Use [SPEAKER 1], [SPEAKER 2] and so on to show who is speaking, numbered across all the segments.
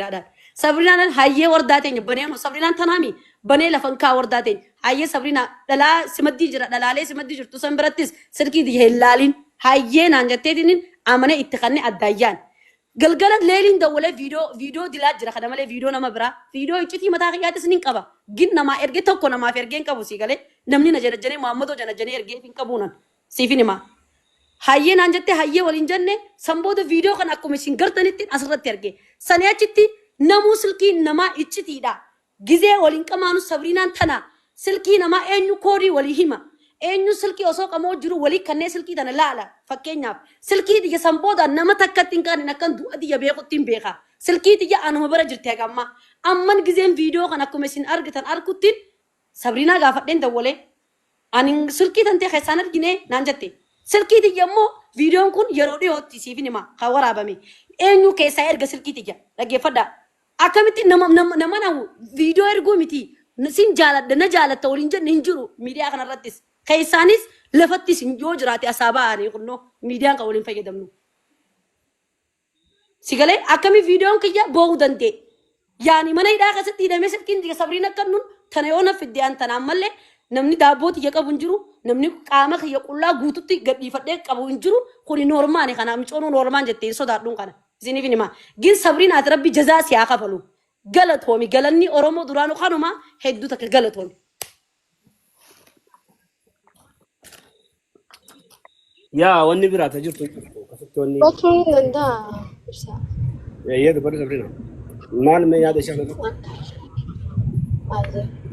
[SPEAKER 1] Sabriinaadhaan. Sabriinaan hayyee wardaa teenya banee anu Sabriinaan tanaami banee lafan kaa wardaa teenya hayyee Sabriinaa dhalaa simaddii jira dhalaalee simaddii jirtu san birattis silkii tiyya hin laalin hayyee naan jetteetiin amane itti kanne addaayyaan. Galgala leeliin dawwalee viidiyoo viidiyoo dilaa jira kana malee viidiyoo nama biraa viidiyoo iccitii mataa kiyyaatis nin qaba gin namaa erge tokko namaaf ergee hin qabu sii galee namni na janajjanee Muhammadoo janajjanee ergee hin qabu nan siifin himaa. Hayyee naan jette hayyee waliin jenne san booda viidiyoo kana akkuma isin gartanitti asirratti arge. Sanii achitti namuu silkii namaa iccitiidha. Gizee waliin qamaanu Sabriinaan tana silkii namaa eenyu koodii walii hima. Eenyu silkii osoo qamoo jiru walii kannee silkii tana laala. Fakkeenyaaf silkii tiyya san booda nama takkatti hin qaanin akkan du'a tiyya beekutti hin beeka. Silkii tiyya anuma bira jirti haga ammaa. Amman gizeen viidiyoo kana akkuma isin argitan arkuttiin Sabriinaa gaafadheen dawwalee. Ani silkii tantee keessaan argine naan jette. Silkii tiyya immoo viidiyoon kun yeroo dhiyootti siifin hima kan waraabame. Eenyu keessaa erga silkii tiyya dhaggeeffadhaa. Akkamitti nama nama nama na viidiyoo erguu miti sin jaaladha na jaalatta waliin jenne hin jiru miidiyaa kanarrattis. Keessaanis lafattis yoo jiraate asaa ba'anii kunnoo miidiyaan kan waliin fayyadamnu. Si galee akkami viidiyoon kiyya boo'uu danda'e. Yaani mana hidhaa keessatti hidhamee silkiin tiyya sabriin akka nun tana yoo na fidde an tana ammallee namni daabboo tiyya qabu hin jiru namni qaama kiyya qullaa guututti gadhiifadhee qabu hin jiru kuni noormaani kana micoonuu noormaan jettee hin sodaadhuun kana isiniif hin himaa. Gin sabriin ati rabbi jazaa si haa kafalu. Galatoomi galanni Oromoo duraanuu kanuma hedduu takka galatoomi.
[SPEAKER 2] Yaa wanni biraa ta jirtu hin jirtu. Akkasitti wanni
[SPEAKER 3] Dubbachuu ni danda'a ibsa.
[SPEAKER 2] eeyyee dubbadhu Sabrina. Maal mee yaada ishee kanarratti?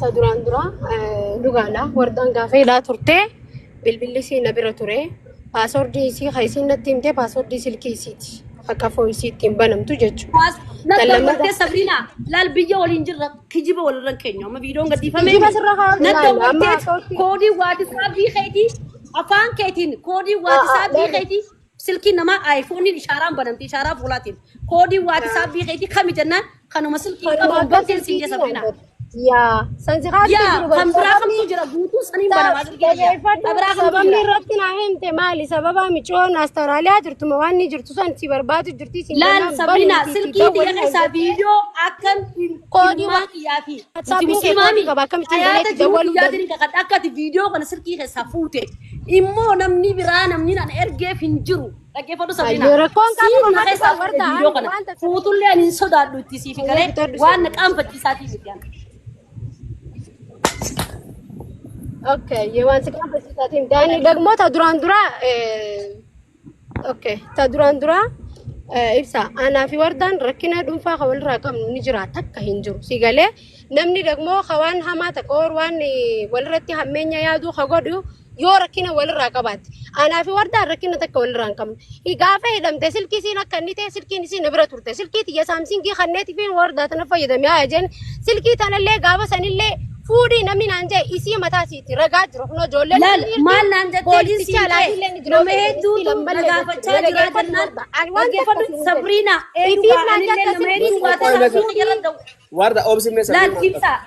[SPEAKER 3] Ta duraan dura dhugaadha. Wardaan gaafa hidhaa turte bilbilli isii na bira ture. Paaswordii isii kan isiin natti himte paaswordii silkii isiiti. Akka foo isii ittiin banamtu jechuudha.
[SPEAKER 1] Na
[SPEAKER 3] Tan
[SPEAKER 1] dawwattee
[SPEAKER 3] lammataa
[SPEAKER 1] Sabriina laal biyya waliin jirra kijiba walirra hin keenyu amma viidiyoon gadhiifamee
[SPEAKER 3] kijiba sirra haa
[SPEAKER 1] na
[SPEAKER 3] ilaali amma
[SPEAKER 1] dawwatteet
[SPEAKER 3] haasawatti
[SPEAKER 1] koodii waatisaappii keetii afaan keetiin koodii waatisaappii
[SPEAKER 3] laali.
[SPEAKER 1] keetii silkiin namaa aayifooniin ishaaraan banamti ishaaraa fuulaatiin koodii waatisaappii keetii kami jennaan kanuma silkiin
[SPEAKER 3] Kanuma
[SPEAKER 1] qaban
[SPEAKER 3] akka
[SPEAKER 1] banteen siin jee
[SPEAKER 3] silkiitiin
[SPEAKER 1] Sabriina.
[SPEAKER 3] argatu. Yaa san si kaastee
[SPEAKER 1] Yaa
[SPEAKER 3] jiru bar
[SPEAKER 1] kan biraa
[SPEAKER 3] sababni
[SPEAKER 1] kamtu jira guutuu saniin banamaa silkii kiyya
[SPEAKER 3] dhageeffadhu
[SPEAKER 1] kan biraa kamtu
[SPEAKER 3] sababni
[SPEAKER 1] jira.
[SPEAKER 3] irratti naa himte maali sababa micoon Awustiraaliyaa jirtuma waan ni jirtu san si barbaadu jirti siin
[SPEAKER 1] Laal
[SPEAKER 3] jennaan bani
[SPEAKER 1] Sabrina
[SPEAKER 3] miti itti
[SPEAKER 1] silkii tiyya
[SPEAKER 3] dawwali naan
[SPEAKER 1] keessaa
[SPEAKER 3] jette
[SPEAKER 1] viidiyoo akkan
[SPEAKER 3] koodii
[SPEAKER 1] ilmaa kiyyaa fi nuti
[SPEAKER 3] waatsaappiin kee koodii
[SPEAKER 1] musliimaami
[SPEAKER 3] qaba akkamittiin
[SPEAKER 1] hayaata
[SPEAKER 3] baneetti
[SPEAKER 1] jiruu
[SPEAKER 3] dawwaluu
[SPEAKER 1] kiyyaatiin
[SPEAKER 3] danda'a.
[SPEAKER 1] kakadha akka ati viidiyoo kana silkii keessaa fuute immoo namni biraa namni nan ergeef hin jiru dhaggeeffadhu Sabrina
[SPEAKER 3] Ayyoo rakkoon qabu
[SPEAKER 1] siin na
[SPEAKER 3] mamatti
[SPEAKER 1] keessaa
[SPEAKER 3] kan
[SPEAKER 1] fuute
[SPEAKER 3] warda
[SPEAKER 1] viidiyoo
[SPEAKER 3] ani
[SPEAKER 1] kana
[SPEAKER 3] waan takka
[SPEAKER 1] fuutullee ani hin sodaadhu itti siif
[SPEAKER 3] ayyoo
[SPEAKER 1] galee
[SPEAKER 3] bitadhu
[SPEAKER 1] waan na
[SPEAKER 3] sirrii.
[SPEAKER 1] qaanfachiisaatii miti ani.
[SPEAKER 3] Okay, yoo waan si qaanfachiisaatiin daani dagmoo ta duraan dura okay, ta duraan dura ibsa anaa fi wardaan rakkina dhuunfaa kan walirraa qabnu ni jira takka hin jiru. Si galee namni dagmoo ka waan hamaa takka or waan walirratti hammeenya yaaduu ka godhu yoo rakkina walirraa qabaatte. Anaa fi wardaan rakkina takka walirraa hin qabnu. Gaafa hidhamte silkii isiin akka inni ta'e silkiin isiin na bira turte. Silkii tiyya saamsingii kanneeti fi wardaa tana fayyadame haa jeen. Silkii tanallee gaafa sanillee fuudhii namni naan jee isii mataa isiiti ragaa jiru. Kunoo ijoolleen
[SPEAKER 1] Laal
[SPEAKER 3] ni jirti.
[SPEAKER 1] maal naan jettee
[SPEAKER 3] Poolisicha
[SPEAKER 1] siin
[SPEAKER 3] alaafiillee
[SPEAKER 1] ta'e
[SPEAKER 3] ni jiru.
[SPEAKER 1] nama hedduutu na gaafachaa
[SPEAKER 3] Na
[SPEAKER 1] jira
[SPEAKER 3] dhageeffadhu
[SPEAKER 1] jennaan
[SPEAKER 3] warda. Ani waan takka
[SPEAKER 1] dhaggeeffadhu
[SPEAKER 3] siin jedhe.
[SPEAKER 1] Sabriina
[SPEAKER 3] Isiif
[SPEAKER 1] eenyu
[SPEAKER 3] naan
[SPEAKER 1] anillee
[SPEAKER 3] jette
[SPEAKER 1] nama
[SPEAKER 3] silkii
[SPEAKER 1] hedduu
[SPEAKER 3] isii
[SPEAKER 1] waa
[SPEAKER 2] Qoy
[SPEAKER 1] ta'e
[SPEAKER 2] mee
[SPEAKER 1] silkii
[SPEAKER 3] fuudhii.
[SPEAKER 1] irra da'u.
[SPEAKER 2] Warda obsi mee
[SPEAKER 1] Laal
[SPEAKER 2] Sabriina
[SPEAKER 1] ibsaa.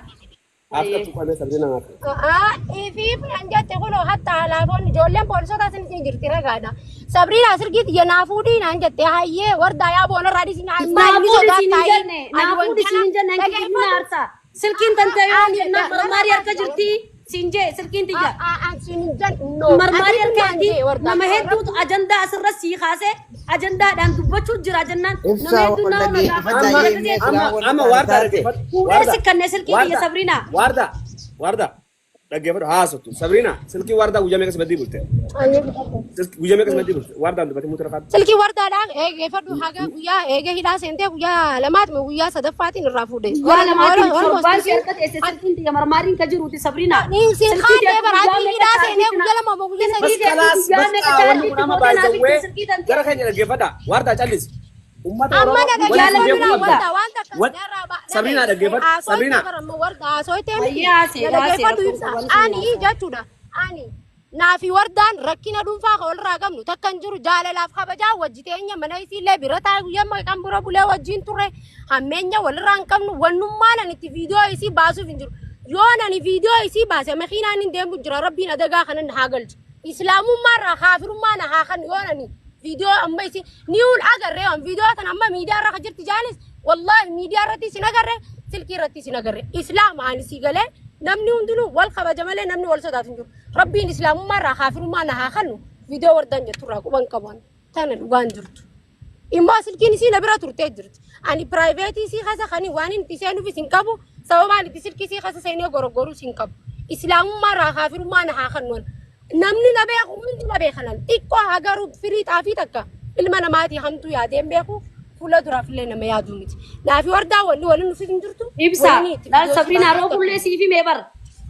[SPEAKER 2] Afqattu qoy mee Sabriina naaf.
[SPEAKER 3] Ifiif nan jette kunoo hatta alaafoon ijoolleen poolisoota isin isin jirti ragaadha. Sabriina silkii tiyya naa fuudhii naan jette hayyee wardaa yaa boonarraa dhiisi naa maal ni
[SPEAKER 1] Naa fuudhi siin hin
[SPEAKER 3] sodaattaa
[SPEAKER 1] jenne
[SPEAKER 3] ani
[SPEAKER 1] naa fuudhi
[SPEAKER 3] wanjala
[SPEAKER 1] siin hin jenne hanki kijibni
[SPEAKER 3] dhageeffadhu.
[SPEAKER 1] aarsaa. Silkiin tantee yoo
[SPEAKER 3] Ani
[SPEAKER 1] jennaan marmaarii harka jirti siin jee silkiin tiyya.
[SPEAKER 3] An siin hin jenne no
[SPEAKER 1] Marmaarii
[SPEAKER 3] atiitu
[SPEAKER 1] harka
[SPEAKER 3] naan
[SPEAKER 1] jirti
[SPEAKER 3] jee wardaa
[SPEAKER 1] nama hedduutu ajandaa asirra sii kaasee ajandaadhaan dubbachuu jira jennaan nama
[SPEAKER 4] Ibsaa
[SPEAKER 1] hedduu
[SPEAKER 4] wal
[SPEAKER 1] nama na gaafachaa
[SPEAKER 4] dhaggeeffadhaa
[SPEAKER 2] Amma
[SPEAKER 1] jira
[SPEAKER 4] jennee
[SPEAKER 1] gisee
[SPEAKER 4] silaa
[SPEAKER 2] amma
[SPEAKER 4] wanni
[SPEAKER 2] amma
[SPEAKER 4] taane
[SPEAKER 2] waardaa
[SPEAKER 4] taate.
[SPEAKER 2] dhaggeeffadhu.
[SPEAKER 1] fuudhee
[SPEAKER 2] Waardaa
[SPEAKER 1] si kannee silkii tiyya
[SPEAKER 2] waardaa
[SPEAKER 1] Sabriina.
[SPEAKER 2] waardaa waardaa dhaggeeffadhu haasoftu. Sabriina silkii waardaa guyyaa meeqa si baddii bulte? Silkii guyyaa meeqa si baddii bulte? Waardaan dubbatee muuta rafaatu.
[SPEAKER 3] Silkii wardaadhaan eegeeffadhu haga guyyaa eegee hidhaa seentee guyyaa lamaati moo guyyaa sadaffaatiin irraa fuudhe.
[SPEAKER 1] Guyyaa lamaatiin
[SPEAKER 3] Almost
[SPEAKER 1] torbaan si
[SPEAKER 3] isiin
[SPEAKER 1] harka teesse silkiin tiyya marmaariin ka jiruuti Sabriina.
[SPEAKER 3] Niin siin
[SPEAKER 1] Silkii
[SPEAKER 3] kaannee
[SPEAKER 1] teetu guyyaa
[SPEAKER 3] baraatii
[SPEAKER 1] meeqa
[SPEAKER 3] hidhaa seenee
[SPEAKER 1] chaarjii
[SPEAKER 3] guyyaa lama moo guyyaa
[SPEAKER 1] silkii
[SPEAKER 3] sadii
[SPEAKER 1] teetu
[SPEAKER 2] Maskalaas
[SPEAKER 1] guyyaa meeqa
[SPEAKER 2] bakka wanni
[SPEAKER 1] chaarjii
[SPEAKER 2] kun amma
[SPEAKER 1] gootee naaf itti
[SPEAKER 2] baay'isawwee
[SPEAKER 1] silkii tantee.
[SPEAKER 2] gara keenya dhaggeeffadha. Waardaa callisi. Uummata
[SPEAKER 3] Amma
[SPEAKER 2] Oromoo
[SPEAKER 3] na
[SPEAKER 2] waliin
[SPEAKER 1] Jaalala
[SPEAKER 3] dhaggeeffadhu
[SPEAKER 2] beekuu
[SPEAKER 3] naa
[SPEAKER 2] qabda.
[SPEAKER 3] warda waan takka
[SPEAKER 2] Wal
[SPEAKER 3] narraa ba
[SPEAKER 2] Sabriinaa
[SPEAKER 3] dhagaye
[SPEAKER 2] dhaggeeffadhu.
[SPEAKER 3] haasoyte
[SPEAKER 2] Sabriinaa
[SPEAKER 3] bara amma warda haasoyte miti
[SPEAKER 1] Hayyee haasee
[SPEAKER 3] na
[SPEAKER 1] haasee
[SPEAKER 3] dhaggeeffadhu
[SPEAKER 1] rakkoon
[SPEAKER 3] ibsa
[SPEAKER 1] qabu ani
[SPEAKER 3] ani
[SPEAKER 1] siin haasa'u.
[SPEAKER 3] jechuudha ani naafi wardaan rakkina dhuunfaa ka walirraa qabnu takka hin jiru jaalalaaf kabajaa wajji teenya mana isiillee bira taa'e guyyaa kan bira bulee wajjiin turre hammeenya walirraa hin qabnu wannummaan ani itti viidiyoo isii baasuuf hin jiru yoo ani viidiyoo isii baase makiinaan hin deemu jira rabbiin adagaa kanan haa galchu islaamummaa irraa kaafirummaa na haa kan yoo ani viidiyoo amma isii Niwul agarree waan viidiyoo tan amma miidiyaa irra ka jirti jaanis Wallaahi miidiyaa irratti isin agarre, silkii irratti isin agarre. Islaama ani si galee, namni hundinuu wal kabaja malee namni wal sodaatu hin jiru. Rabbiin islaamummaa irraa kaafirummaa na haa kennu. Viidiyoo wardaan jettu irraa quban qaban. Tana dhugaan jirtu. Immoo silkiin isii na bira turtee jirti. Ani private isii keessa kan waan inni seenuufis hin qabu. Sababaan itti silkii isii keessa seenee goroggoruus hin qabu. Islaamummaa irraa kaafirummaa na haa kennu. Namni na beeku hundi na beekanan. Xiqqoo haa garuu firii xaafii takka ilma namaatii hamtuu yaadeen beeku, fuula duraaf illee nama yaaduu miti. Naafi wardaa wanni waliin nufi hin jirtu.
[SPEAKER 1] Ibsa
[SPEAKER 3] Waliin itti
[SPEAKER 1] laal
[SPEAKER 3] viidiyoo
[SPEAKER 1] Sabriinaa
[SPEAKER 3] si
[SPEAKER 1] roobullee siif himee bar.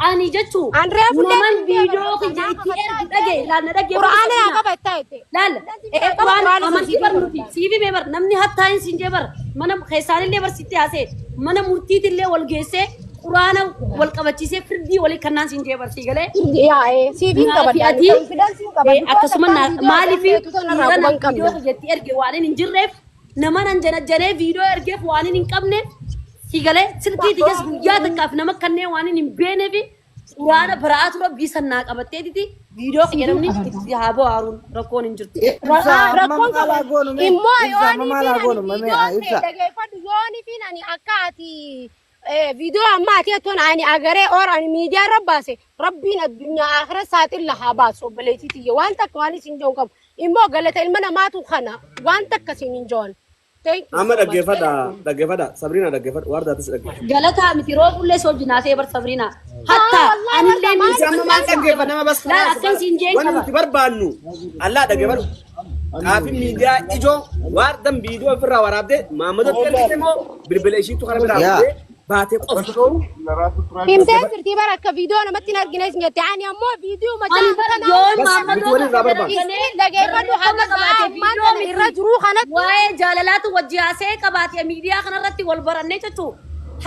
[SPEAKER 1] Ani jechuu
[SPEAKER 3] An reefullee
[SPEAKER 1] naman
[SPEAKER 3] siif himee
[SPEAKER 1] viidiyoo
[SPEAKER 3] bar.
[SPEAKER 1] kiyya itti ergu dhagaye, laal na dhaggeeffadhu.
[SPEAKER 3] Qura'aana yaa
[SPEAKER 1] Sabriinaa.
[SPEAKER 3] qabattaa jette.
[SPEAKER 1] Laal
[SPEAKER 3] Qaba
[SPEAKER 1] quraan
[SPEAKER 3] qura'aana
[SPEAKER 1] amantii
[SPEAKER 3] siif
[SPEAKER 1] bar
[SPEAKER 3] himee.
[SPEAKER 1] Nuti siif himee bar, namni hattaa hin siin jee bar, mana keessaanillee bar sitti haasee, mana murtiitillee wal geessee, quraana wal qabachiisee, firdii walii kannaan siin jee bar, sii galee.
[SPEAKER 3] Yaa siif hin
[SPEAKER 1] Naafi
[SPEAKER 3] qabadha.
[SPEAKER 1] ati
[SPEAKER 3] Confidence hin qaba.
[SPEAKER 1] Akkasuma maaliif
[SPEAKER 3] Tanarraa
[SPEAKER 1] dhiira
[SPEAKER 3] quban
[SPEAKER 1] na
[SPEAKER 3] qabna.
[SPEAKER 1] viidiyoo kiyyatti erge waan hin jirreef, nama nan janajjanee viidiyoo ergeef waan hin qabneef, si galee, silkii tiyyas guyyaa takkaaf nama kanneen waan hin beeneef, quraana baraatu rabbii sannaa qabatteetiti viidiyoo kiyya namni itti haa bo'aaruun rakkoon hin jirtu.
[SPEAKER 4] Ibsa, amma
[SPEAKER 3] Rakkoon
[SPEAKER 4] maal haa
[SPEAKER 3] qaban
[SPEAKER 4] goonu mee?
[SPEAKER 3] immoo
[SPEAKER 4] Ibsa, amma
[SPEAKER 3] yoonii
[SPEAKER 4] maal haa
[SPEAKER 3] fi
[SPEAKER 4] goonu
[SPEAKER 3] ani
[SPEAKER 4] mee?
[SPEAKER 3] viidiyoo ta'e
[SPEAKER 4] Ibsa.
[SPEAKER 3] dhageeffadhu, yoonii fi ani akka ati viidiyoo amma ati jettuun ani agaree or ani miidiyaa irra baase, rabbiin addunyaa akira saaxilla haa baasu. Obboleettii tiyya, waan takka waan isin joon qabu immoo galata ilma namaatu kana, waan takka isin hin joon. Thank you
[SPEAKER 2] Amma
[SPEAKER 3] so much.
[SPEAKER 2] dhaggeeffadha, dhaggeeffadha. Sabriina, dhaggeeffadha. Wardaatis dhaggeeffadha.
[SPEAKER 1] Galataa miti, roobullee soojii naasee bar Sabriinaa. Hatta
[SPEAKER 3] Wallaahi
[SPEAKER 1] anillee
[SPEAKER 3] warda
[SPEAKER 1] ni
[SPEAKER 2] Isa amma maal dhaggeeffa nama bas
[SPEAKER 1] Laal akkan siin jeen
[SPEAKER 2] Wanni
[SPEAKER 1] qaba.
[SPEAKER 2] nuti barbaannu allaa dhaggeeffadhu. Qaafin miidiyaa ijoo waardan viidiyoo ofirraa waraabdee maammadotti ergite moo bilbila ishiitu kana biraa
[SPEAKER 4] Yaa.
[SPEAKER 2] fuutee baatee qofa.
[SPEAKER 3] Himtee jirtii bara, akka viidiyoo namatti hin argine isin jette. Ani ammoo viidiyoo
[SPEAKER 1] Ani
[SPEAKER 3] macaan
[SPEAKER 1] bar
[SPEAKER 3] kana
[SPEAKER 1] yoon
[SPEAKER 2] Bas nuti waliin irraa barbaannu.
[SPEAKER 3] Isin dhageeffadhu, haga sa'a ammaan kana irra jiruu kanatti
[SPEAKER 1] Waa'ee jaalalaatu wajji haasee qabaate, miidiyaa kanarratti wal barannee jechuun,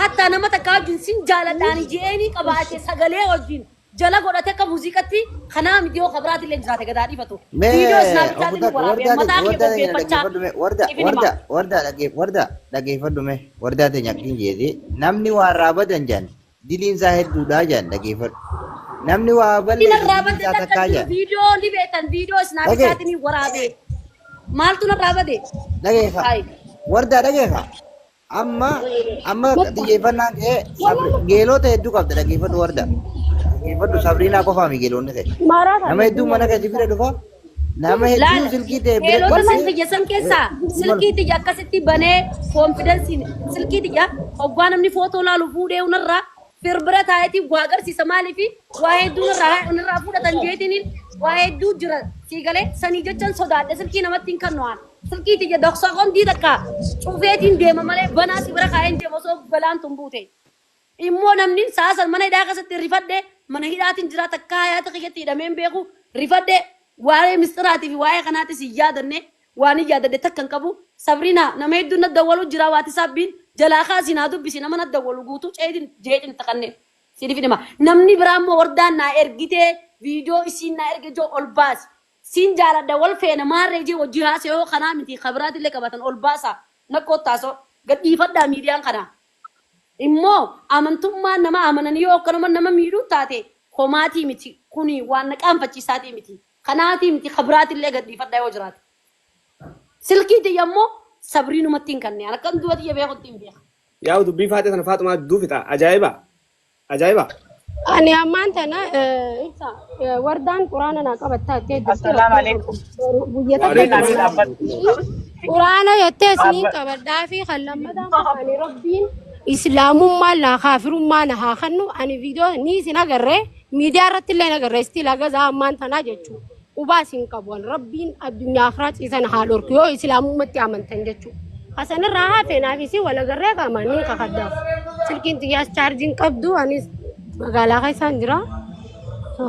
[SPEAKER 1] hatta nama takka wajjin sin jaaladhaani je'eenii qabaate, sagalee wajjin jala godhate akka muuziqatti kanaa miti, yoo kabiraatillee jiraate gadaa dhiifatu.
[SPEAKER 4] Mee
[SPEAKER 1] Viidiyoo
[SPEAKER 4] obbo
[SPEAKER 1] isnaapchaatiin
[SPEAKER 4] Takka
[SPEAKER 1] waraabee
[SPEAKER 4] wardaa
[SPEAKER 1] mataa kee
[SPEAKER 4] wardaa teenya
[SPEAKER 1] qopheeffachaa
[SPEAKER 4] dhaggeeffadhu mee, warda
[SPEAKER 1] ifin hima.
[SPEAKER 4] Warda, warda dhaggeef, warda dhaggeeffadhu mee. Wardaa teenya akkin jeeti, namni waa irraa badan jaan diliin isaa hedduudha jaan. Dhaggeeffadhu, namni waa
[SPEAKER 1] Inni
[SPEAKER 4] balleesse
[SPEAKER 1] narraa
[SPEAKER 4] diliin
[SPEAKER 1] badde
[SPEAKER 4] isaa
[SPEAKER 1] takka
[SPEAKER 4] takkaa
[SPEAKER 1] jiru
[SPEAKER 4] jaan.
[SPEAKER 1] Viidiyoo ni beektan, viidiyoo
[SPEAKER 4] Dhagee
[SPEAKER 1] isnaapchaatiin waraabee maaltu narraa bade?
[SPEAKER 4] Dhageeffa.
[SPEAKER 1] Hayi.
[SPEAKER 4] Wardaa, dhageeffa. Amma xiyyeeffannaan kee geelota hedduu qabda. Dhaggeeffadhu warda, dhaggeeffadhu. Sabriinaa qofaami geelonni kee nama hedduu mana keetti bira dhufa, nama hedduu
[SPEAKER 1] Laala
[SPEAKER 4] silkii ta'e bira
[SPEAKER 1] geelota san
[SPEAKER 4] dhufee
[SPEAKER 1] kiyya san keessaa silkii tiyya akkasitti banee confidenceiin silkii tiyya hoggaa namni footoo laalu fuudhee unarraa firbira taa'eetii waa agarsiisa. Maaliifi waa hedduu unarraa fudhatan jeetiniin waa hedduu jira, sii galee? Sanii jechan sodaadhe, silkii namatti hin kennu. Waan silkii tiyya dhoksa qondii takka cufeetiin deema malee banaa si bira kaa'een deema osoo balaan tun buute. Immoo namni saasan mana hidhaa keessatti rifadhe, mana hidhaatiin jira, takka hayaata kiyyatti hidhamee hin beeku, rifadhe. Waa'ee misxiraatii fi waa'ee kanaatis hin yaadanne, waan hin yaadadhe takka hin qabu. Sabriina, nama hedduun na dawwalu jira, waatisaappiin jalaa kaasii naa dubbisi, nama na dawwalu guutuu ceetiin jeetiin taqanne siif hima. Namni biraa immoo wardaan naa ergitee, viidiyoo isiin naa erge joo ol baasi. Siin jaaladha, wal feena, maarree jee wajji haasee yoo kanaa miti kabiraatillee qabatan ol baasa nakkoo taasoo gadhiifadhaa miidiyaan kanaa. Immoo amantummaan nama amananii yoo akkanuma nama miidhuu taate homaatii miti, kuni waan na qaanfachiisaatii miti, kanaatii miti, kabiraatillee gadhiifadhaa yoo jiraate. Silkii tiyya immoo sabriinumatti hin kanneen akkam du'a tiyya beekutti hin beeka.
[SPEAKER 2] Yaa dubbii faatee sana Faaxumaa dudduu fixa. Ajaa'iba! Ajaa'iba!
[SPEAKER 3] Ani ammaan tana ibsa, wardaan quraana naa qabattaa jettee jirti.
[SPEAKER 5] Assalaamu alaikum.
[SPEAKER 3] Guyya takka
[SPEAKER 2] Waalaikum
[SPEAKER 5] Nabii
[SPEAKER 2] salaam.
[SPEAKER 5] dhaabbadhu.
[SPEAKER 3] Quraana jettee isiniin
[SPEAKER 5] Dhaabbadhu.
[SPEAKER 3] qabadhaa fi kan lammataa ani rabbiin islaamummaa naa kaafirummaa na haa kennu. Ani viidiyoo ni isin agarree, miidiyaa irratti illee agarree, still hagazaa ammaan tanaa jechuudha. Qubaa isin qabu, ani rabbiin addunyaa akiraa ciisan haa dhorku yoo islaamummatti amantan jechuudha. Hasanirraa hafe naaf isin wal agarree qaamaan ni kakaddaaf. Silkiin xiyyaas chaarjiin qabdu, anis magaalaa keessaan jira. So,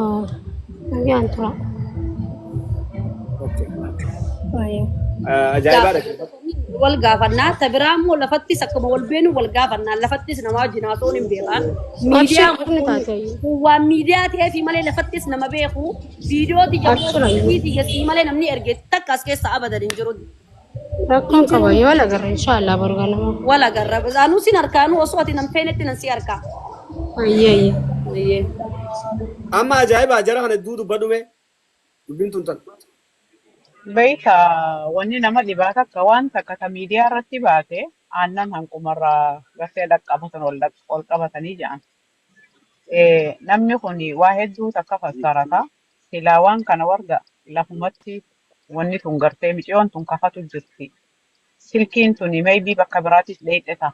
[SPEAKER 3] nagaan tura.
[SPEAKER 2] Okay.
[SPEAKER 3] Baay'ee.
[SPEAKER 2] Ajaa'ibaa, dhaggeeffadhu.
[SPEAKER 1] Wal gaafannaa, ta biraa immoo lafattis akkuma wal beenu wal gaafannaa, lafattis nama wajjin haasa'uun hin beekan. Miidiyaa
[SPEAKER 3] Abshir ni taate.
[SPEAKER 1] Kun waan miidiyaa ta'eefi malee lafattis nama beeku, viidiyoo tiyya
[SPEAKER 3] Abshir.
[SPEAKER 1] Silkii tiyya sii malee namni erge takka as keessa abadan hin jiru.
[SPEAKER 3] Rakkoon qaba, yoo wal agarre inshaallah boru ganama.
[SPEAKER 1] Wal agarra. Anuu sin harkaanuu osoo ati nan feenetti nan si harkaa.
[SPEAKER 3] Ayyee.
[SPEAKER 1] Ayyee.
[SPEAKER 2] Amma ajaa'iba, jara kana hedduu dubbadhu mee. Dubbiin tun tan.
[SPEAKER 5] Beeyta, wanni nama dhibaa takka waan takka ta miidiyaa irratti baate Aannan hanqumarraa gartee dhaqqabatan ol qabatanii jedhan. Namni kun waa hedduu takka fassarata. Silaa waan kana warda lafumatti wanni tun gartee miciyoon tun kafatu jirti. Silkiin tuni maybe bakka biraatis dheeyxe ta'a.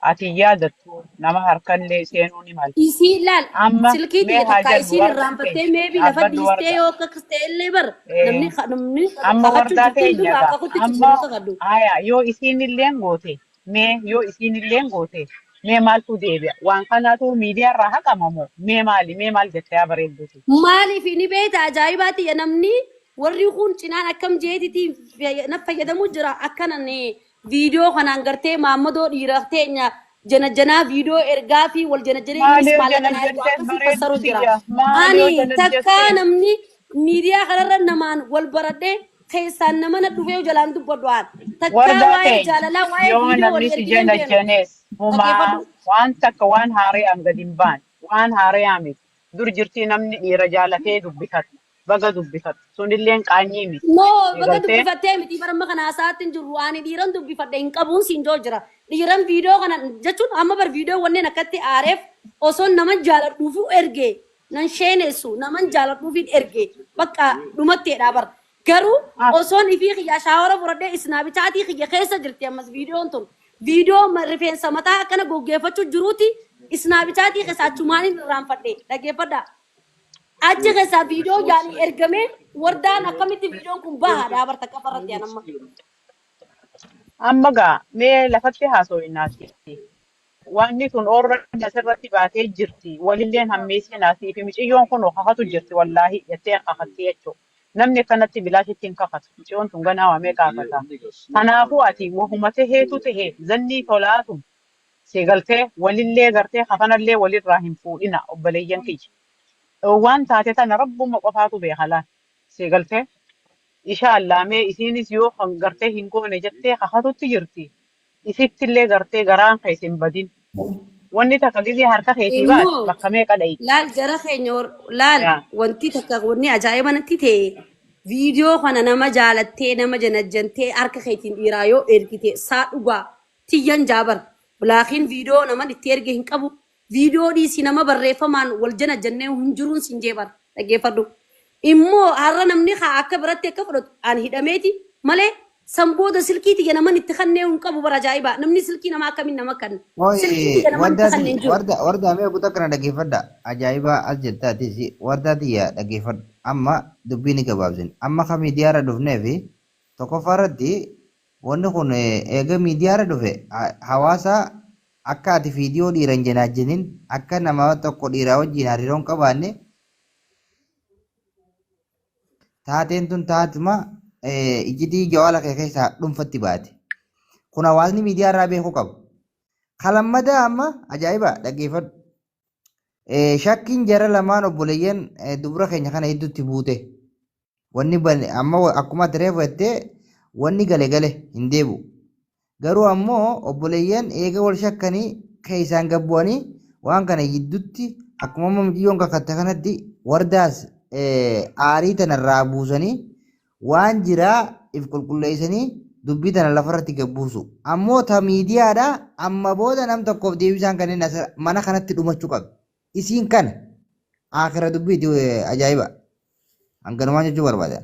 [SPEAKER 5] Ati hin yaadattu nama harkallee seenuu ni mala.
[SPEAKER 1] Isii laal
[SPEAKER 5] Amma
[SPEAKER 1] silkii
[SPEAKER 5] mee
[SPEAKER 1] tiyya
[SPEAKER 5] haa
[SPEAKER 1] takka
[SPEAKER 5] jennu
[SPEAKER 1] isiin
[SPEAKER 5] wardaan
[SPEAKER 1] irraanfattee
[SPEAKER 5] teenya
[SPEAKER 1] meebii lafa
[SPEAKER 5] dhaabbadhu
[SPEAKER 1] dhiistee
[SPEAKER 5] warda.
[SPEAKER 1] yoo akka akkas ta'e illee bar namni namni
[SPEAKER 5] Amma
[SPEAKER 1] kakachuu
[SPEAKER 5] wardaa
[SPEAKER 1] jirtu
[SPEAKER 5] teenya
[SPEAKER 1] hundumaa
[SPEAKER 5] gaa
[SPEAKER 1] akakutti
[SPEAKER 5] amma
[SPEAKER 1] jirtu kakadhu.
[SPEAKER 5] aya yoo isiin illeen goote mee yoo isiin illeen goote mee maaltu deebi'a waan kanaatu miidiyaa irraa haqamamu mee maali mee maal jettee yaa bareedduuti.
[SPEAKER 1] Maaliif ni beekta ajaa'ibaa tiyya namni warri kun cinaan akkam jeetitiin na fayyadamuu jira akkanan viidiyoo kanaan gartee maammadoo dhiira teenya jana janaa viidiyoo ergaa fi wal jana janee
[SPEAKER 5] Maali
[SPEAKER 1] innis
[SPEAKER 5] yoo
[SPEAKER 1] maallaqa
[SPEAKER 5] jana
[SPEAKER 1] naa ergu
[SPEAKER 5] jetteen
[SPEAKER 1] akkasii
[SPEAKER 5] bareedduu
[SPEAKER 1] fassaru jira.
[SPEAKER 5] tiyya maali yoo
[SPEAKER 1] Ani
[SPEAKER 5] jana
[SPEAKER 1] takkaa
[SPEAKER 5] jetteen
[SPEAKER 1] namni miidiyaa kanarra namaan wal baradhee keessaan nama na dhufee jalaan dubbadhu aan takkaa
[SPEAKER 5] wardaa
[SPEAKER 1] waa'ee
[SPEAKER 5] teenya
[SPEAKER 1] jaalalaa waa'ee
[SPEAKER 5] yoo
[SPEAKER 1] viidiyoo
[SPEAKER 5] namni
[SPEAKER 1] walii
[SPEAKER 5] si
[SPEAKER 1] erginee hin
[SPEAKER 5] jana
[SPEAKER 1] beenu.
[SPEAKER 5] janees humaa
[SPEAKER 1] Dhaggeeffadhu.
[SPEAKER 5] waan takka waan haaraan gad hin baane waan haaraan miti dur jirtii namni dhiira jaalatee dubbifatu baga dubbifatu sunilleen qaanyii miti
[SPEAKER 1] No, baga
[SPEAKER 5] eegaltee
[SPEAKER 1] dubbifattee miti bara kana haasa'aatti hin jirru. Ani dhiiran dubbifadhe hin qabuun siin joo jira. Dhiiran viidiyoo kana jechuun amma bar viidiyoo wanneen akkatti aareef osoo nama jaaladhuufu erge nan sheenessu naman jaaladhuufin erge bakka dhumatteedha bar. Garuu osoon ifii kiyya shaawara fudhadhee isnaabichaatii kiyya keessa jirti ammas viidiyoon tun. Viidiyoo rifeensa mataa akkana goggeeffachuu jiruuti isnaabichaatii keessa achumaan irraanfadhe dhaggeeffadhaa. Achi keessaa viidiyoo yaani ergamee wardaan akkamitti viidiyoon kun bahaadha barta takka farratti an amma.
[SPEAKER 5] Amma gaa mee lafatti haasofinaati. Wanni tun oorra asirratti baatee jirti. Walilleen hammeessinaasii fi miciyyoon kun kakatu jirti wallaahi jettee kakatti jechuudha. Namni akkanatti bilaashitti hin kakatu. Miciyyoon tun ganaa waamee kaafata. Kanaafuu ati wahuma taheetu tahe zannii tolaatu si galtee walillee gartee kafanallee walirraa hin fuudhina obboleeyyan kiyya. Waan taate tana rabbuma qofaatu beeka laal. Si galtee inshallah mee isiinis yoo kan gartee hin goone jettee kakatutti jirti. Isittillee gartee garaan keessa hin badin. Wanni takka gizee harka keetii baate
[SPEAKER 1] Immoo
[SPEAKER 5] bakka meeqa dhayi.
[SPEAKER 1] laal jara keenya laal
[SPEAKER 5] Yaa.
[SPEAKER 1] wanti takka wanni ajaa'iba natti ta'e viidiyoo kana nama jaalattee nama janajjantee harka keetiin dhiiraa yoo ergite saa dhugaa tiyyan jaabar laakiin viidiyoo naman itti erge hin qabu viidiyoo dhiisii nama barreeffamaan wal janajjannee hin jiruun siin jeebar dhaggeeffadhu. Immoo har'a namni haa akka biratti akka fudhatu an hidhameeti malee san booda silkii tiyya naman itti kannee hin qabu bara ajaa'ibaa namni silkii namaa akkamiin nama kanna silkii
[SPEAKER 4] Oi,
[SPEAKER 1] tiyya naman itti
[SPEAKER 4] wardaa
[SPEAKER 1] kannee hin jiru.
[SPEAKER 4] warda wardaa mee kutaa kana dhaggeeffadha. Ajaa'iba as jettaatis wardaa tiyya dhaggeeffadhu. Amma dubbii ni gabaabsin. Amma ka miidiyaarra dhufnee fi tokkoffaa irratti wanni kun eega miidiyaarra dhufe hawaasa akka ati viidiyoo dhiiran janaajjinin akka nama tokko dhiiraa wajjin hariiroo hin qabaanne taateen tun taatuma ijjitii jawaala kee keessaa dhuunfatti baate. Kun hawaasni miidiyaa irraa beekuu qabu. Kalammadaa amma ajaa'iba dhaggeeffadhu. Shakkiin jara lamaan obboleeyyan dubra keenya kana hedduutti buute. Wanni bane amma akkuma ati reefu jettee wanni gale gale hin deebi'u. Garuu ammoo obboleeyyan eega wal shakkanii keessaan gad bu'anii waan kana gidduutti akkuma amma mucayyoon kakatte kanatti wardaas aarii tanarraa buusanii waan jiraa if qulqulleessanii dubbii tana lafarratti gad buusu. Ammoo ta miidiyaadhaa amma booda nam tokkoof deebisaan kanneen mana kanatti dhumachuu qabdi. Isiin kana akira dubbiiti ajaa'iba. Hanganumaan jechuu barbaada.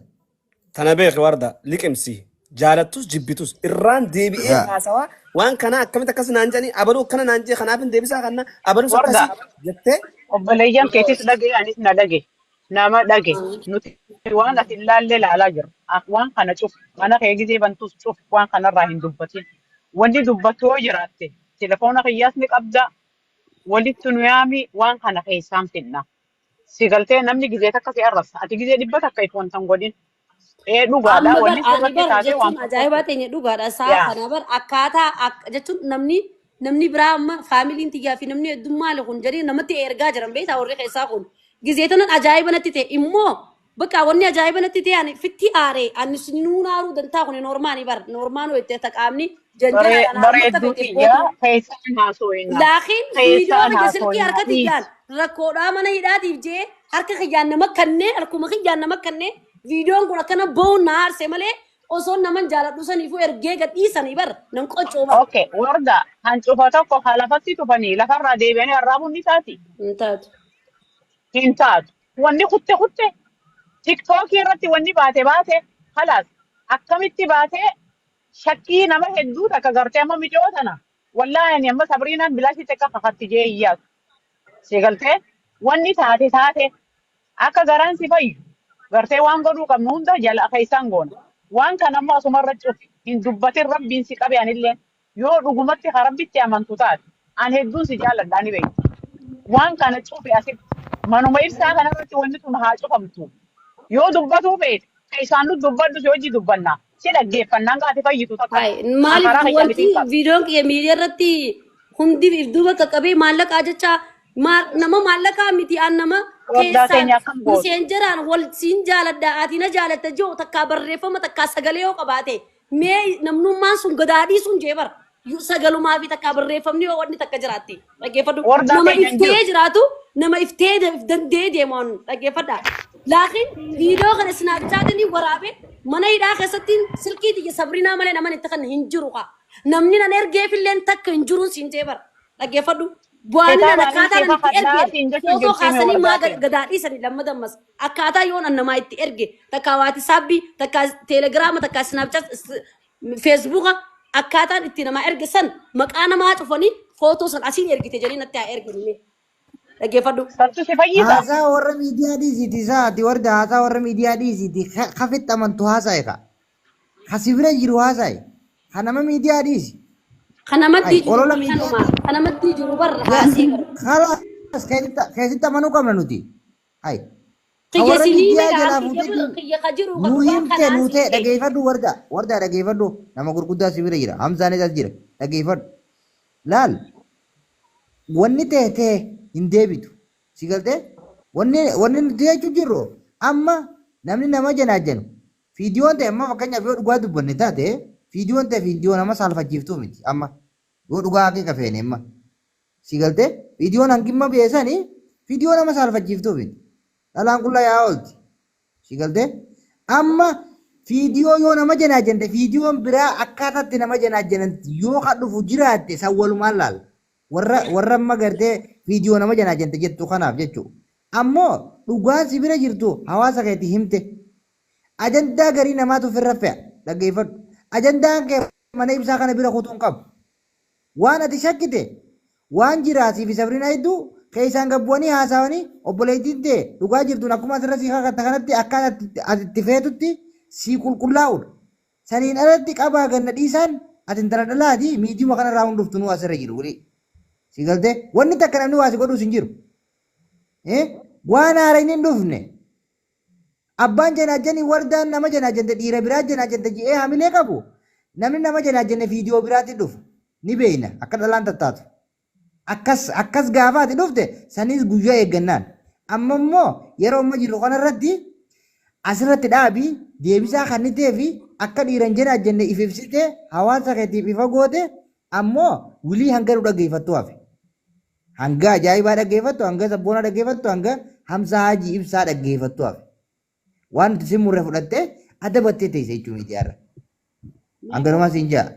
[SPEAKER 2] Tana beeki warda liqimsi jaalattus jibbitus irraan deebi'ee
[SPEAKER 4] Yaa.
[SPEAKER 2] haasawaa waan kana akkamitti akkas naan jedhanii abaluu akkana naan jee kanaaf hin deebisaa kana abalus
[SPEAKER 5] Warda
[SPEAKER 2] akkasii jettee
[SPEAKER 5] obboleeyyan keetis dhage anis na dhage nama dhage nuti waan ati ilaallee laalaa jirra. Waan kana cuf mana kee gizee bantus cuf waan kanarraa hin dubbatin. Wanni dubbattu yoo jiraatte telefoona kiyyaas ni qabda walitti nu yaami waan kana keessaan finna. Si galtee namni gizee takka si arrabsa. Ati gizee dhibba takka if wanta hin godhin. Ee dhugaadha
[SPEAKER 1] Amma bar
[SPEAKER 5] wanni
[SPEAKER 1] ani
[SPEAKER 5] sirratti
[SPEAKER 1] bar
[SPEAKER 5] taatee waan
[SPEAKER 1] jechuun ajaa'ibaa
[SPEAKER 5] tokkotti.
[SPEAKER 1] teenya dhugaadha isaa
[SPEAKER 5] Yaa.
[SPEAKER 1] kana bar akkaataa jechuun namni biraa amma faamiliin tiyyaa fi namni hedduun maali kun jedhanii namatti ergaa jiran beektaa warri keessaa kun gizee tanan ajaa'iba natti ta'e immoo bakka wanni ajaa'iba natti ta'e ani fitti aaree ani sinuun aaruu dantaa kun noormaanii bar noormaan itti taqaamni janjanaadhaan harmatti
[SPEAKER 5] Bareedduu
[SPEAKER 1] feete
[SPEAKER 5] tiyya
[SPEAKER 1] gootu
[SPEAKER 5] keessaan haasofina.
[SPEAKER 1] laakiin viidiyoo
[SPEAKER 5] Keessaan
[SPEAKER 1] kiyya silkii
[SPEAKER 5] haasofina
[SPEAKER 1] harka tiyyaan
[SPEAKER 5] dhiisi.
[SPEAKER 1] rakkoodhaa mana hidhaatiif jee harka kiyyaan nama kannee harkuma kiyyaan nama kannee viidiyoon kun akkana ba'uun na aarse malee Osoo naman jaaladhu saniifuu ergee gad dhiisanii bar nan qoccoo bar.
[SPEAKER 5] Okay, warda hancufa tokko ka lafatti tufanii lafarraa deebi'anii arraabuun ni taati.
[SPEAKER 1] Hin taatu.
[SPEAKER 5] Hin taatu. Wanni kutte kutte tiktookii irratti wanni baate baate halaas akkamitti baatee shakkii nama hedduu takka gartee amma micoo tana wallaahi ani amma sabriinaan bilaashitti akka kakatti jee iyyaatu. Si galtee wanni taate taate akka garaan si fayyu gartee waan godhuu qabnu hunda jala keessaan goona. Waan kana ammoo asumarra cufi hin dubbatin rabbiin si qabe anilleen yoo dhugumatti ka rabbitti amantu taate an hedduun si jaalladha ani beektu. Waan kana cufi asitti manuma ibsaa kanarratti wanni tun haa cufamtu. Yoo dubbatuu feete keessaan nu dubbadhu si hojii dubbanna si dhaggeeffannaan gaati fayyitu takka.
[SPEAKER 1] Hai,
[SPEAKER 5] An
[SPEAKER 1] maaliif
[SPEAKER 5] karaa
[SPEAKER 1] wanti
[SPEAKER 5] kiyyaanitiin qaba.
[SPEAKER 1] viidiyoon kiyya miidiyaa irratti hundi if duuba qaqqabee maallaqaa jecha nama maallaqaa miti an nama
[SPEAKER 5] Wardaa
[SPEAKER 1] keessaan
[SPEAKER 5] keenya akkam gootu.
[SPEAKER 1] miseenjeraan wal siin jaaladha ati na jaalatta jiru takkaa barreeffama takkaa sagalee yoo qabaate mee namnummaan sun gadaa dhiisuun jee bara sagalumaa fi takkaa barreeffamni yoo wanni takka jiraatte dhaggeeffadhu
[SPEAKER 5] Wardaa
[SPEAKER 1] nama
[SPEAKER 5] keenya hin jiru.
[SPEAKER 1] iftee jiraatu nama iftee if danda'ee deemu an dhaggeeffadha. Laakiin viidiyoo kana isnaapchaatiin waraabee mana hidhaa keessatti silkii tiyya sabrinaa malee naman itti kan hin jiru kaa. Namni nan ergeefilleen takka hin jiruun siin jee bara dhaggeeffadhu. Bu'aan nan
[SPEAKER 5] Kitaabaan
[SPEAKER 1] akkaataa
[SPEAKER 5] si
[SPEAKER 1] nan itti
[SPEAKER 5] kakadhaa
[SPEAKER 1] ergeen
[SPEAKER 5] siin jechuun
[SPEAKER 1] footoo
[SPEAKER 5] jirti mee
[SPEAKER 1] kaasanii maa
[SPEAKER 5] wardaa keenya.
[SPEAKER 1] gadaa dhiisanii lamma dammas akkaataa yoon an namaa itti erge takkaa waatisaabbii takkaa teelegiraama takkaa isnaapchaat feesbuuka akkaataan itti namaa erge san maqaa namaa cufanii footoo san asiin ergite jedhanii natti haa erganii dhaggeeffadhu.
[SPEAKER 5] Santu si fayyisa.
[SPEAKER 4] Haasaa warra miidiyaa dhiisiiti saati warda haasaa warra miidiyaa dhiisiiti kafitti amantu haasa'e ka. Kasi bira jiru haasa'e. Ka nama miidiyaa dhiisi.
[SPEAKER 1] Kana maddii
[SPEAKER 4] Ay,
[SPEAKER 1] jiru
[SPEAKER 4] olola
[SPEAKER 1] kanuma
[SPEAKER 4] miidiyaa.
[SPEAKER 1] kana maddii jiru barra haasee bara.
[SPEAKER 4] Kalaas keessatti amanuu qabna nuti. Ay. Ka
[SPEAKER 1] Kiyya
[SPEAKER 4] warra
[SPEAKER 1] sinii
[SPEAKER 4] miidiyaa
[SPEAKER 1] miidhaan
[SPEAKER 4] jalaa
[SPEAKER 1] kiyya
[SPEAKER 4] fuutee
[SPEAKER 1] kiyya ka jiru ka
[SPEAKER 4] nu
[SPEAKER 1] dhugaa
[SPEAKER 4] himte
[SPEAKER 1] kanaa
[SPEAKER 4] nu
[SPEAKER 1] siin
[SPEAKER 4] ta'e
[SPEAKER 1] ta'e.
[SPEAKER 4] dhageeffadhu warda warda dhageeffadhu nama gurguddaa si bira jira hamzaanis as jira dhageeffadhu laal wanni ta'e ta'e hin deebitu si galtee wanni wanni nuti jechuu jirru amma namni nama janaajanu fiidiyoon ta'e amma fakkeenyaaf yoo dhugaa dubbanne taate fiidiyoon ta'e fiidiyoo nama saalfachiiftuu miti amma yoo dhugaa haqiiqa feene amma si galtee fiidiyoon hangimma beesanii fiidiyoo nama saalfachiiftuu miti dhalaan qullaa yaa oolti. Si galtee? Amma fiidiyoo yoo nama janaajante fiidiyoon biraa akkaataatti nama janaajanan yoo ka dhufu jiraatte san walumaan laal. Warra warra amma gartee fiidiyoo nama janaajante jettu kanaaf jechuudha. Ammoo dhugaan si bira jirtu hawaasa keetti himte. Ajandaa garii namaatu ofirra fe'a dhaggeeffadhu. Ajandaan kee mana ibsaa kana bira kutuu hin qabu. Waan ati shakkite waan jiraasii fi sabrina hedduu keessaan gabbu'anii haasawanii obboleettiin ta'e dhugaa jirtuun akkuma asirra si kakatta kanatti akka ati itti feetutti si qulqullaa'udha. Saniin alatti qabaa ganna dhiisaan ati intala dhalaati miidiyuma kanarraa hunduftu nuu asirra jiru wili. Si galtee wanni takka namni waa si godhuus hin jiru. Waan haara hin dhufne. Abbaan janaajjanii wardaan nama janaajjante dhiira biraa janaajjante je'ee hamilee qabu namni nama janaajjanne viidiyoo biraatti dhufu ni beeyna akka dhalaan tattaatu. Akkas akkas gaafa ati dhufte sanis guyyaa eeggannaan. Amma immoo yeroo amma jirru kanarratti asirratti dhaabii deebisaa kan ta'ee fi akka dhiiran janaajjanne if ibsite hawaasa keetiif ifa goote ammoo wilii hanga nu dhaggeeffattu hafe. Hanga ajaa'ibaa dhaggeeffattu, hanga sabboonaa dhaggeeffattu, hanga Hamzaa Hajii ibsaa dhaggeeffattu hafe. Waan nuti si murre fudhattee adabattee teesse jechuun miidiyaarra. Hanganumaa siin jaa.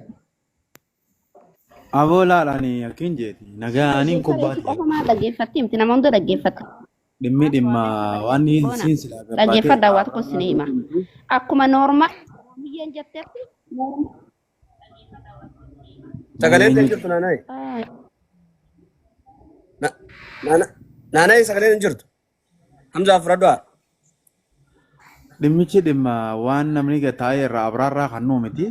[SPEAKER 6] Aboo laal ani akkin jeeti nagaaniin
[SPEAKER 7] Dhaggeeffadha
[SPEAKER 6] kubbaati
[SPEAKER 7] qofa maal dhaggeeffatti miti nama hunda dhaggeeffata.
[SPEAKER 6] dhimmi dhimma waan
[SPEAKER 7] Boona
[SPEAKER 6] siin silaa gabbaatee
[SPEAKER 7] dhaggeeffadha waa tokko isin hima. Akkuma noormaal biyyeen jettetti
[SPEAKER 2] Sagaleen hin
[SPEAKER 6] eenyu
[SPEAKER 2] jirtu naanayi. Naanayi sagaleen hin jirtu. Hamzaa fudhadhu haa.
[SPEAKER 6] Dhimmichi dhimma waan namni taa'ee irraa abraarraa kan nuu miti.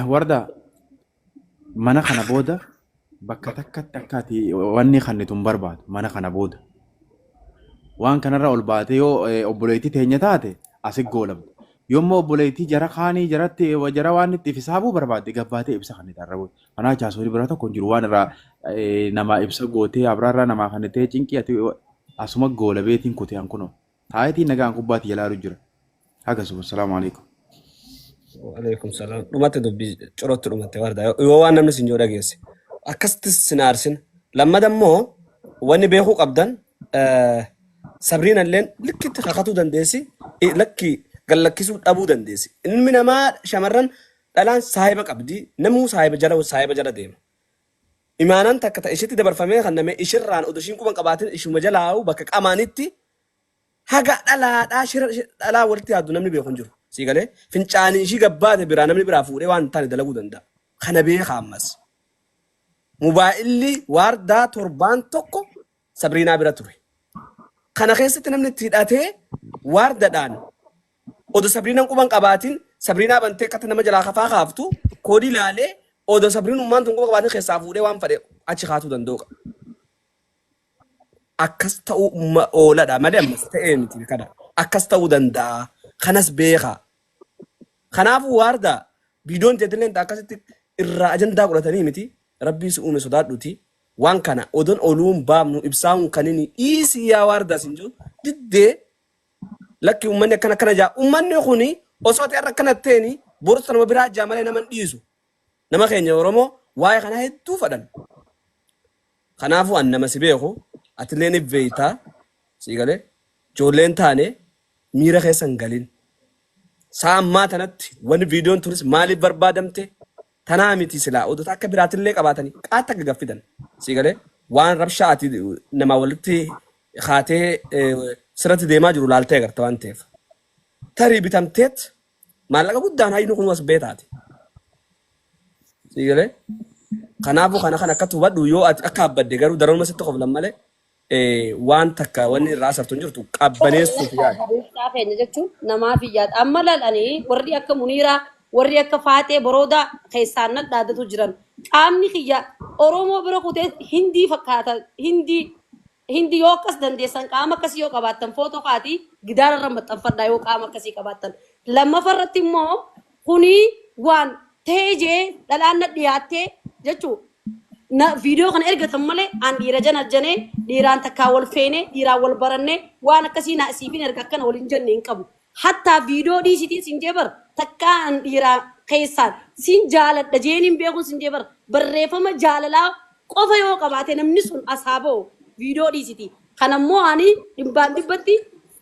[SPEAKER 6] Warda mana kana booda bakka takkatti akka ati wanni kannitu hin barbaadu mana kana booda. Waan kanarra ol baatee yoo obboleettii teenya taate asi goolabda. Yommuu obboleettii jara kaanii jaratti jara waan itti ifisaabuu barbaadde gabbaatee ibsa kan itti arrabu. Kanaa jaasoorii bira tokko hin jiru waan irraa namaa ibsa gootee abraarraa namaa kan ta'e cinqii ati asuma goolabeetiin kutee hankunoo. Taayitiin nagaan kubbaatti jalaalu jira. Akkasuma salaamu alaikum.
[SPEAKER 2] Waalaikum salaam. Dhumatti dubbii corootti dhumatte warda yoo waan namni sin jiru dhageesse. Akkasitti sin aarsin. Lammada immoo wanni beekuu qabdan Sabriin illeen likkitti kakatuu dandeessi, lakki gallakkisuu dhabuu dandeessi. Ilmi namaa shamarran dhalaan saahiba qabdi, namuu saahiba jala deema. Imaanaan takka ta'e ishitti dabarfamee kan namee ishirraan odoo ishiin quban qabaatin ishuma jalaa'u bakka qamaanitti haga dhalaadhaa shira dhalaa walitti yaaddu namni beeku hin jiru. Sii galee fincaanii ishii gabbaate biraa namni biraa fuudhee waan hin taane dalaguu danda'a. Kana beeka ammas. Mobaayilli waardaa torbaan tokko Sabriinaa bira ture. Kana keessatti namni itti hidhatee waardadhaan odoo Sabriinaan quban qabaatin Sabriinaa bantee akkatti nama jalaa kafaa kaaftu koodii laalee odoo Sabriinummaan tun quba qabaatin keessaa fuudhee waan fedhe achi kaatuu danda'u qaba. Akkas ta'uu ooladha malee ammas ta'ee miti kana. Akkas ta'uu danda'a. Kanas beeka. Kanaafuu waardaa viidiyoon teetillee akkasitti irraa ajandaa godhatanii miti rabbii si uume sodaadhuti waan kana odoon oluun baafnu ibsaa'uun kan inni dhiisii yaa waardaa sin jiru diddee lakki uummanni akkana akkana jaa uummanni kuni osoo ta'e irra akkana ta'eni borsa nama biraa jaa malee nama hin dhiisu nama keenya Oromoo waa'ee kanaa hedduu fadhan. Kanaafuu an nama si beeku atillee ni beektaa si galee ijoolleen taane miira keessa hin galin. Sa'a ammaa tanatti wanni viidiyoon turis maaliif barbaadamte tanaa miti silaa odota akka biraatillee qabaatanii qaata akka gaffidan si galee waan rabshaa ati nama walitti kaatee sirratti deemaa jiru laaltee agarta waan ta'eef. Tarii bitamteet maallaqa guddaan haynu kun as beetaati. Si galee kanaafuu kana kan akkatti hubadhu yoo ati akka abbadde garuu daranuma sitti qoflan malee waan takka wanni irraa asartu hin jirtu qabbaneessuuf yaada.
[SPEAKER 1] Isaa keenya jechuun namaaf yaada. Amma lalanii warri akka Muniiraa warri akka Faaxee Boroodaa keessaan nadhaadatu jiran. Qaamni kiyya Oromoo bira kutee Hindii fakkaata. Hindii yoo akkas dandeessan qaama akkasii yoo qabaattan footoo kaatii gidaara irra maxxanfadhaa yoo qaama akkasii qabaattan. Lammaffaa irratti immoo kuni waan ta'ee jee dhalaan na dhiyaattee jechuu na viidiyoo kana ergatan malee aan dhiira jana janee dhiiraan takkaa wal feenee dhiiraan wal barannee waan akkasii na siifin erga akkana wal hin jenne hin qabu. Hattaa viidiyoo dhiisitiin sin jee bar takkaa an dhiiraa keessaan sin jaaladha jeeniin beekuun sin jee bar barreeffama jaalalaa qofa yoo qabaate namni sun as haa ba'u viidiyoo dhiisiti. Kanammoo ani dhibbaan dhibbatti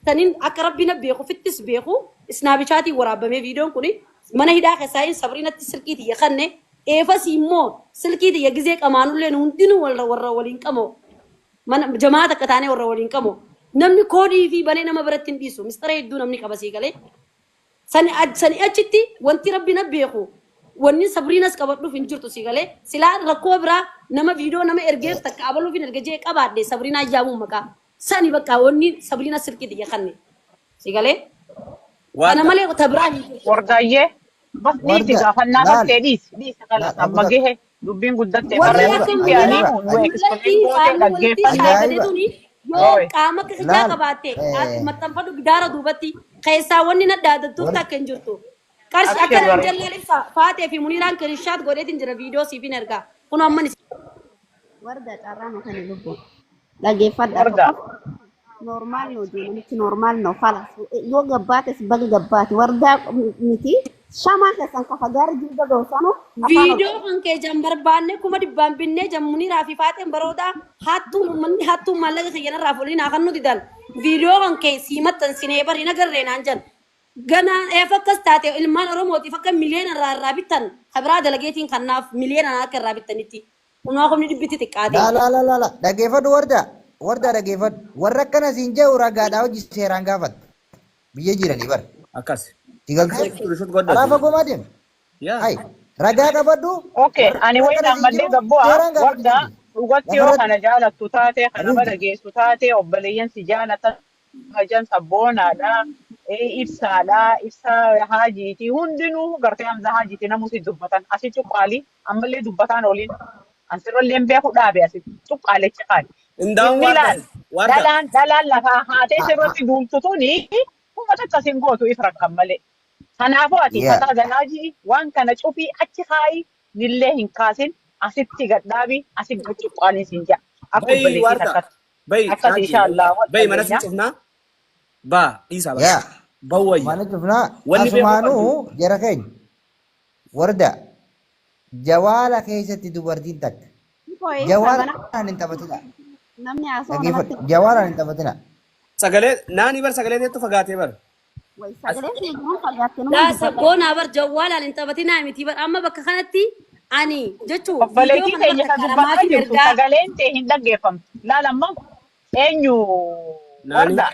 [SPEAKER 1] tanin akka rabbi na beeku fittis beeku isnaabichaatiin waraabamee viidiyoon kuni mana hidhaa keessaa hin sabriinatti silkii tiyya kanne eefas immoo silkii tiyya gizee qamaanullee hundinuu warra waliin qamoo mana jamaa takka taanee warra waliin qamoo namni koodii fi banee nama biratti hin dhiisu mistara hedduu namni qaba sii galee sani achitti wanti rabbi na beeku wanni sabriinas qabadhuuf hin jirtu sii galee silaa rakkoo biraa nama viidiyoo nama ergeef takka abaluuf hin erge jee qabaadhe sabriinaa yaamuun maqaa sani bakka wanni sabriina silkii tiyya kanne sii galee kana malee tabiraa hin jirtu.
[SPEAKER 5] Wardaayyee bas dhiisi
[SPEAKER 4] Warda
[SPEAKER 5] gaafannaa
[SPEAKER 4] laal
[SPEAKER 5] fattee dhiisi dhiisi kalas
[SPEAKER 4] laal
[SPEAKER 5] amma
[SPEAKER 4] abu
[SPEAKER 5] gahe dubbiin guddatte
[SPEAKER 1] Warri
[SPEAKER 4] ajaa'iba
[SPEAKER 1] akka
[SPEAKER 5] barreeffamti ani
[SPEAKER 4] ajaa'iba
[SPEAKER 5] nu
[SPEAKER 1] mul'atti
[SPEAKER 5] explain gootee
[SPEAKER 1] qaamni walitti
[SPEAKER 5] dhaggeeffanne.
[SPEAKER 1] shaayifate
[SPEAKER 4] ajaa'iba
[SPEAKER 1] tuni yoo
[SPEAKER 5] Ooy.
[SPEAKER 1] qaama akka kijaa
[SPEAKER 4] laal
[SPEAKER 1] qabaatte maxxanfadhu gidaara duubatti keessaa wanni na dhaadattuuf takka hin jirtu. Qarshi
[SPEAKER 5] Abshir
[SPEAKER 1] akka nan
[SPEAKER 5] barreeffama.
[SPEAKER 1] jallee ibsa faatee fi muniiraan kirishaat godheetiin jira viidiyoo siif hin ergaa. Kun amman
[SPEAKER 7] Warda carraa makani lubbu. Dhaggeeffadha
[SPEAKER 5] Warda.
[SPEAKER 7] tokko normaal no namichi normaal no falas yoo gabbaates baga gabbaate wardaa miti shamaa keessan kafa gaara jirga goosanu afaan
[SPEAKER 1] Viidiyoo kan kee jan barbaanne 100,000 binnee jan muniiraa fi faaxeen baroodaa hattuun uummanni hattuun maallaqa kiyyanarraa fuudhanii naa kan nuti dan viidiyoo kan kee sii maxxansinee bari nagarree naan jan ganaan eef akkas taate ilmaan Oromootiif akka miliyoona irraa irraa bittan kabiraa dalageetiin kannaaf miliyoona akka irraa bittanitti kunoo kumni dhibbitti xiqqaate.
[SPEAKER 4] La la la la la dhaggeeffadhu warda warda dhaggeeffadhu warra akkana siin jedhu ragaadhaa hojii seeraan gaafatta biyya jiranii bar
[SPEAKER 2] Akkas.
[SPEAKER 4] si galtee
[SPEAKER 2] Rishut
[SPEAKER 4] karaa
[SPEAKER 2] godhati.
[SPEAKER 4] fagoo maa deemu
[SPEAKER 2] Yaa.
[SPEAKER 4] hay ragaa qabadhu
[SPEAKER 5] Okay,
[SPEAKER 4] warra
[SPEAKER 5] ani wayin
[SPEAKER 4] akkana siin
[SPEAKER 5] ammallee
[SPEAKER 4] jedhu
[SPEAKER 5] gabbu'a
[SPEAKER 4] seeraan gaafachuu
[SPEAKER 5] warda
[SPEAKER 4] dandeessa
[SPEAKER 5] dhugatti yoo
[SPEAKER 4] lafarratti
[SPEAKER 5] kana jaalattu taate kana
[SPEAKER 4] aduuti
[SPEAKER 5] balageessu taate obboleeyyan si jaalatan kajan sabboonaadha ibsaadha ibsaa haajiiti hundinuu gartee hamza haajiiti namuu si dubbatan asi cuqqaali ammallee dubbataan oliin ansirrallee hin beeku dhaabe asi cuqqaalecha kaali.
[SPEAKER 2] Indaa'uun
[SPEAKER 5] Inni
[SPEAKER 2] waarda.
[SPEAKER 5] laal
[SPEAKER 2] Waarda.
[SPEAKER 5] dhalaan dhalaan lafaa haatee sirratti duultu tuni kuma takka sin gootu if rakkan malee. Kanaafuu ati
[SPEAKER 4] yaa
[SPEAKER 5] fataa ganaajii waan kana cufii achi kaayi nillee hin kaasin asitti gadhaabi asi cuqqaaliin siin jedha. Akka
[SPEAKER 2] Bayi
[SPEAKER 5] obboleettii
[SPEAKER 2] waarda.
[SPEAKER 5] takkatti.
[SPEAKER 2] Bayi
[SPEAKER 5] Akkas
[SPEAKER 2] naaji.
[SPEAKER 5] inshaallah wal
[SPEAKER 2] Bayi mana sin
[SPEAKER 5] dhageenya.
[SPEAKER 2] cufnaa. Baa dhiisaa bakka.
[SPEAKER 4] yaa
[SPEAKER 2] Bawwayya.
[SPEAKER 4] mana cufnaa
[SPEAKER 2] Wanni beekuu qabdu.
[SPEAKER 4] asumaanuu jara keenya warda jawaala keessatti dubartiin takka
[SPEAKER 7] Koo ibsa mana
[SPEAKER 4] jawaalaan hin taphatina
[SPEAKER 7] namni haasoo namatti
[SPEAKER 4] dhaggeeffadhu jawaalaan hin taphatina
[SPEAKER 2] Sagalee naanii bar sagalee teettu fagaatee bar.
[SPEAKER 7] Way sagalee fi fagaatte numa
[SPEAKER 1] Laa
[SPEAKER 7] dubbadha.
[SPEAKER 1] sabboonaa bar jawwaalaan hin taphatinaa miti bar amma bakka kanatti ani jechuu viidiyoo
[SPEAKER 5] Obboleettii
[SPEAKER 1] kana
[SPEAKER 5] teenya
[SPEAKER 1] bar
[SPEAKER 5] ka
[SPEAKER 1] takka
[SPEAKER 5] dubbataa
[SPEAKER 1] namaafin
[SPEAKER 5] jirtu
[SPEAKER 1] ergaa
[SPEAKER 5] sagaleen tee hin dhaggeeffamtu. Laal amma eenyu
[SPEAKER 2] Naanii.
[SPEAKER 5] warda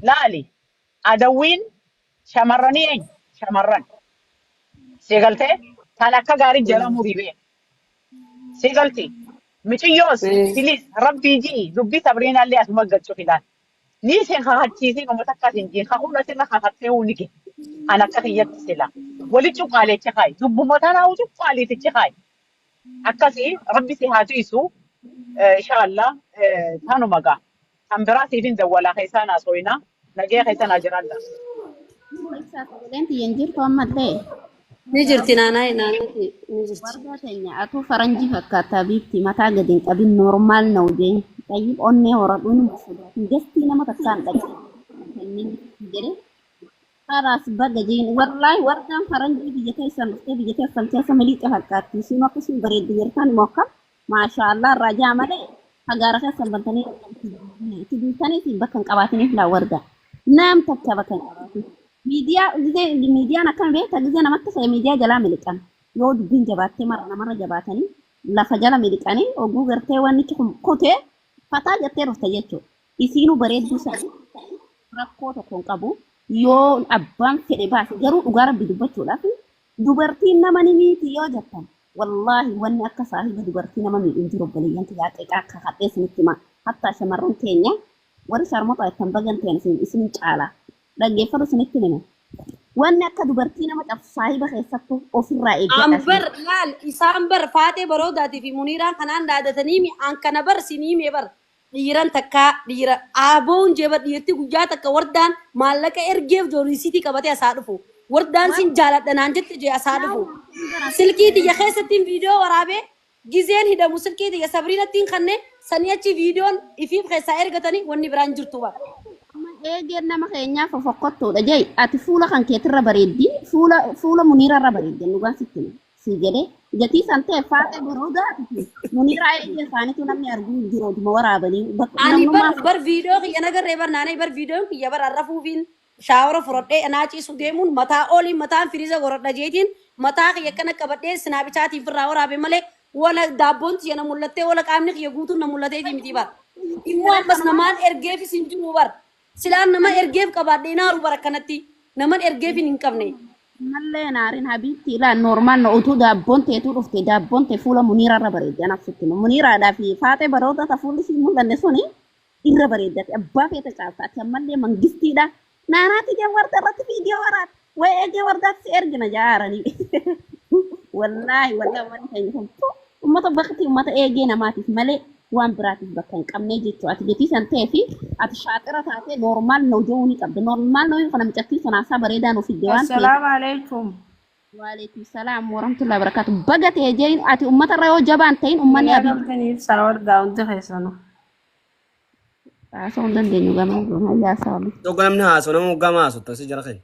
[SPEAKER 5] laali adawwiin shamarranii eenyu shamarran si galtee tan akka gaarii jala murii bee si galti miciyyoos bilis rabbii ji'i dubbii sabriinaallee asuma galchu filaan ni isin kakachiisin uummata akkas hin jiin kakuun asirra kakattee unige an akka kiyyatti sila wali cuqqaaleechi kaayi dubbuma tanaa cuqqaaleetichi kaayi akkasii rabbi si haa tiisu inshaallah tanuma gaa kan biraa siif hin dawwalaa keessaa naa sooyinaa nagee keessa naa jiraadha.
[SPEAKER 7] Ibsaa sagaleen tiyya hin jirtu ammallee.
[SPEAKER 1] Ni jirti naanaa naanaa ni jirti.
[SPEAKER 7] Wardaa teenya atuu faranjii fakkaata biifti mataa gadi hin qabin normaal na hojii. Tayyib onnee horadhuu numa sodaatin gastii nama takkaan dhaqe. Kennin jedhe Khalas baga jeen wallahi wardaan faranjii biyya teessan dhuftee biyya teessan keessa miliixa fakkaatti. Isiin akka isin bareeddu jirtan immoo akkam maashaallah irraa jaa malee hagaara keessan bantanii itti duutanii isin bakka hin qabaatiniif laa warda. Nam takka bakka hin qabaatin. Miidiyaa gizee miidiyaan akkam beekta gizee namatti fe'e miidiyaa jalaa miliqan. Yoo dubbiin jabaattee mara namarra jabaatanii lafa jala miliqanii oguu gartee wannichi kun kutee fataa jettee dhufta jechuudha. Isiinuu bareedduu sanii rakkoo tokko hin qabu. Yoo abbaan fedhe baase garuu dhugaa rabbi dubbachuudhaaf dubartiin nama ni miiti yoo jettan wallaahi wanni akka saahiba dubartii nama miidhu hin jiru obboleeyyan kiyyaa qeqaa kakadhee isinitti hima. Hattaa shamarran keenya warri sharmoxa jettan bagan ta'an isin isin caala. Dhaggeeffadhu isinitti hima. Wanni akka dubartii nama cabsu saahiba keessattuu ofirraa eeggadha
[SPEAKER 1] An
[SPEAKER 7] isin.
[SPEAKER 1] bar laal isaan bar faaxee baroodaatii fi muniiraan kanaan dhaadatanii mi an kana bar sinii mee bar dhiiran takka dhiira aaboon jee bar dhiirti guyyaa takka wardaan maallaqa ergeef joorisiitii qabatee asaa dhufu wardaan sin jaaladha naan jette jee asaa dhufu silkii tiyya keessattiin viidiyoo waraabee gizeen hidhamu silkii tiyya sabriinattiin kanne sanii achi viidiyoon ifiif keessaa ergatanii wanni biraan jirtu bar.
[SPEAKER 7] Amma eegeen nama keenyaa fofokkottuudha jee ati fuula kan keetirra bareeddi fuula fuula muniirarra bareeddi dhugaan sitti hima si jedhe gatii san ta'e faaxee baroodaa muniiraa eegee isaaniitu namni arguu hin jiru oduma waraabanii bakka
[SPEAKER 1] Ani bar
[SPEAKER 7] namnummaa
[SPEAKER 1] bar viidiyoo kiyya nagarree bar naanee bar viidiyoon kiyya bar arrafuufiin shaawara fudhadhee anaa ciisu deemuun mataa oliin mataan firiiza gorodha jeetiin mataa kiyya akkana qabadhee sinaabichaatiin firraa waraabe malee wala daabboon tiyya na mul'attee wala qaamni kiyya guutuun na mul'ateetii miti bar. Immoo ammas namaan ergeefis hin jiru bar. Silaan nama ergeef qabaadhee naaru bar akkanatti naman ergeef hin qabne.
[SPEAKER 7] Mallee naarin habiibti ilaa normaal na utuu daabboon teetuu dhufte daabboon tee fuula muniiraarra bareeddi anaaf sitti hima muniiraadhaa fi faaxee baroodaa ta fuulli sii mul'anne suni irra bareeddati abbaa feete caalta ati ammallee mangistiidha naanaati jee warda irratti viidiyoo waraabde way eegee wardaatti si ergina jaaranii wallaahi wallaahi wanni keenya kun ummata bakti ummata eegee namaatiif malee waan biraatiif bakka hin qabne jechuu ati gatii san ta'ee fi ati shaaxira taatee normaal na hojii ni qabda normaal na kana micattii sana haasaa bareedaa nuuf fidde waan ta'eef.
[SPEAKER 8] Assalaamu alaikum.
[SPEAKER 7] Waalaikum salaam warahmatullahi wabarakatuh. Baga ta'e jeen ati ummata irra yoo jabaan ta'in ummanni
[SPEAKER 8] Nagaa
[SPEAKER 7] abii
[SPEAKER 8] qabdanii ibsaa wardaa hundi keessanuu.
[SPEAKER 7] haasa'uu hin dandeenyu gama hayyaa saawwi.
[SPEAKER 2] Tokko namni haasoo nama hoggaa haasoo tasii jara keenya.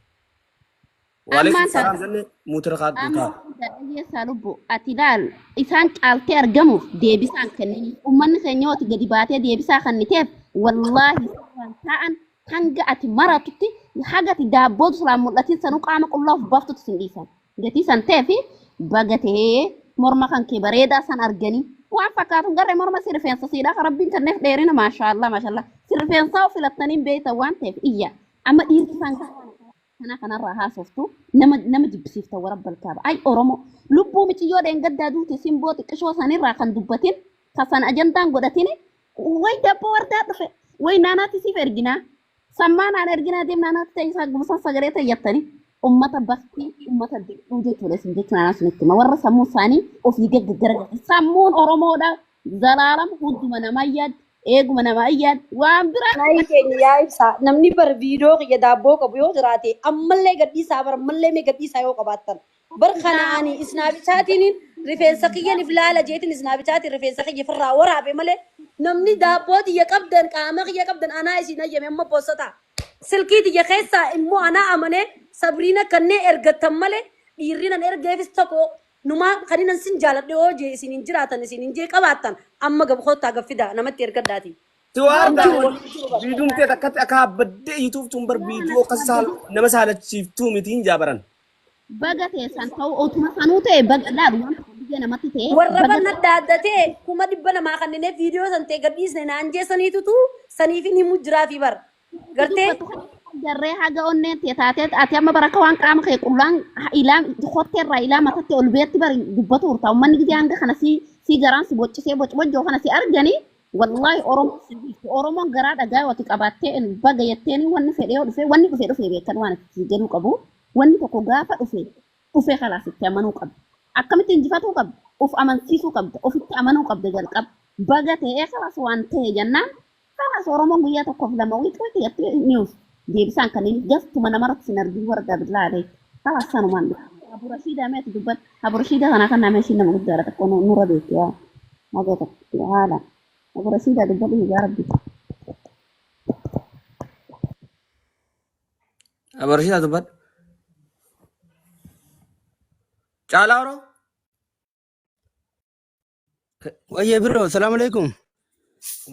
[SPEAKER 2] Waalaikum
[SPEAKER 7] Ammaan
[SPEAKER 2] salaam
[SPEAKER 7] tana
[SPEAKER 2] jenne muutira kaadhu
[SPEAKER 7] amma
[SPEAKER 2] ta'a.
[SPEAKER 7] dhageessaa lubbu ati ilaal isaan caaltee argamuuf deebisaan kennini ummanni keenya yoo ati gadi baatee deebisaa kenniteef wallaahi waan ta'an hanga ati maratutti haga ati daabbootu silaa mul'atin sanuu qaama qullaa of baaftutti sin dhiisan gatii san ta'ee fi baga ta'ee morma kan kee bareedaa san arganii waan fakkaatu hin garree morma si rifeensa siidhaa kan rabbiin kenneef dheerina maashaallah maashaallah si rifeensaa of filattanii hin beektan waan ta'eef iyya amma dhiirri isaan kana kanarraa haasoftu nama nama jibbisiifta warra balkaaba ay oromoo lubbuu miciyyoo dheengaddaa duute simboo xiqqishoo sanirraa kan dubbatin kan san ajandaan godhatin way dabboo wardaa dhufe way naanaatti siif erginaa sammaa naan erginaa deem naanaatti ta'e isaa gubusan sagalee ta'e jettanii ummata baktii ummata diquu jechuudha isin jechuun anaa sunitti hima warra sammuu isaanii ofii gaggaragale sammuun oromoodha zalaalam hunduma namaa yaad eeguma namaa yaad waan biraa
[SPEAKER 1] Naayii keenya yaa ibsaa namni bar viidiyoo kiyya daabboo qabu yoo jiraate ammallee gadhiisaa bar ammallee mee gadhiisaa yoo qabaattan. Bar kana ani isnaabichaatiin rifeensa kiyyan if laala jeetiin isnaabichaatiin rifeensa kiyya firraa waraabe malee namni daabboo tiyya qabdan qaama kiyya qabdan anaa isin hayyame amma poosota. Silkii tiyya keessaa immoo anaa amanee sabriina kanneen ergattan malee dhiirri nan ergeefis tokko numaa kan nan sin jaaladhe yoo jee isin hin jiraatan isin hin jee qabaattan amma gab kottaa gab fidaa namatti ergadhaati.
[SPEAKER 2] Si waardaa
[SPEAKER 1] Hin jiru wanni jiru bar.
[SPEAKER 2] viidumtee takkatti akka baddee iyyituuf tun bar viidiyoo akka nama saalachiiftuu mitiin jaabaran.
[SPEAKER 7] Baga teessan ta'u otuma sanuu ta'e baga laal waan tokko biyya namatti ta'e
[SPEAKER 1] Warra
[SPEAKER 7] baga
[SPEAKER 1] banna dhaaddatee 200,000 kanneen viidiyoo san ta'e gadhiisne naan jeessaniitutu saniifin himu jiraa fi bar. Gartee
[SPEAKER 7] dubbatu kana garree haga onneen tee taatee ati amma baraka waan qaama kee qullaan ilaa kotteerraa ilaa matatti ol beetti bari dubbatu urta ummanni gisee hanga kana si si garaan si boccisee bocbojjoo kana si arganii wallahi Oromoon si bulchu Oromoon garaa dhagaa wati qabaattee baga jetteeni wanni fedhee yoo dhufe wanni dhufe dhufe beekan waan itti si jedhuu qabu wanni tokko gaafa dhufe dhufe kalaas itti amanuu qabda akkamitti injifatuu qabda of amansiisuu qabda ofitti amanuu qabda jalqaba baga ta'ee kalaas waan ta'e jennaan kalaas Oromoon guyyaa tokkoof lama wiiq wiiq jettee news deebisaan kanneen gaftuma namarratti sin argin warra billaa alee kalaas sanumaan dhufa. Abu Rashiidaa meeti dubbadhu. Abu Rashiidaa kanaa kan nama ishiin nama guddaadha xiqqoo nurra beekti yaa. Haga tokko haala. Abu Rashiidaa dubbadhu yaa Rabbi.
[SPEAKER 2] Abarshiidhaa dubbadhu. Caalaa Oroo.
[SPEAKER 9] Wayye bro, salaam alaikum.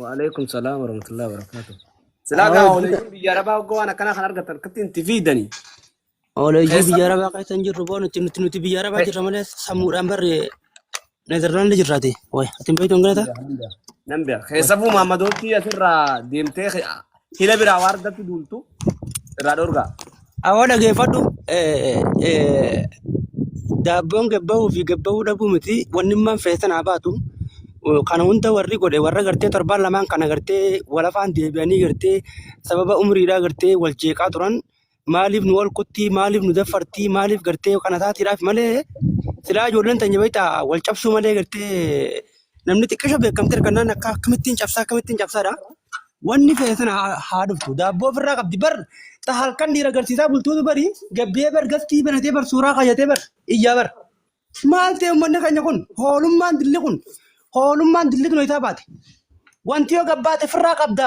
[SPEAKER 2] Waalaikum salaam warahmatullahi wabarakatuh. Silaa gaa
[SPEAKER 9] Awwa
[SPEAKER 2] ooleeyyiin biyya arabaa hoggaa waan akkanaa kan argatan akkatti itti fiidanii.
[SPEAKER 9] Ooleyyii
[SPEAKER 2] Keessa
[SPEAKER 9] biyya arabaa keessa hin jirru boo nuti nuti nuti biyya arabaa jirra malee sammuudhaan barre Neezerlaandi jirraati. Way ati hin beektu hin galata?
[SPEAKER 2] Nan beeka. Keessafuu maammadootti asirraa deemtee hila biraa waan argattu duultu irraa dhorgaa.
[SPEAKER 9] Awwa dhageeffadhu. Daabboon gabbahuu fi gabbahuu dhabuu miti wanni immaan feesan haa baatu. Kana hunda warri godhe warra gartee torbaan lamaan kana gartee walafaan deebi'anii gartee sababa umriidhaa gartee wal jeeqaa turan maaliif nu ol kuttii maaliif nu daffartii maaliif gartee kana taatiidhaaf malee silaa ijoolleen teenya beektaa wal cabsuu malee gartee namni xiqqisho beekamte argannaan akka akkamittiin cabsaa akkamittiin cabsaadha. Wanni fe'e sana haa dhuftu. Daabboo ofirraa qabdi bar ta halkan dhiira agarsiisaa bultuutu bari gabbee bar gastii banatee bar suuraa kaayatee bar iyyaa bar. Maal ta'e uummanni keenya kun hoolummaan dilli kun hoolummaan dilli kun isaa baate. Wanti yoo gabbaate ofirraa qabda.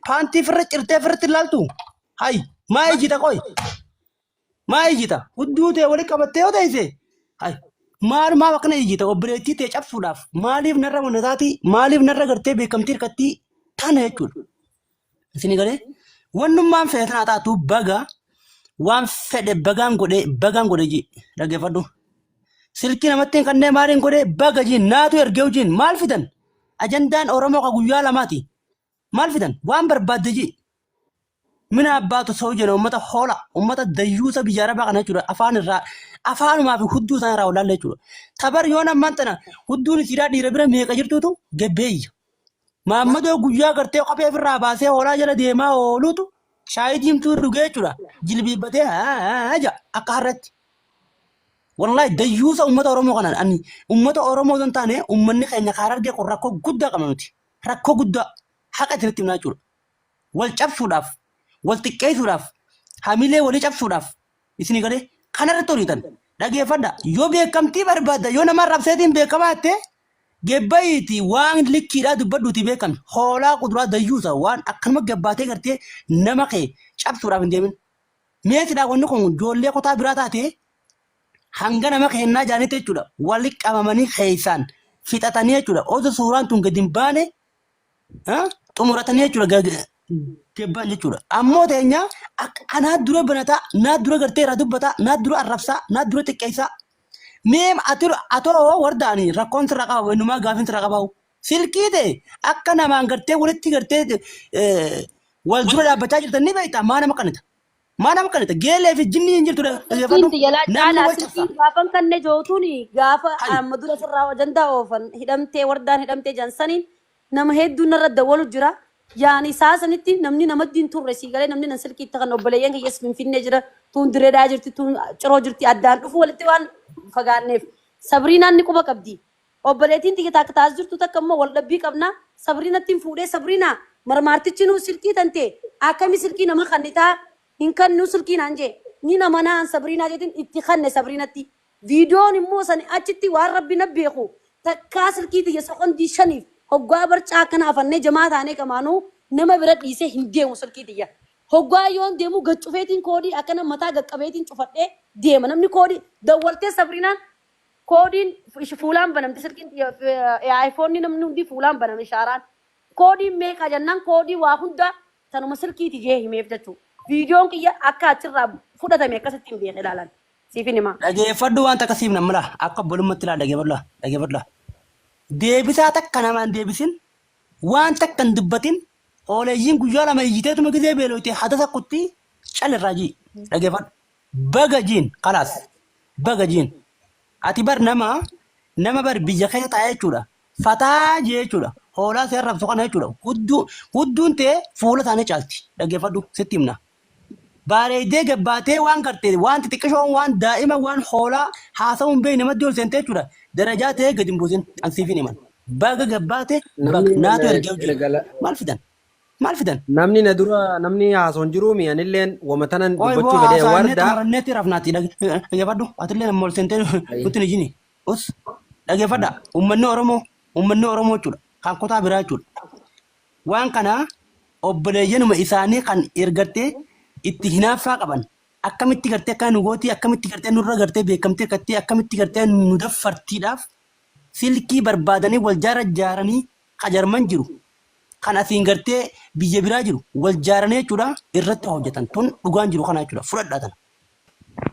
[SPEAKER 9] Paantii ofirra cirtee ofirratti ilaaltu. Hay maa ijjita qoy. Maa ijjita hudduu ta'e walitti qabattee yoo teesse. Hay maal maaf akkana ijjita obboleettii ta'e cabsuudhaaf maaliif narra wanataatii maaliif narra gartee beekamtii hirkattii tana jechuudha. Isin galee wannummaan fedhe tana taatu baga waan fedhe bagaan godhe bagaan godhe ji dhaggeeffadhu. Silkii namatti hin kannee maaliin godhe baga ji naatu ergee hojiin maal fidan ajandaan Oromoo ka guyyaa lamaati maal fidan waan barbaadde ji mina abbaatu sa'u jedha uummata hoola uummata dayyuusa biyya arabaa kana jechuudha afaan irraa afaanumaa fi hudduu isaan irraa wallaalle jechuudha. Tabar yoon ammaan tana hudduun isiidhaa dhiira bira meeqa jirtuutu gabbeeyya. Maammadoo guyyaa gartee kophee ofirraa baasee hoolaa jala deemaa ooluutu shaayii diimtuu dhugee jechuudha. Jilbiibbatee haa ja'a akka harreetti. Wallahi dayyuusa uummata Oromoo kanaan ani uummata Oromoo osoo hin taane uummanni keenya karaa argee kun rakkoo guddaa qabna nuti. Rakkoo guddaa haqa isinitti himnaa jechuudha. Wal cabsuudhaaf, wal xiqqeessuudhaaf, hamilee walii cabsuudhaaf isinii galee kanarratti horiitan. Dhageeffadha. Yoo beekamtii barbaadda yoo nama arrabseetiin beekamaa jettee Gebbayiiti waan likkiidhaa dubbadhuuti beekami. Hoolaa kuduraa dayyuusa waan akkanuma gabbaatee gartee nama kee cabsuudhaaf hin deemin. Mee silaa wanni kun ijoollee kutaa biraa taate hanga nama keennaa jaanitti jechuudha. Wali qabamanii keessaan fixatanii jechuudha. Osoo suuraan tun gadi hin baane xumuratanii jechuudha gabbaan jechuudha. Ammoo teenya akka anaa dura banataa, naa dura gartee irraa dubbataa, naa dura arrabsaa, naa dura xiqqeessaa. Mee ati atoo wardaani rakkoon sirraa qaba innumaa gaafiin sirraa qabaa'u. Silkii ta'e akka namaan gartee walitti gartee wal dura dhaabbachaa jirtan ni beekta maa nama qanita. Maa nama qanita geelee fi jinni hin jirtu
[SPEAKER 1] Silkiin
[SPEAKER 9] dhaggeeffadhu
[SPEAKER 1] jalaa
[SPEAKER 9] namni
[SPEAKER 1] caalaa
[SPEAKER 9] wal cabsa.
[SPEAKER 1] silkiin gaafan kanne jootuun gaafa
[SPEAKER 9] Hayi.
[SPEAKER 1] amma dura sirraa ajandaa oofan hidhamtee wardaan hidhamtee jansaniin nama hedduun narra dawwalu jira. Yaani isaa sanitti namni namatti hin turre sii galee namni nan silkii itti kan obboleeyyan kiyyas Finfinnee jira tuun Direedaa jirti tuun Ciroo jirti addaan dhufu walitti waan fagaanneef Sabriinaan ni quba qabdi. Obboleettiin tiyya takka taas jirtu takka immoo wal dhabbii qabna Sabriinatti hin fuudhee Sabriinaa marmaartichi nuu silkii tantee akkami silkii nama kannitaa hin kannuu silkii naan jee ni nama naan Sabriinaa jeetiin itti kanne Sabriinatti. Viidiyoon immoo sani achitti waan Rabbi na beeku takkaa silkii tiyya sekondii shaniif hoggaa barcaa akkana afannee jamaa taanee qamaanuu nama bira dhiisee hin deemu silkii tiyya. Hoggaa yoon deemu gad cufeetiin koodii akkana mataa gad qabeetiin cufadhee deema. Namni koodii dawwaltee Sabriinaan koodiin fuulaan banamti silkiin tiyya iPhone namni hundi fuulaan baname shaaraan. Koodiin meeqa jennaan koodii waa hunda tanuma silkiiti jee himeef jechuudha. Viidiyoon kiyya akka achirraa fudhatame akkasitti hin beeke ilaalan. Siifin himaa.
[SPEAKER 9] Dhageeffadhu waan takka siif namala akka obbolummaatti ilaal dhageeffadhu dhageeffadhu. Deebisaa takka namaan deebisin waan takka hin dubbatin hooleeyyiin guyyaa lama iyyiteetuma gizee beeloyte hadasa kutti cal irraa jii dhageeffadhu. Baga jiin kalaas baga jiin ati bar nama nama bar biyya keessa taa'ee jechuudha fataa jee jechuudha hoolaa si arrabsu kana jechuudha hudduu hudduun tee fuula isaanii caalti dhageeffadhu sitti himna. Bareedee gabbaatee waan garte waan xixiqqishoon waan daa'ima waan hoolaa haasa'uun hin beekne maddii ol seentee jechuudha. Darajaa ta'ee gadi hin buusin an siif hin himan. Baga gabbaate baga
[SPEAKER 2] Namni
[SPEAKER 9] naatu ergee hojii.
[SPEAKER 2] gala
[SPEAKER 9] Maal fidan? Maal fidan?
[SPEAKER 2] Namni na dura namni haasoon jiru mi anilleen wama tanan
[SPEAKER 9] Qoy boo
[SPEAKER 2] dubbachuu fedhe
[SPEAKER 9] haasa'annee
[SPEAKER 2] warda
[SPEAKER 9] xumuranneetti rafnaati dhageeffadhu. Atillee nama ol seentee nutti hin ijini. Us dhageeffadha. Uummanni Oromoo jechuudha. Kan kutaa biraa jechuudha. Waan kana obboleeyyanuma isaanii kan ergartee itti hinaaffaa qaban akkamitti gartee akka nu gootii akkamitti gartee nurra gartee beekamtii argattee akkamitti gartee nu daffartiidhaaf silkii barbaadanii wal jaara jaaranii qajarman jiru kan asiin gartee biyya biraa jiru wal jaaranii jechuudha irratti hojjetan tun dhugaan jiru kana jechuudha fudhadhaa tana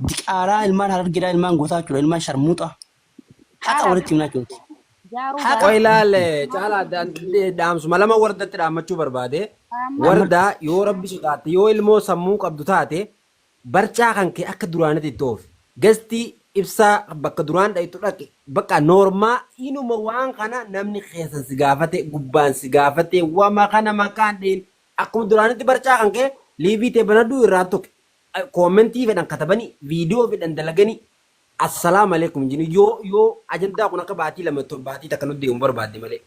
[SPEAKER 9] diqaalaa ilmaan harargeedhaa ilmaan gosaa jechuudha ilmaan sharmuuxaa haqa
[SPEAKER 7] Caalaa
[SPEAKER 9] walitti himnaa jechuudha
[SPEAKER 7] jaaruu
[SPEAKER 9] haqa
[SPEAKER 2] Qoy laale caalaa dhaamsuma lama wardatti dhaammachuu barbaade.
[SPEAKER 7] Amma
[SPEAKER 2] Wardaa yoo rabbi sodaatte yoo ilmoo sammuu qabdu taate barcaa kan kee akka duraanitti itti oofi. Gastii ibsaa bakka duraan dhayitu dhaqi. Bakka noormaa inuma waan kana namni keessan si gaafate gubbaan si gaafate wama kana maqaan dhiin akkuma duraanitti barcaa kan kee liivii tee banadhuu irraa tuqi. Koomentii fedhan katabanii viidiyoo fedhan dalaganii Assalaamu alaikum jini yoo yoo ajandaa kun akka baatii lama baatii takka nutti deemu barbaadde malee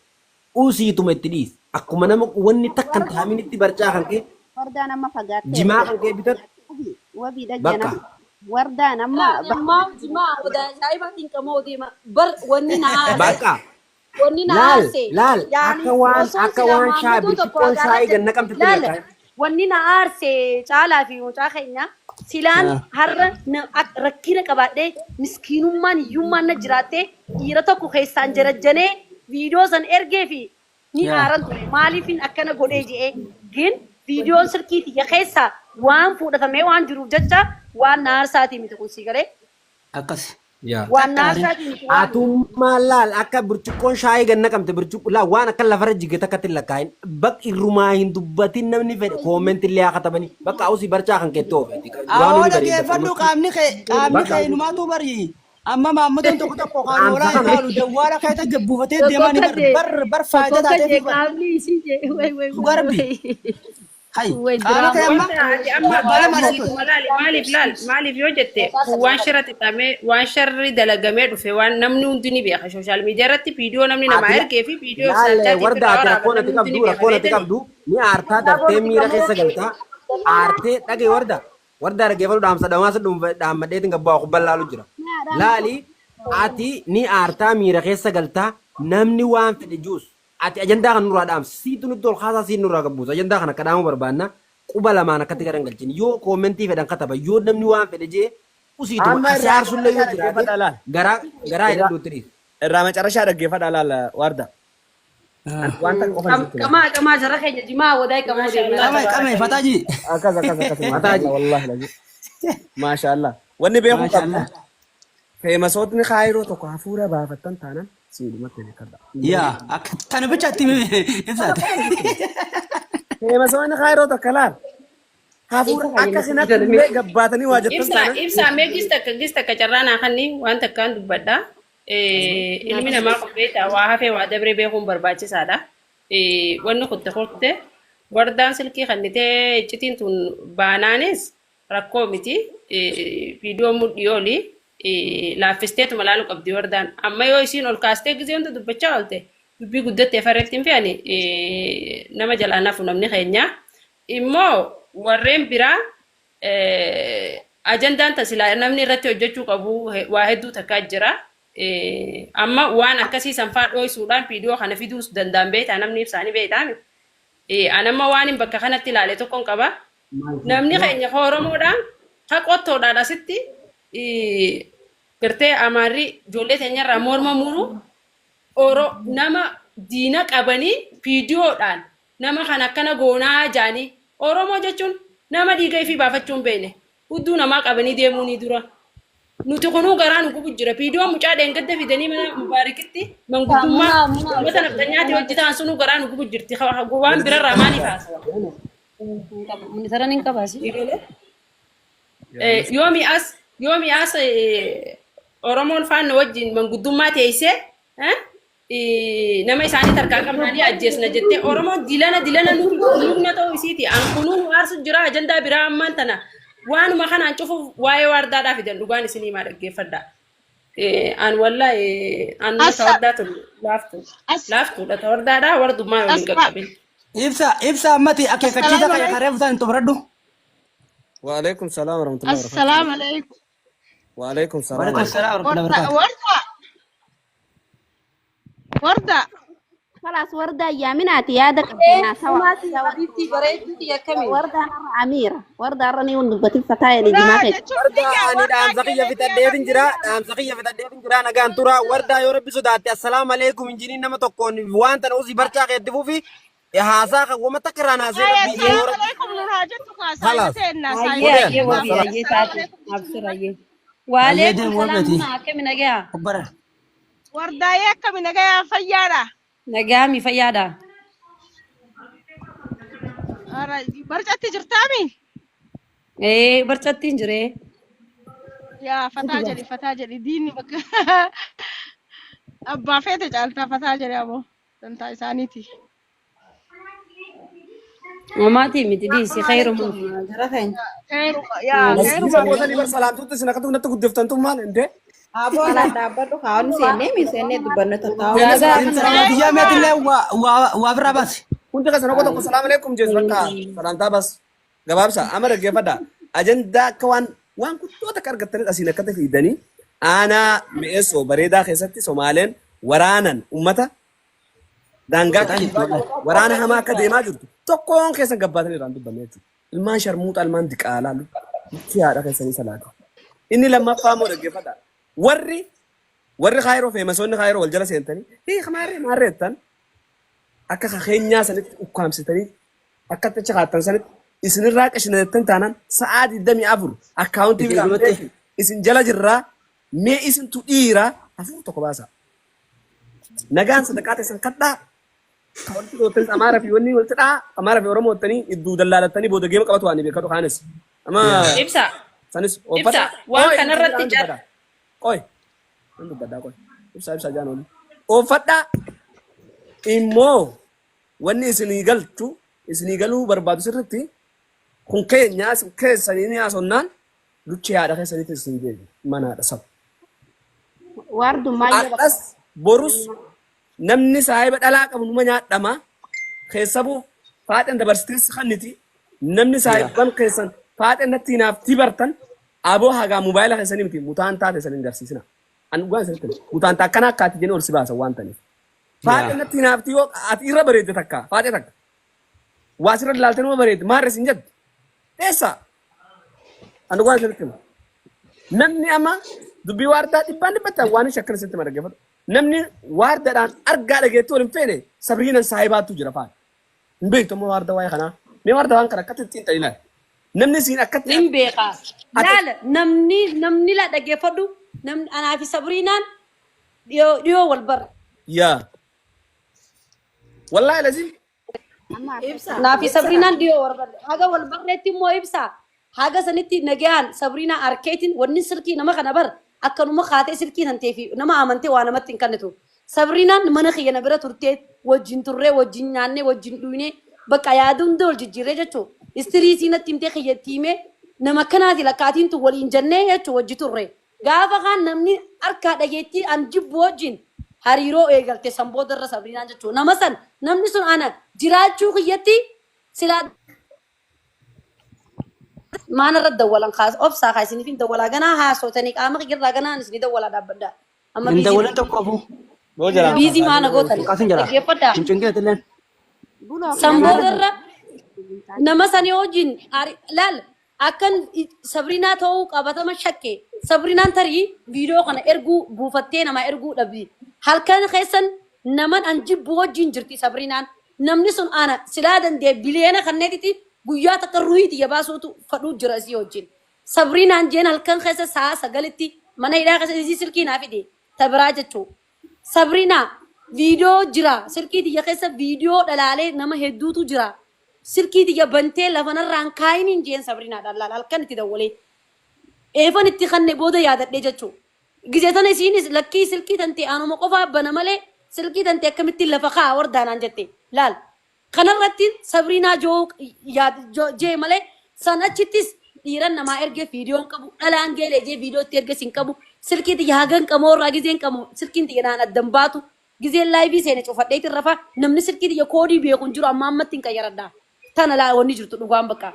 [SPEAKER 2] usiituma itti dhiisi akkuma nama wanni takka hin
[SPEAKER 7] wardaan
[SPEAKER 2] tahaminitti barcaa kan kee
[SPEAKER 7] wardaan amma fagaatteerti.
[SPEAKER 2] jimaa kan kee bitadhu
[SPEAKER 7] Wabii wabii
[SPEAKER 2] bakka
[SPEAKER 7] dhaggeena. Wardaan amma
[SPEAKER 1] Ammaa jimaa odaa ajaa'ibaatiin qamoo deema. Bar wanni na aarse.
[SPEAKER 2] bakka
[SPEAKER 1] Wanni na
[SPEAKER 2] laal
[SPEAKER 1] aarse.
[SPEAKER 2] laal
[SPEAKER 1] Yaani
[SPEAKER 2] akka waan
[SPEAKER 1] osoo
[SPEAKER 2] akka
[SPEAKER 1] silaa
[SPEAKER 2] waan shaay
[SPEAKER 1] maammaduu tokko
[SPEAKER 2] birciqqoon shaayii
[SPEAKER 1] agaarratti
[SPEAKER 2] gad naqamtetti
[SPEAKER 1] laal
[SPEAKER 2] lakkaa'e.
[SPEAKER 1] wanni na aarse caalaa fi mucaa keenya silaan har'a rakkina qabaadhee miskiinummaan hiyyummaan na jiraattee dhiira tokko keessaan jarajjanee viidiyoo san ergee fi ni aaran ture maaliifin akkana godhee je'ee gin viidiyoon silkii tiyya keessaa waan fuudhatamee waan jiruuf jecha waan na aarsaatii miti kun sii galee
[SPEAKER 9] Akkas.
[SPEAKER 2] Yaa.
[SPEAKER 1] waan na
[SPEAKER 9] Takka aarin.
[SPEAKER 1] aarsaatii miti waan
[SPEAKER 2] Atummaa laal akka burcuqqoon shaayii gad naqamte burcuqqoo laal waan akka lafarra jige takkatti hin lakkaa'in baq irrumaa hin dubbatin namni fedhe koomenti illee haa katabanii bakka usii barcaa kan keetti oofeeti duraanuu
[SPEAKER 9] Awoo
[SPEAKER 2] ni bareedda
[SPEAKER 9] dhageeffadhu
[SPEAKER 2] falmatti
[SPEAKER 9] qaamni kee qaamni
[SPEAKER 2] bakka
[SPEAKER 9] kee inumaatu bari. Amma maammadoon tokko tokko kan
[SPEAKER 2] dhaamsa
[SPEAKER 9] hoolaa
[SPEAKER 2] kana
[SPEAKER 9] ilaalu dawwaala keessa gabbuufatee
[SPEAKER 1] tokko
[SPEAKER 9] deemaa ni
[SPEAKER 1] akka
[SPEAKER 9] bar
[SPEAKER 1] jee
[SPEAKER 9] bar bar
[SPEAKER 1] tokko
[SPEAKER 9] faayidaa
[SPEAKER 1] akka
[SPEAKER 9] taateef
[SPEAKER 1] jee
[SPEAKER 9] bar
[SPEAKER 1] qaamni isii jee way way way
[SPEAKER 9] dhugaa rabbi.
[SPEAKER 1] way
[SPEAKER 9] Hay
[SPEAKER 1] way
[SPEAKER 9] qaama kee
[SPEAKER 1] diraamaa
[SPEAKER 9] amma
[SPEAKER 8] Warda ati amma
[SPEAKER 9] bara maal jechuudha.
[SPEAKER 8] siituma laali maaliif laal maaliif yoo jette kun waan shira xixamee waan sharri dalagamee dhufe waan namni hundi ni beeka sooshaal miidiyaa irratti viidiyoo namni namaa
[SPEAKER 2] ati
[SPEAKER 8] ergee fi viidiyoo
[SPEAKER 2] laal
[SPEAKER 8] isnaapchaatii
[SPEAKER 2] warda
[SPEAKER 8] irraa
[SPEAKER 2] ati
[SPEAKER 8] waraaban
[SPEAKER 2] rakkoon ati
[SPEAKER 8] namni hundi ni
[SPEAKER 2] qabdu
[SPEAKER 8] beeka
[SPEAKER 2] rakkoon ati
[SPEAKER 8] beektanii.
[SPEAKER 2] qabdu ni aartaa daftee miira keessa galtaa aartee dhagee warda warda dhaggeeffadhu dhaamsa dhamaasa dhaammadheetiin gabbaa kubban laalu jira laali ati ni aartaa miira keessa galtaa namni waan fedhe juus ati ajandaa kan nurraa dhaamsi siitu nutti ol kaasaa siin nurraa gabbuusa ajandaa kan akka dhaamu barbaanna quba lamaan akkatti garan galchin yoo koomentii fedhan kataba yoo namni waan fedhe jee usiituma Amma asi irraa aarsullee yoo macarashaa jiraate dhaggeeffadhaa laal. garaa garaa Irraa hidhadhuutti dhiisi. Irraa macarashaa dhaggeeffadhaa laal waarda. Waan takka qofa isinitti hima.
[SPEAKER 1] qamaa qamaa jara keenya jimaa wadaa qamoo
[SPEAKER 8] Maashaallah
[SPEAKER 1] deemna
[SPEAKER 9] Qame qame
[SPEAKER 8] tabaarakallah.
[SPEAKER 9] fataa ji.
[SPEAKER 2] Akkas akkas akkas Mataa maashaallah ji. wallaahi lazim. Maashaallah. Wanni beekuu qabdu
[SPEAKER 9] Maashaallah.
[SPEAKER 2] feemasootni kaayiroo tokko hafuura baafattan taanan siidhumatti beekadha.
[SPEAKER 9] Yaa akka tana bicha itti ibsaate.
[SPEAKER 2] Feemasootni kaayiroo tokko laal hafuura akka sinatti illee gabbaatanii waa jettan
[SPEAKER 8] Ibsaa
[SPEAKER 2] taanan
[SPEAKER 8] ibsaa mee gis takka carraa naa kanni waan takkaan dubbadha. Ilmi namaa kun beektaa waa hafee waa dabree beekuun barbaachisaadha. Wanni kutte kutte wardaan silkii kannitee iccitiin tun baanaanis rakkoo miti. Viidiyoo mudhii oli laaffisteetuma laaluu qabdi wardaan. Amma yoo isiin ol kaastee gizee hunda dubbachaa oolte dubbii guddattee farreetti hin fe'ani nama jalaa nafu namni keenya. Immoo warreen biraa ajandaan tasilaa namni irratti hojjechuu qabu waa hedduu takkaa jira. Amma waan akkasii sanfaa dhooysuudhaan viidiyoo kana fiduus danda'an beektaa namni ibsaanii beektaa miti. Anamma waan hin bakka kanatti ilaale tokkon qaba. Namni keenya Oromoodhaan ka qottoodhaan asitti gartee Amaarri ijoollee teenyarraa morma muru Oro nama diina qabanii viidiyoodhaan Nama kana akkana goonaa jaanii. Oromoo jechuun nama dhiiga ifii baafachuu hin beekne. Hudduu namaa qabanii deemuu ni dura. Nuti kunuu garaa nu gubu jira. Viidiyoo mucaa dheengadda fidanii mana Mubaarakitti manguddummaa uummata nafxanyaati hojjetaan sunuu garaa nu gubu jirti. Waan birarraa maaliif haasawa?
[SPEAKER 1] Monitaran hin qabaasi.
[SPEAKER 8] Yoomi as yoomi as Oromoon faanna wajjin manguddummaa teessee nama isaanii tarkaa qabnaanii ajjeesna jettee Oromoon dilana dilana nugna ta'uu isiiti. An kunuu nu aarsu jira ajandaa biraa ammaan tana waanuma kanaan cufuuf waa'ee waardaadhaa fidan dhugaan isinii maa dhaggeeffadhaa. An wallaahi an tawardaa tun laaftu laaftuudha tawardaadhaa wardummaa waliin qaqqabin.
[SPEAKER 9] Ibsa ibsa ammati akeekkachiisa
[SPEAKER 10] Assalaamu
[SPEAKER 9] kee
[SPEAKER 10] alaikum.
[SPEAKER 9] karee futaan hin xumuradhu.
[SPEAKER 2] Waalaikum salaam warahmatullahi wabarakatuh.
[SPEAKER 10] Assalaamu alaikum.
[SPEAKER 2] Waalaikum salaam
[SPEAKER 9] Waalaikum salaam warahmatullahi
[SPEAKER 10] Warda,
[SPEAKER 9] wabarakatuh.
[SPEAKER 10] warda, warda.
[SPEAKER 7] Kalaas wardaa yaaminaati yaada qabdinaa sawa.
[SPEAKER 1] Sumaati habiibtii bareedduu akkami?
[SPEAKER 7] Wardaan har'a amiira. Warda har'a ni dubbatin fataa jedhe
[SPEAKER 10] Laa
[SPEAKER 7] jimaa keessa.
[SPEAKER 10] jechuun
[SPEAKER 11] Wardaa
[SPEAKER 10] biyya
[SPEAKER 11] ani
[SPEAKER 10] wardaa
[SPEAKER 11] dhaamsa kiyya
[SPEAKER 10] geelee biyya
[SPEAKER 11] fixadheetin jira.
[SPEAKER 10] biyya.
[SPEAKER 11] Dhaamsa kiyya fixadheetin jira. Nagaan tura. Wardaa yoo rabbi sodaatte assalaamu alaikum injiniin nama tokkoon waan tana usii barchaa keetti fufi haasaa kan wama takka irraan haasee
[SPEAKER 10] Haya,
[SPEAKER 11] rabbi yoo
[SPEAKER 10] assalaamu
[SPEAKER 11] rabbi
[SPEAKER 10] alaikum nur haa jettu kaa saayiba
[SPEAKER 11] halaas.
[SPEAKER 10] teenna
[SPEAKER 1] Ayyee
[SPEAKER 10] saayiba
[SPEAKER 11] Godeen
[SPEAKER 1] ayyee
[SPEAKER 10] teenna
[SPEAKER 1] wabii
[SPEAKER 11] maasalaam.
[SPEAKER 1] ayyee
[SPEAKER 10] assalaamu
[SPEAKER 1] taate
[SPEAKER 10] alaikum jechuun
[SPEAKER 1] absir
[SPEAKER 10] dura.
[SPEAKER 1] ayyee.
[SPEAKER 9] Ayyee
[SPEAKER 1] Waaleekum
[SPEAKER 9] deemu
[SPEAKER 1] salaam
[SPEAKER 9] wabeeti.
[SPEAKER 1] muna akkami nagayaa?
[SPEAKER 9] Obbara.
[SPEAKER 10] Wardaayee akkami nagayaa fayyaadha.
[SPEAKER 1] Nagayaa mi fayyaadha?
[SPEAKER 10] Ara barcatti jirtaami?
[SPEAKER 1] Ee barcatti hin jiree.
[SPEAKER 10] Yaa fataa jedhi diinni bakka abbaa feete caaltaa fataa jedhi aboo dantaa isaaniiti.
[SPEAKER 1] Mamaatii miti dhiisi khayrumaa.
[SPEAKER 12] Alaikum jara keenya.
[SPEAKER 10] Kheeruma yaa
[SPEAKER 2] Masjiida
[SPEAKER 10] kheeruma
[SPEAKER 2] gootanii bar salaamtuutti isin akkatti natti guddiftan tun maal indee?
[SPEAKER 12] Aboo alaa dhaabbadhu kaa'onni seennee mi seennee dubbannu tattaa'u.
[SPEAKER 2] Seenne
[SPEAKER 1] Yaadaa
[SPEAKER 2] salaamtu
[SPEAKER 9] Intala
[SPEAKER 2] salaam.
[SPEAKER 9] baadiyyaa meetillee waa waa waa biraa baasi.
[SPEAKER 2] Hundi keessan tokko tokko salaam alaikum jees bakka salaamtaa bas. Gabaabsa amma dhaggeeffadha. Ajandaa akka waan waan guddoo takka argattanii asiin akkatti fiidanii aanaa mi'eessoo bareedaa keessatti Somaaleen waraanan ummata daangaa
[SPEAKER 9] Sodaa jirti wallahi.
[SPEAKER 2] waraana hamaa akka deemaa jirtu tokkoon keessan gabbaatanii irraan dubbanne jechuudha. Ilmaan sharmuuxa ilmaan diqaalaa lukkii haadha keessanii salaata. Inni lammaffaa immoo dhaggeeffadha. Warri warri kaayiroo feemasoonni kaayiroo wal jala seentanii hii maarree maarree jettan akka keenyaa sanitti ukkaamsitanii akka itti achi kaattan sanitti isinirraa qishina jettan taanaan sa'aa 24 akkaawuntii
[SPEAKER 9] Isin
[SPEAKER 2] biraan
[SPEAKER 9] dhumatti.
[SPEAKER 2] beeku isin jala jirraa mee isintu dhiiraa hafuur tokko baasa. Nagaan sadaqaa teessan kadhaa ka walitti dhoottanis Amaaraa fi wanni walitti dhaa Amaaraa fi Oromoo wattanii idduu dallaalattanii booda geema qabatu waan beekatu kaanis. Amma
[SPEAKER 8] Ibsa
[SPEAKER 2] sanis
[SPEAKER 8] ibsa
[SPEAKER 2] ooffadha.
[SPEAKER 8] waan
[SPEAKER 2] Qoy
[SPEAKER 8] kanarratti
[SPEAKER 2] an
[SPEAKER 8] jar
[SPEAKER 2] dubbadha. Qoy an dubbadha qoy. Ibsa ibsa jaan oli. Ooffadha immoo wanni isinii galchu isinii galuu barbaadu sirritti kun keenyaa isin keessanii ni haasonnaan luchee haadha keessaniitti isin deebi mana haadha saba.
[SPEAKER 7] Waardummaa yoo bakka
[SPEAKER 2] Har'as borus namni saahiba dhalaa qabu numa nyaadhama. Keessabuu faaxeen dabarsitees kanniti. Namni saahibban keessan faaxeen natti hinaaftii bartan aboo hagaa mobaayila keessanii miti mutaan taate san hin garsiisina. An dhugaan isinitti hima. Mutaan akkana akkaati jedhanii ol si baasan waan ta'aniif. Faaxeen natti hinaaftii yoo ati irra bareedde takka faaxee takka. Waa sirra ilaaltee numa bareedde maarree sin jettu. Eessa? An dhugaan isinitti hima. Namni amma dubbii waardaa dhibbaan dhibbatti waan hin shakkine sitti dhaggeeffadhu. Namni waardaadhaan argaa dhageettii wal hin feene sabriinan saahibaattu jira faana. Hin beektu ammoo waarda waa'ee kanaa. Mee waarda waan kana akkatti ittiin ta'in ilaali. Namni siin akkatti
[SPEAKER 1] Nin beeka.
[SPEAKER 2] ati
[SPEAKER 1] Laala namni namni la dhaggeeffadhu namni anaa fi Sabriinaan dhiyoo dhiyoo wal barra.
[SPEAKER 2] yaa wallaahi lazim
[SPEAKER 7] amma
[SPEAKER 12] Ibsa
[SPEAKER 1] Naa fi
[SPEAKER 12] ibsa.
[SPEAKER 1] Sabriinaan dhiyoo wal barre. Haga wal barreetti immoo ibsa. Haga sanitti nagayaan Sabriinaa arkeetiin wanni silkii nama kana bar akkanuma kaatee silkii tantee fi nama amantee waa namatti hin kennitu. Sabriinaan mana kiyya na bira turtee wajjin turree wajjin nyaannee wajjin dhuynee bakka yaada hunda wal jijjiirree jechuun istiriisii natti himtee kiyya itti himee nama akkanaati lakkaatiin tun waliin jennee jechuun wajji turre. Gaafa kaan namni harkaa dhageettii an jibbu wajjin hariiroo eegalte san boodarra Sabriinaan jechuun nama san namni sun ana jiraachuu kiyyatti silaa maan irra dawwalan kaas obsaa kaa isiniif hin dawwalaa ganaa haasotanii qaama kiyyarraa ganaan isinii dawwalaa dhaabbadhaa. Amma
[SPEAKER 9] Hin
[SPEAKER 1] biizii
[SPEAKER 9] dawwalin tokko ofu.
[SPEAKER 2] boo jalaan
[SPEAKER 1] biizii
[SPEAKER 2] kaasaa
[SPEAKER 1] maana gootan
[SPEAKER 9] Hin kaasin jala.
[SPEAKER 1] dhaggeeffadhaa.
[SPEAKER 9] Hin cinqeetilleen.
[SPEAKER 7] buloo
[SPEAKER 1] San
[SPEAKER 7] nama
[SPEAKER 1] boodarra nama sanii wajjin laal akkan Sabriinaa ta'uu qabatama shakke. Sabriinaan tarii viidiyoo kana erguu buufattee namaa erguu dhabdi. Halkan keessan naman an jibbu wajjin jirti Sabriinaan. Namni sun ana silaa danda'e biliyeena kanneetitti guyyaa takka ruhii tiyya baasuutu fadhuu jira isii wajjin. Sabriinaan jeen halkan keessa sa'a 9tti mana hidhaa keessa isii silkii naa fide ta biraa jechuu. Sabriinaa viidiyoo jira silkii tiyya keessa viidiyoo dhalaalee nama hedduutu jira. Silkii tiyya bantee lafa narraan kaayiniin jeen Sabriinaadhaan laal halkan itti dawwalee. Eefan itti kanne booda yaadadhee jechuu. Gizee tana isiinis lakkii silkii tantee anuma qofaa bana malee silkii tantee akkamittiin lafa kaa'a wardaa naan jette. Laal. Kanarratti Sabriinaa joo jee malee san achittis dhiiran namaa ergee viidiyoo hin qabu dhalaan geelee jee viidiyoo itti erges hin qabu silkii tiyya hagan qamoo irraa gizeen qamu silkiin tiyya naan addan baatu gizeen laayivii seene cufadheetiin rafa namni silkii tiyya koodii beeku hin jiru amma ammatti hin qayyaradha. Tana laa wanni jirtu dhugaan bakka.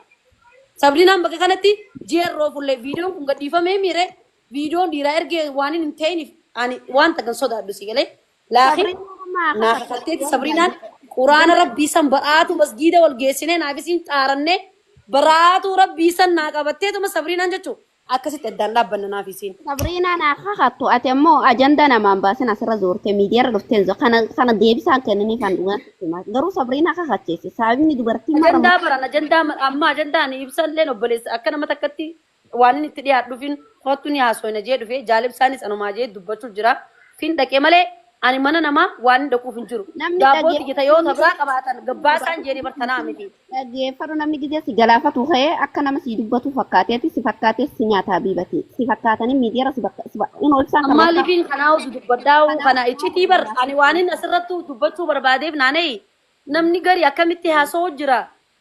[SPEAKER 1] Sabriinaan bakka kanatti jeerroo fullee viidiyoon kun gadhiifamee miire viidiyoon dhiiraa ergee waan hin ta'iniif ani waan takkan sodaadhu si galee. Laakiin
[SPEAKER 7] Sabriinaan amma
[SPEAKER 1] naa
[SPEAKER 7] kakattu
[SPEAKER 1] kakatteetti
[SPEAKER 7] wardaa
[SPEAKER 1] Sabriinaan quraana rabbii san baraatu masgiida wal geessinee naaf isiin xaarannee baraatu rabbii san naa qabatteetuma Sabriinaan jechuun akkasitti addaan dhaabbanna naaf isiin.
[SPEAKER 7] Sabriinaan haa kakattu ati ammoo ajandaa namaan baasin asirra zoorte miidiyaarra dhufteen kana kana deebisaan kennanii kan dhugaan sitti hima. Garuu Sabriinaa kakacheesse sababni dubartii marra
[SPEAKER 1] Ajandaa baran ajandaa amma ajandaa ani ibsalleen obboleessa akka nama takkatti waan inni itti dhiyaadhuufin kottu ni haasoyna jee dhufe jaalibsaanis anumaa jee dubbachuu jira fin dhaqe malee ani mana namaa waan inni dhaquuf hin jiru.
[SPEAKER 7] Namni
[SPEAKER 1] Daabboo tiyya ta yoo ta
[SPEAKER 7] dhaggeeffatu
[SPEAKER 1] biraa qabaatan gabbaasaan jeeni bar tanaa miti.
[SPEAKER 7] dhaggeeffatu namni gizee si galaafatu ka'ee akka nama si dubbatu fakkaateeti si fakkaatee si nyaata habiibati si fakkaatanii miidiyaarra si bakka si bakka inoo ibsaan kan
[SPEAKER 1] Ammaa
[SPEAKER 7] bakka
[SPEAKER 1] lifiin kanaa odu dubbadhaa'u
[SPEAKER 7] kanaaf
[SPEAKER 1] kana iccitii bar ani waan inni asirrattu dubbachuu barbaadeef naana'e namni gari akkamitti haasa'u jira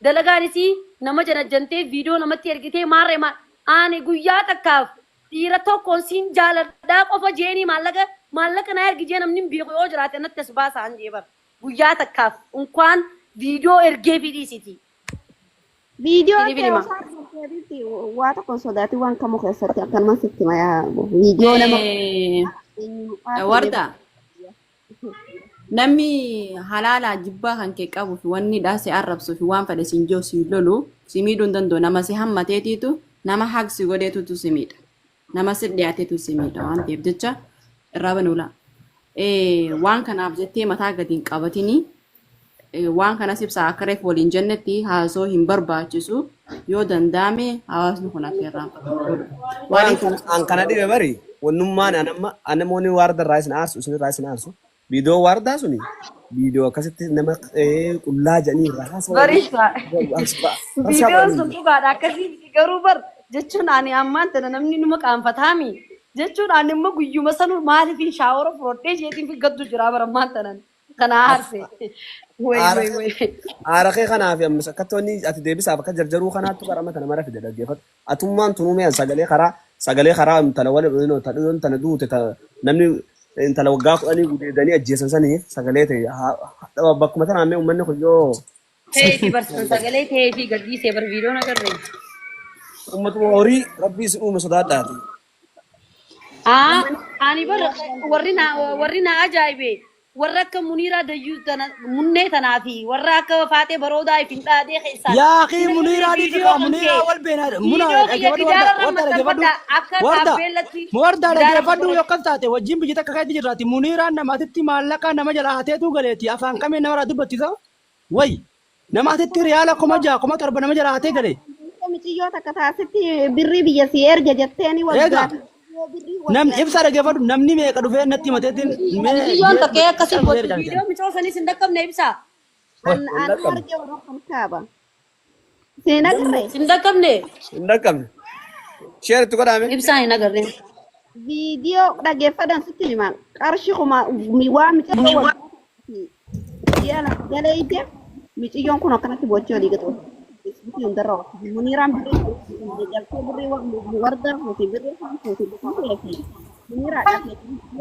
[SPEAKER 1] Dalagaan isii nama janajjantee video namatti ergitee maarree maa ani guyyaa takkaaf dhiira tokkoon siin jaaladhaa qofa jeenii maallaqa maallaqa naa ergi jee namni hin beeku yoo jiraate natti as baasa an jee bar guyyaa takkaaf unkwaan video ergeefii dhiisiti
[SPEAKER 7] Viidiyoo
[SPEAKER 1] isiniif
[SPEAKER 7] kee
[SPEAKER 1] hima.
[SPEAKER 7] osoo argattee bitti waa tokko hin sodaatin waan kamuu keessatti akkanuma sitti hima yaa viidiyoo nama
[SPEAKER 12] Warda Namni halaalaa jibbaa kan kee qabuu fi wanni dhaa si arrabsuu fi waan fedhe siin jiru si lolu si miidhuu hin danda'u. Nama si hammateetiitu nama hag si godheetutu si miidha. Nama si dhiyaateetu si miidha waan ta'eef jecha irraa bani ulaa. Waan kanaaf jettee mataa gadi hin qabatini. Waan kanas ibsaa akka reef waliin jennetti haasoo hin barbaachisu. Yoo danda'ame hawaasni kun akka irraanfatu godhu.
[SPEAKER 2] Waan
[SPEAKER 12] Waalaikum
[SPEAKER 2] an kana dhibe bari wannummaan an amma an namoonni waarda irraa isin aarsu isin irraa isin aarsu viidiyoo waardaa suni viidiyoo akkasitti nama qullaa jedhanii irraa haasawanii
[SPEAKER 1] Bariisa.
[SPEAKER 2] rabshaa
[SPEAKER 1] Viidiyoon
[SPEAKER 2] godhanii
[SPEAKER 1] sun dhugaadha akkasii miti garuu bar jechuun ani ammaan tana namni numa qaanfataami jechuun ani immoo guyyuma sanu maaliifin shaawora fudhadhee isheetiin fi gaddu jira bara ammaan tanan. Kana aarse. Way way way.
[SPEAKER 2] Aara kee kanaa fi ammas akkatti wanni ati deebisaaf akka jarjaruu kanaattu bara amma tana mara fide dhaggeeffadhu. Atummaan tunuu mee sagalee karaa intala wal yoon tana duute ta namni intala waggaa 10 gudeedanii ajjeesan saniif sagalee ta'e bakkuma tanaan mee uummanni kun yoo
[SPEAKER 1] Ta'ee fi barsiisan sagalee ta'ee fi gadhiisee bar viidiyoon agarre.
[SPEAKER 2] Uummatuma horii rabbii isin uume sodaadhaati.
[SPEAKER 1] Aa, ani bar warri na warri na ajaa'ibe warra akka Muniiraa Dayyuu tana Munnee tanaa fi warra akka Faaxee Baroodaa if hin dhaadee keessaan
[SPEAKER 9] Yaa akii
[SPEAKER 1] hin agarree
[SPEAKER 9] muniiraa dhiisi
[SPEAKER 1] viidiyoo
[SPEAKER 9] kaa
[SPEAKER 1] kan
[SPEAKER 9] muniiraa
[SPEAKER 1] kee
[SPEAKER 9] wal beenaa muna
[SPEAKER 1] viidiyoo kiyya
[SPEAKER 9] dhaggeeffadhu warda
[SPEAKER 1] gidaara irra
[SPEAKER 9] warda dhaggeeffadhu
[SPEAKER 1] maxxanfadha akka
[SPEAKER 9] warda
[SPEAKER 1] taabbeellatti
[SPEAKER 9] warda
[SPEAKER 1] gidaara
[SPEAKER 9] dhaggeeffadhu
[SPEAKER 1] maxxanfadha.
[SPEAKER 9] yoo akkas taate wajjin biyya takka keessa jirraati muniiraan namaatitti maallaqa nama jalaa hateetu galeeti afaan kameen namarraa dubbattisa way Nama asitti riyaala 6000 7,000 nama jalaa hatee gale.
[SPEAKER 7] Miciyyoo takka taasitti birrii biyya si erga jetteeni
[SPEAKER 9] Eega
[SPEAKER 7] waggaa yoo birrii
[SPEAKER 9] namni
[SPEAKER 7] waggaa
[SPEAKER 9] ibsaa dhaggeeffadhu namni meeqa dhufee natti himateetiin mee
[SPEAKER 1] Miciyyoon takka akkasii
[SPEAKER 9] dhufee
[SPEAKER 1] gooti
[SPEAKER 9] ergaa
[SPEAKER 1] viidiyoo micoo sanis hin dhaqqabne ibsaa.
[SPEAKER 7] an
[SPEAKER 2] Hin
[SPEAKER 7] an
[SPEAKER 2] dhaqqabne.
[SPEAKER 7] arge warra kaaba. Seen agarre
[SPEAKER 1] Hin dhaqqabne
[SPEAKER 2] Hin dhaqqabne. Sheer itti godhaame.
[SPEAKER 1] ibsaa hin agarre.
[SPEAKER 7] viidiyoo dhaggeeffadhan sitti hima qarshii kuma waa miciyyoo waggaa ji'a lama galeeyte miciyyoon kun akkanatti bochee olii gad oofti. Feesbuukii hundarra oofti. Muniiraan birrii jaltee birrii wardaa fuuti birrii kaan fuuti bitee fi Muniiraadhaaf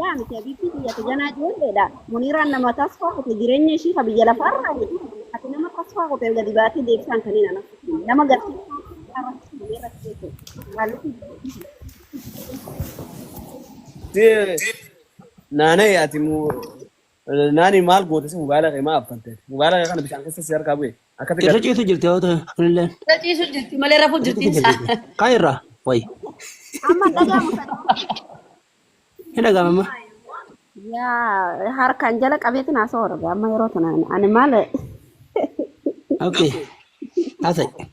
[SPEAKER 7] yaa miti abiitti biyyatti ganaa ijoolleedha. Muniiraan nama tasfaa kute jireenya ishii ka biyya lafaarraa miti. Ati nama tasfaa kute gadi baatee deebisaan kanneen anatti nama gartee irratti jechuudha.
[SPEAKER 2] Naanee ati Naani maal goote si mobaayila kee maa affante? Mobaayila kee kana bishaan keessa si harkaa bu'e. Akkatti
[SPEAKER 9] Irra
[SPEAKER 2] gad.
[SPEAKER 9] ciisu jirti yoo ta'e kunillee.
[SPEAKER 1] Irra ciisu jirti malee rafuu
[SPEAKER 9] Irra
[SPEAKER 1] jirti
[SPEAKER 9] ciisu
[SPEAKER 1] isaa.
[SPEAKER 9] jirti. Kaan irraa wayi.
[SPEAKER 7] Amma dhaga'amu sagalee.
[SPEAKER 9] Hin dhaga'ama amma.
[SPEAKER 7] Yaa harkaan jala qabeetiin haasa'u arga amma yeroo tana ani maal
[SPEAKER 9] Okay. Haasa'e.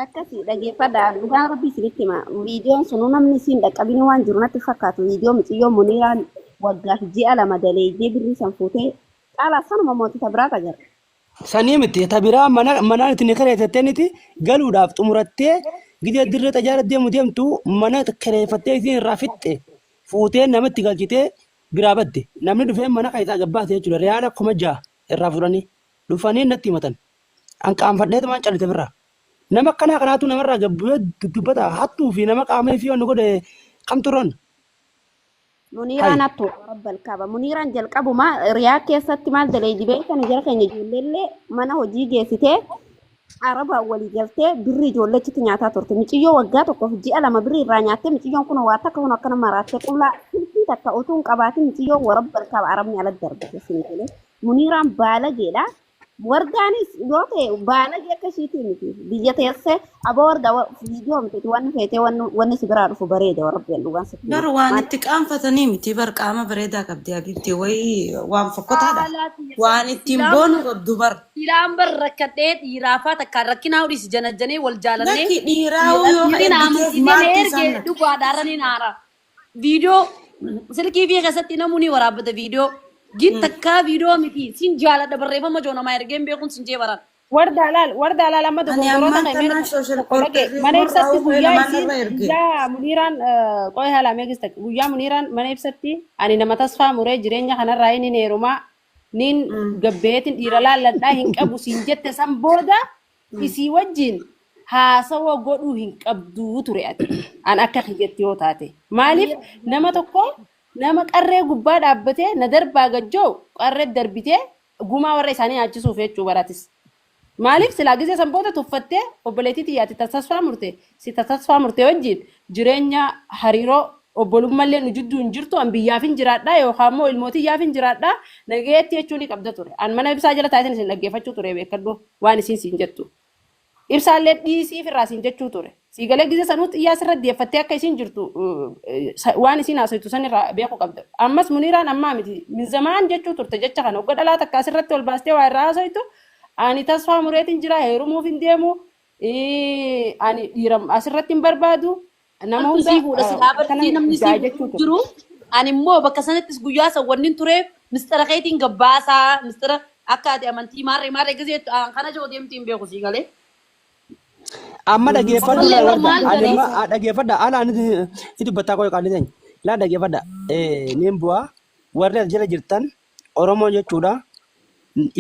[SPEAKER 7] Akkasii dhaggeeffadha. Dhugaan rabbii isinitti hima. Viidiyoon sunuu namni isiin dhaqqabini waan jiru natti fakkaatu. Viidiyoo mucayyoo Muniiraan waggaaf ji'a 2 daleeydee birrii san fuutee caalaa sanuma mootota biraatu agarra.
[SPEAKER 9] Sanii miti ta biraa mana manaan itti ni kireeffattee niti galuudhaaf xumurattee gidee dirree xayyaara deemu deemtu mana kireeffattee isiin irraa fixxe fuutee namatti galchitee biraa badde namni dhufee mana keessaa gabbaase jechuudha riyaala 6000 irraa fudhanii dhufanii natti himatan an qaanfadheetumaan callise birraa nama akkanaa kanaatu namarraa gabbu'ee dubbata hattuu fi nama qaama ifii wanni godhe kamtu roon
[SPEAKER 7] Muniiraan
[SPEAKER 9] Hay.
[SPEAKER 7] hattuudha rabbal kaaba. Muniiraan jalqabuma riyaa keessatti maal daleeydi beektan jara keenya ijoolleellee mana hojii geessitee arabaan walii galtee birrii ijoollee achitti nyaataa turte. Miciyyoo waggaa tokkoof ji'a 2 birrii irraa nyaattee miciyyoon kun waa takka kun akkana maraattee qullaa silkii takka utuu hin qabaatin miciyyoo warabbal kaaba arabni ala darbate isin galee. Muniiraan baalageedha. Wardaanis yoo ta'e baalagee akka ishiitii miti. Biyya teessee aboo wardaa viidiyoo miti wanni feetee wanni si biraa dhufu bareeda warabbeen dhugaan sitti hima.
[SPEAKER 13] Bar waan
[SPEAKER 7] Maal
[SPEAKER 13] itti qaanfatanii miti bar qaama bareedaa qabdi Habiibti wayii waan fokkotaadha.
[SPEAKER 1] Caalaa tiyya
[SPEAKER 13] Waan ittiin
[SPEAKER 1] silaan
[SPEAKER 13] boonu qabdu bar.
[SPEAKER 1] silaan bar rakkadhee dhiiraafaa takkaan rakkinaa hodhisi janajjanee wal jaalannee
[SPEAKER 13] Lakki dhiiraawuu yoo ka
[SPEAKER 1] dhiirri na
[SPEAKER 13] ergiteef
[SPEAKER 1] amansiisee na
[SPEAKER 13] maaltu
[SPEAKER 1] erge
[SPEAKER 13] isaan naqe?
[SPEAKER 1] dhugaadha irra ni naara. Viidiyoo silkii fi keessatti namuu ni waraabbata viidiyoo. Gin takkaa viidiyoo miti sin jaaladha barreeffama joo namaa ergeen beekuun sin jee baraan.
[SPEAKER 8] Wardaa laal wardaa laal amma
[SPEAKER 13] Ani
[SPEAKER 8] dogongoroota
[SPEAKER 13] ammaan
[SPEAKER 8] kee mee
[SPEAKER 13] tanaan social
[SPEAKER 8] tokko dhage
[SPEAKER 13] orderri
[SPEAKER 8] mana ibsatti
[SPEAKER 13] murraa'uu kee
[SPEAKER 8] guyyaa
[SPEAKER 13] namaan
[SPEAKER 8] isiin
[SPEAKER 13] irra erge.
[SPEAKER 8] guyyaa muniiraan qoy haalaa meegista guyyaa muniiraan mana ibsatti ani nama tasfaa muree jireenya kanarraa inni heerumaa niin gabbeetin dhiira laalladhaa hin qabu siin jette san booda isii wajjin haasawa godhuu hin qabduu ture ati an akka kiyyatti yoo taate maaliif nama tokko nama qarree gubbaa dhaabbatee na darbaa gajjoo qarree darbitee gumaa warra isaanii nyaachisuuf jechuu baratis maaliif silaa gisee san booda tuffattee obboleettii tiyyaati tasfaa murte si tasfaa murte wajjin jireenya hariiroo obbolummallee nu jidduu hin jirtu an biyyaaf hin jiraadhaa yookaan immoo ilmootiyyaaf hin jiraadhaa nagayeetti jechuu ni qabda ture an mana ibsaa jala taa'eetiin isin dhaggeeffachuu ture beekadhu waan isiin siin jettu. Ibsaallee dhiisii firraa siin jechuu ture. Sii galee gizee sanuu xiyyaa sirra deeffattee akka isiin jirtu waan isiin haasoftu san irraa beekuu qabda. Ammas Muniiraan ammaa miti min zamaan jechuu turte jecha kana hogga dhalaa takka asirratti ol baastee waa irraa haasoftu ani tasfaa mureetiin jira heerumuuf hin deemu ani dhiira asirratti hin barbaadu nama
[SPEAKER 1] Maaltu
[SPEAKER 8] hunda
[SPEAKER 1] sii fuudha silaa
[SPEAKER 8] akkana
[SPEAKER 1] bartii namni sii
[SPEAKER 8] jaa
[SPEAKER 1] fuudhu
[SPEAKER 8] jechuu
[SPEAKER 1] hin
[SPEAKER 8] turte.
[SPEAKER 1] jiru. Ani immoo bakka sanattis guyyaa san wanni tureef mistira keetiin gabbaasaa mistira akka ati amantii maarree maarree gisee kana jiru deemti hin beeku sii galee.
[SPEAKER 9] Amma dhageeffadhu
[SPEAKER 1] Ammallee
[SPEAKER 9] laa
[SPEAKER 1] bar
[SPEAKER 9] warda.
[SPEAKER 1] maal
[SPEAKER 9] Ani
[SPEAKER 1] galee?
[SPEAKER 9] amma dhageeffadha. Ala ani ni dubbataa qoy qaalli teenya. Laa dhageeffadha. Niin bu'aa warri as jala jirtan Oromoo jechuudha.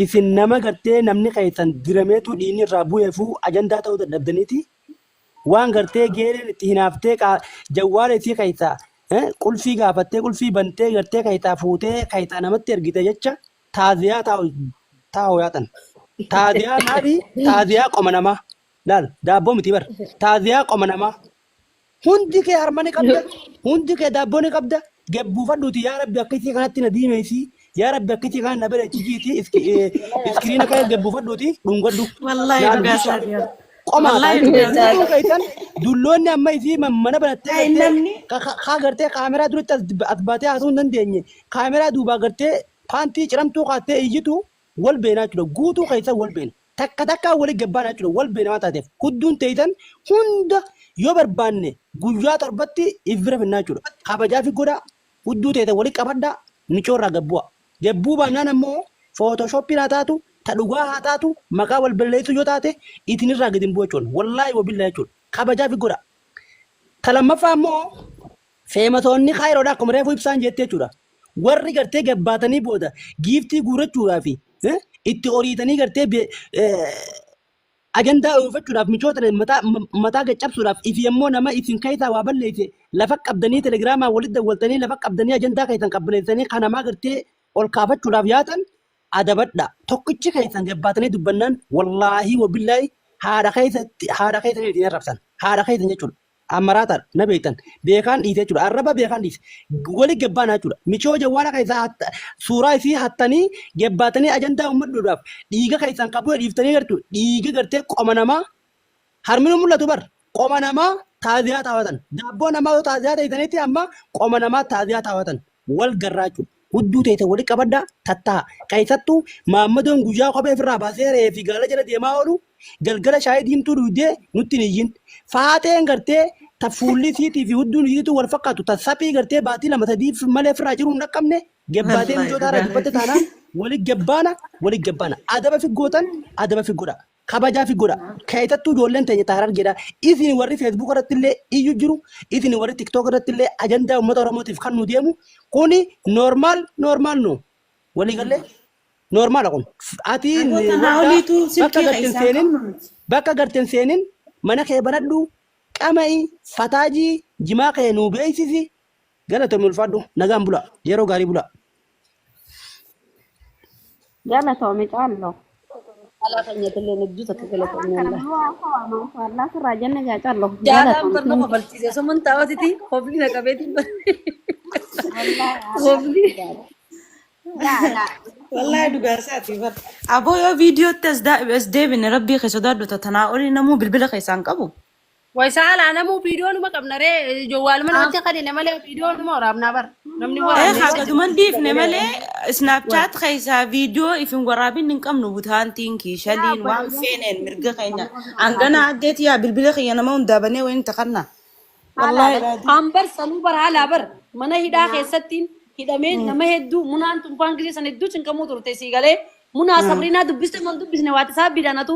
[SPEAKER 9] Isin nama gartee namni keessan dirameetu dhiinni irraa bu'eefuu ajandaa ta'uu dadhabdaniiti. Waan gartee geeleen itti hinaaftee jawwaala isii keessaa qulfii gaafattee qulfii bantee gartee keessaa fuutee keessaa namatti ergite jecha taaziyaa taa'u taa'u yaatan. Taaziyaa maali? Taaziyaa qoma namaa. Laal daabboo miti bar. Taaziyaa qoma namaa. Hundi kee harma ni qabda. Hundi kee daabboo ni qabda. Gabbuufadhuuti yaa Rabbi akka isii kanatti na diimeessi. Yaa Rabbi akka isii kana na bareechijiiti. Iskiriina kana gabbuufadhuuti dhungadhu.
[SPEAKER 13] Wallaahi
[SPEAKER 9] Naa
[SPEAKER 13] dhugaa
[SPEAKER 9] dubbisa.
[SPEAKER 13] isaati.
[SPEAKER 9] Qomaa
[SPEAKER 13] Wallaahi
[SPEAKER 9] ta'a
[SPEAKER 13] dhugaa
[SPEAKER 9] jechuudha.
[SPEAKER 13] isaati.
[SPEAKER 9] Guutuu keessan dulloonni amma isii mana banattee
[SPEAKER 13] Ay,
[SPEAKER 9] gartee
[SPEAKER 13] namni
[SPEAKER 9] kaa gartee kaameraa duratti as baatee haasa'uu hin dandeenye. Kaameraa duubaa gartee paantii ciramtuu kaattee iyyitu wal beenaa jechuudha. Guutuu keessan wal beena. Takka takkaan wali gabbaana jechuudha. Wal beena waan taateef. Hudduun teeysan hunda yoo barbaanne guyyaa torbatti if bira finnaa jechuudha. Kabajaa fi godhaa. Hudduu teeysan wali qabadhaa. Micoo irraa gad bu'a. Gad bu'uu baannaan ammoo footoshooppiin haa taatu, ta dhugaa haa taatu, maqaa wal balleessuu yoo taate isinirraa gad hin bu'u jechuudha. Wallaahi wabillaahi jechuudha. Kabajaa fi godhaa. Ta lammaffaa ammoo Feematoonni Kaayiroodha akkuma reefuu ibsaan jette jechuudha. Warri gartee gabbaatanii booda giiftii guurrachuudhaa fi itti oriitanii gartee ajandaa oofachuudhaaf michoota mataa mataa gaccabsuudhaaf ifi ammoo nama isin keessaa waa balleesse lafa qabdanii telegiraamaa walitti dawwaltanii lafa qabdanii ajandaa keessan qabbaneessanii kan namaa gartee ol kaafachuudhaaf yaatan adabadha. Tokkichi keessan gabbaatanii dubbannaan wallaahii wabillaahi haadha keessatti haadha keessanii ittiin arrabsan haadha keessan jechuudha. Amaraataadha na beektan beekaan dhiise jechuudha arraba beekaan dhiise wali gabbaana jechuudha miciyoo jawwaala keessaa suuraa isii hattanii gabbaatanii ajandaa uummadhuudhaaf dhiiga keessan qabuu dhiiftanii gartu dhiiga gartee qoma namaa harminu mul'atu bar qoma namaa taaziyaa taawatan daabboo namaa yoo taaziyaa ta'itanitti amma qoma namaa taaziyaa taawatan wal garraa jechuudha. Hudduu teessan walitti qabadhaa tattaa. Keessattuu Maammadoon guyyaa kophee ofirraa baasee re'ee fi gaala jala deemaa oolu galgala shaayii diimtuu dhuydee nutti hin iyyin. Faaxeen gartee ta fuulli isiitii fi hudduun isiituu wal fakkaatu ta saphii gartee baatii lama sadii malee ofirraa ciruu hin dhaqqabne gebbaatee
[SPEAKER 13] Wallaahi
[SPEAKER 9] micoota irraa
[SPEAKER 13] dhugaa
[SPEAKER 9] dubbatte
[SPEAKER 13] keeti.
[SPEAKER 9] taanaan wali gebbaana wali gebbaana. Adaba fi gootan adaba fi godha. Kabajaa fi godha. Keessattuu ijoolleen teenya ta Harargeedha. Isin warri Facebook irratti illee iyyu jiru, isin warri TikTok irratti illee ajandaa uummata Oromootiif kan nu deemu kuni normal normal no. Walii gallee normaala kun. Ati
[SPEAKER 13] Aboo tanaa
[SPEAKER 9] wardaa
[SPEAKER 13] oliitu
[SPEAKER 9] bakka
[SPEAKER 13] silkii
[SPEAKER 9] garteen
[SPEAKER 13] keessaan
[SPEAKER 9] seenin
[SPEAKER 13] qabnu nuti.
[SPEAKER 9] bakka garteen seenin mana kee banadhu qama'i fataajii jimaa kee nuu beeksisi galatoomi ulfaadhu nagaan bula yeroo gaarii bula.
[SPEAKER 7] Galatoomi caallo.
[SPEAKER 1] Alaa keenyatillee hedduu takka
[SPEAKER 7] Waan
[SPEAKER 1] galatoomi
[SPEAKER 7] kana
[SPEAKER 1] wallah.
[SPEAKER 7] muluu haasawaa maashaallah sirraa janna gaa caallo.
[SPEAKER 1] Jaalaan
[SPEAKER 7] Galatoomi
[SPEAKER 1] barna
[SPEAKER 7] thank you.
[SPEAKER 1] kofalchiise sumun taa'otiti kofli na qabeetiin
[SPEAKER 7] Wallahi haala
[SPEAKER 1] kofli.
[SPEAKER 7] gaariidha. Yaa laa.
[SPEAKER 13] Wallaahi dhugaa isaati bar. Aboo yoo viidiyootti as as deebine rabbii kee sodaadhu tanaa olii namuu bilbila keessaan qabu.
[SPEAKER 8] Way saalaa namuu viidiyoo numa qabna ree jowwaaluma namatti kanine malee viidiyoo numa waraabnaa bar. Namni
[SPEAKER 13] Ee
[SPEAKER 8] waraabne
[SPEAKER 13] haa
[SPEAKER 8] isa
[SPEAKER 13] gaduman dhiifne malee
[SPEAKER 8] Way.
[SPEAKER 13] Snapchat keessaa viidiyoo ifin waraabin hin qabnu butaantiin
[SPEAKER 7] Yaa
[SPEAKER 13] kiishaliin waan
[SPEAKER 7] obboleeyyan
[SPEAKER 13] feeneen mirga keenya
[SPEAKER 7] namoota
[SPEAKER 13] hangana
[SPEAKER 7] haati.
[SPEAKER 13] addeeti yaa bilbila kiyya nama hundaa banee wayin takanna.
[SPEAKER 7] Haala
[SPEAKER 13] Wallaahi
[SPEAKER 7] dha.
[SPEAKER 13] raadii.
[SPEAKER 1] Ambar sanuu bar haalaa bar mana hidhaa keessattiin hidhamee nama hedduu munaan tunfaan gisee san hedduu cinqamuu turte sii galee munaa sabriinaa dubbiste man dubbisne waati isaa biidhanatu.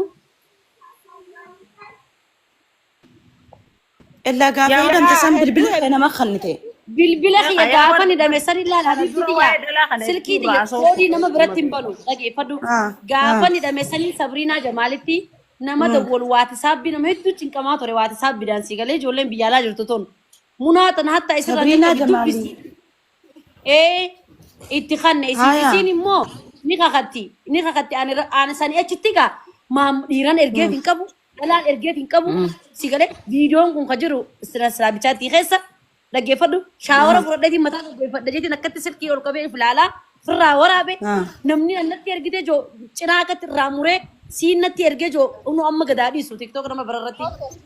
[SPEAKER 13] Illaa gaafa
[SPEAKER 8] Yaa
[SPEAKER 13] hidhamte
[SPEAKER 8] warra
[SPEAKER 13] san
[SPEAKER 10] Hedduu
[SPEAKER 13] bilbila kee
[SPEAKER 10] hedduu.
[SPEAKER 13] nama kannite.
[SPEAKER 1] Bilbila kiyya
[SPEAKER 8] yaa
[SPEAKER 1] gaafan
[SPEAKER 8] warra
[SPEAKER 1] hidhame san ilaala
[SPEAKER 8] kana
[SPEAKER 1] habiibti
[SPEAKER 8] dura
[SPEAKER 1] tiyya
[SPEAKER 8] waa'ee dhalaa kana
[SPEAKER 1] silkii
[SPEAKER 8] hedduu
[SPEAKER 1] tiyya
[SPEAKER 8] haasa'uu
[SPEAKER 1] koodii nama biratti hin
[SPEAKER 8] turte.
[SPEAKER 1] banu dhageeffadhu
[SPEAKER 13] Ah, ah.
[SPEAKER 1] gaafan hidhame sanii sabriinaa jamaalitti nama dawwalu waatisaabbii nama hedduu cinqamaa ture waatisaabbiidhaan sii galee ijoolleen biyya alaa jirtu tun munaa tana hatta isirraa
[SPEAKER 13] Sabriinaa
[SPEAKER 1] jalqabi
[SPEAKER 13] Jamaalii.
[SPEAKER 1] dubbisi ee itti kanne isin
[SPEAKER 13] Haya.
[SPEAKER 1] isiin immoo ni kakatti ni kakatti ani ani sanii achitti gaa maam dhiiran ergeef hin qabu dhalaan ergeef hin qabu si galee viidiyoon kun ka jiru siraabichaatii keessa dhaggeeffadhu shaawara fudhadheetiin mataa dhaggeeffadha jeetiin akkatti silkii ol qabee if ilaalaa firraa waraabe namni natti ergitee joo cinaa akkatti irraa muree siin natti ergee joo nu amma gadaa dhiisu tiktook nama bira irratti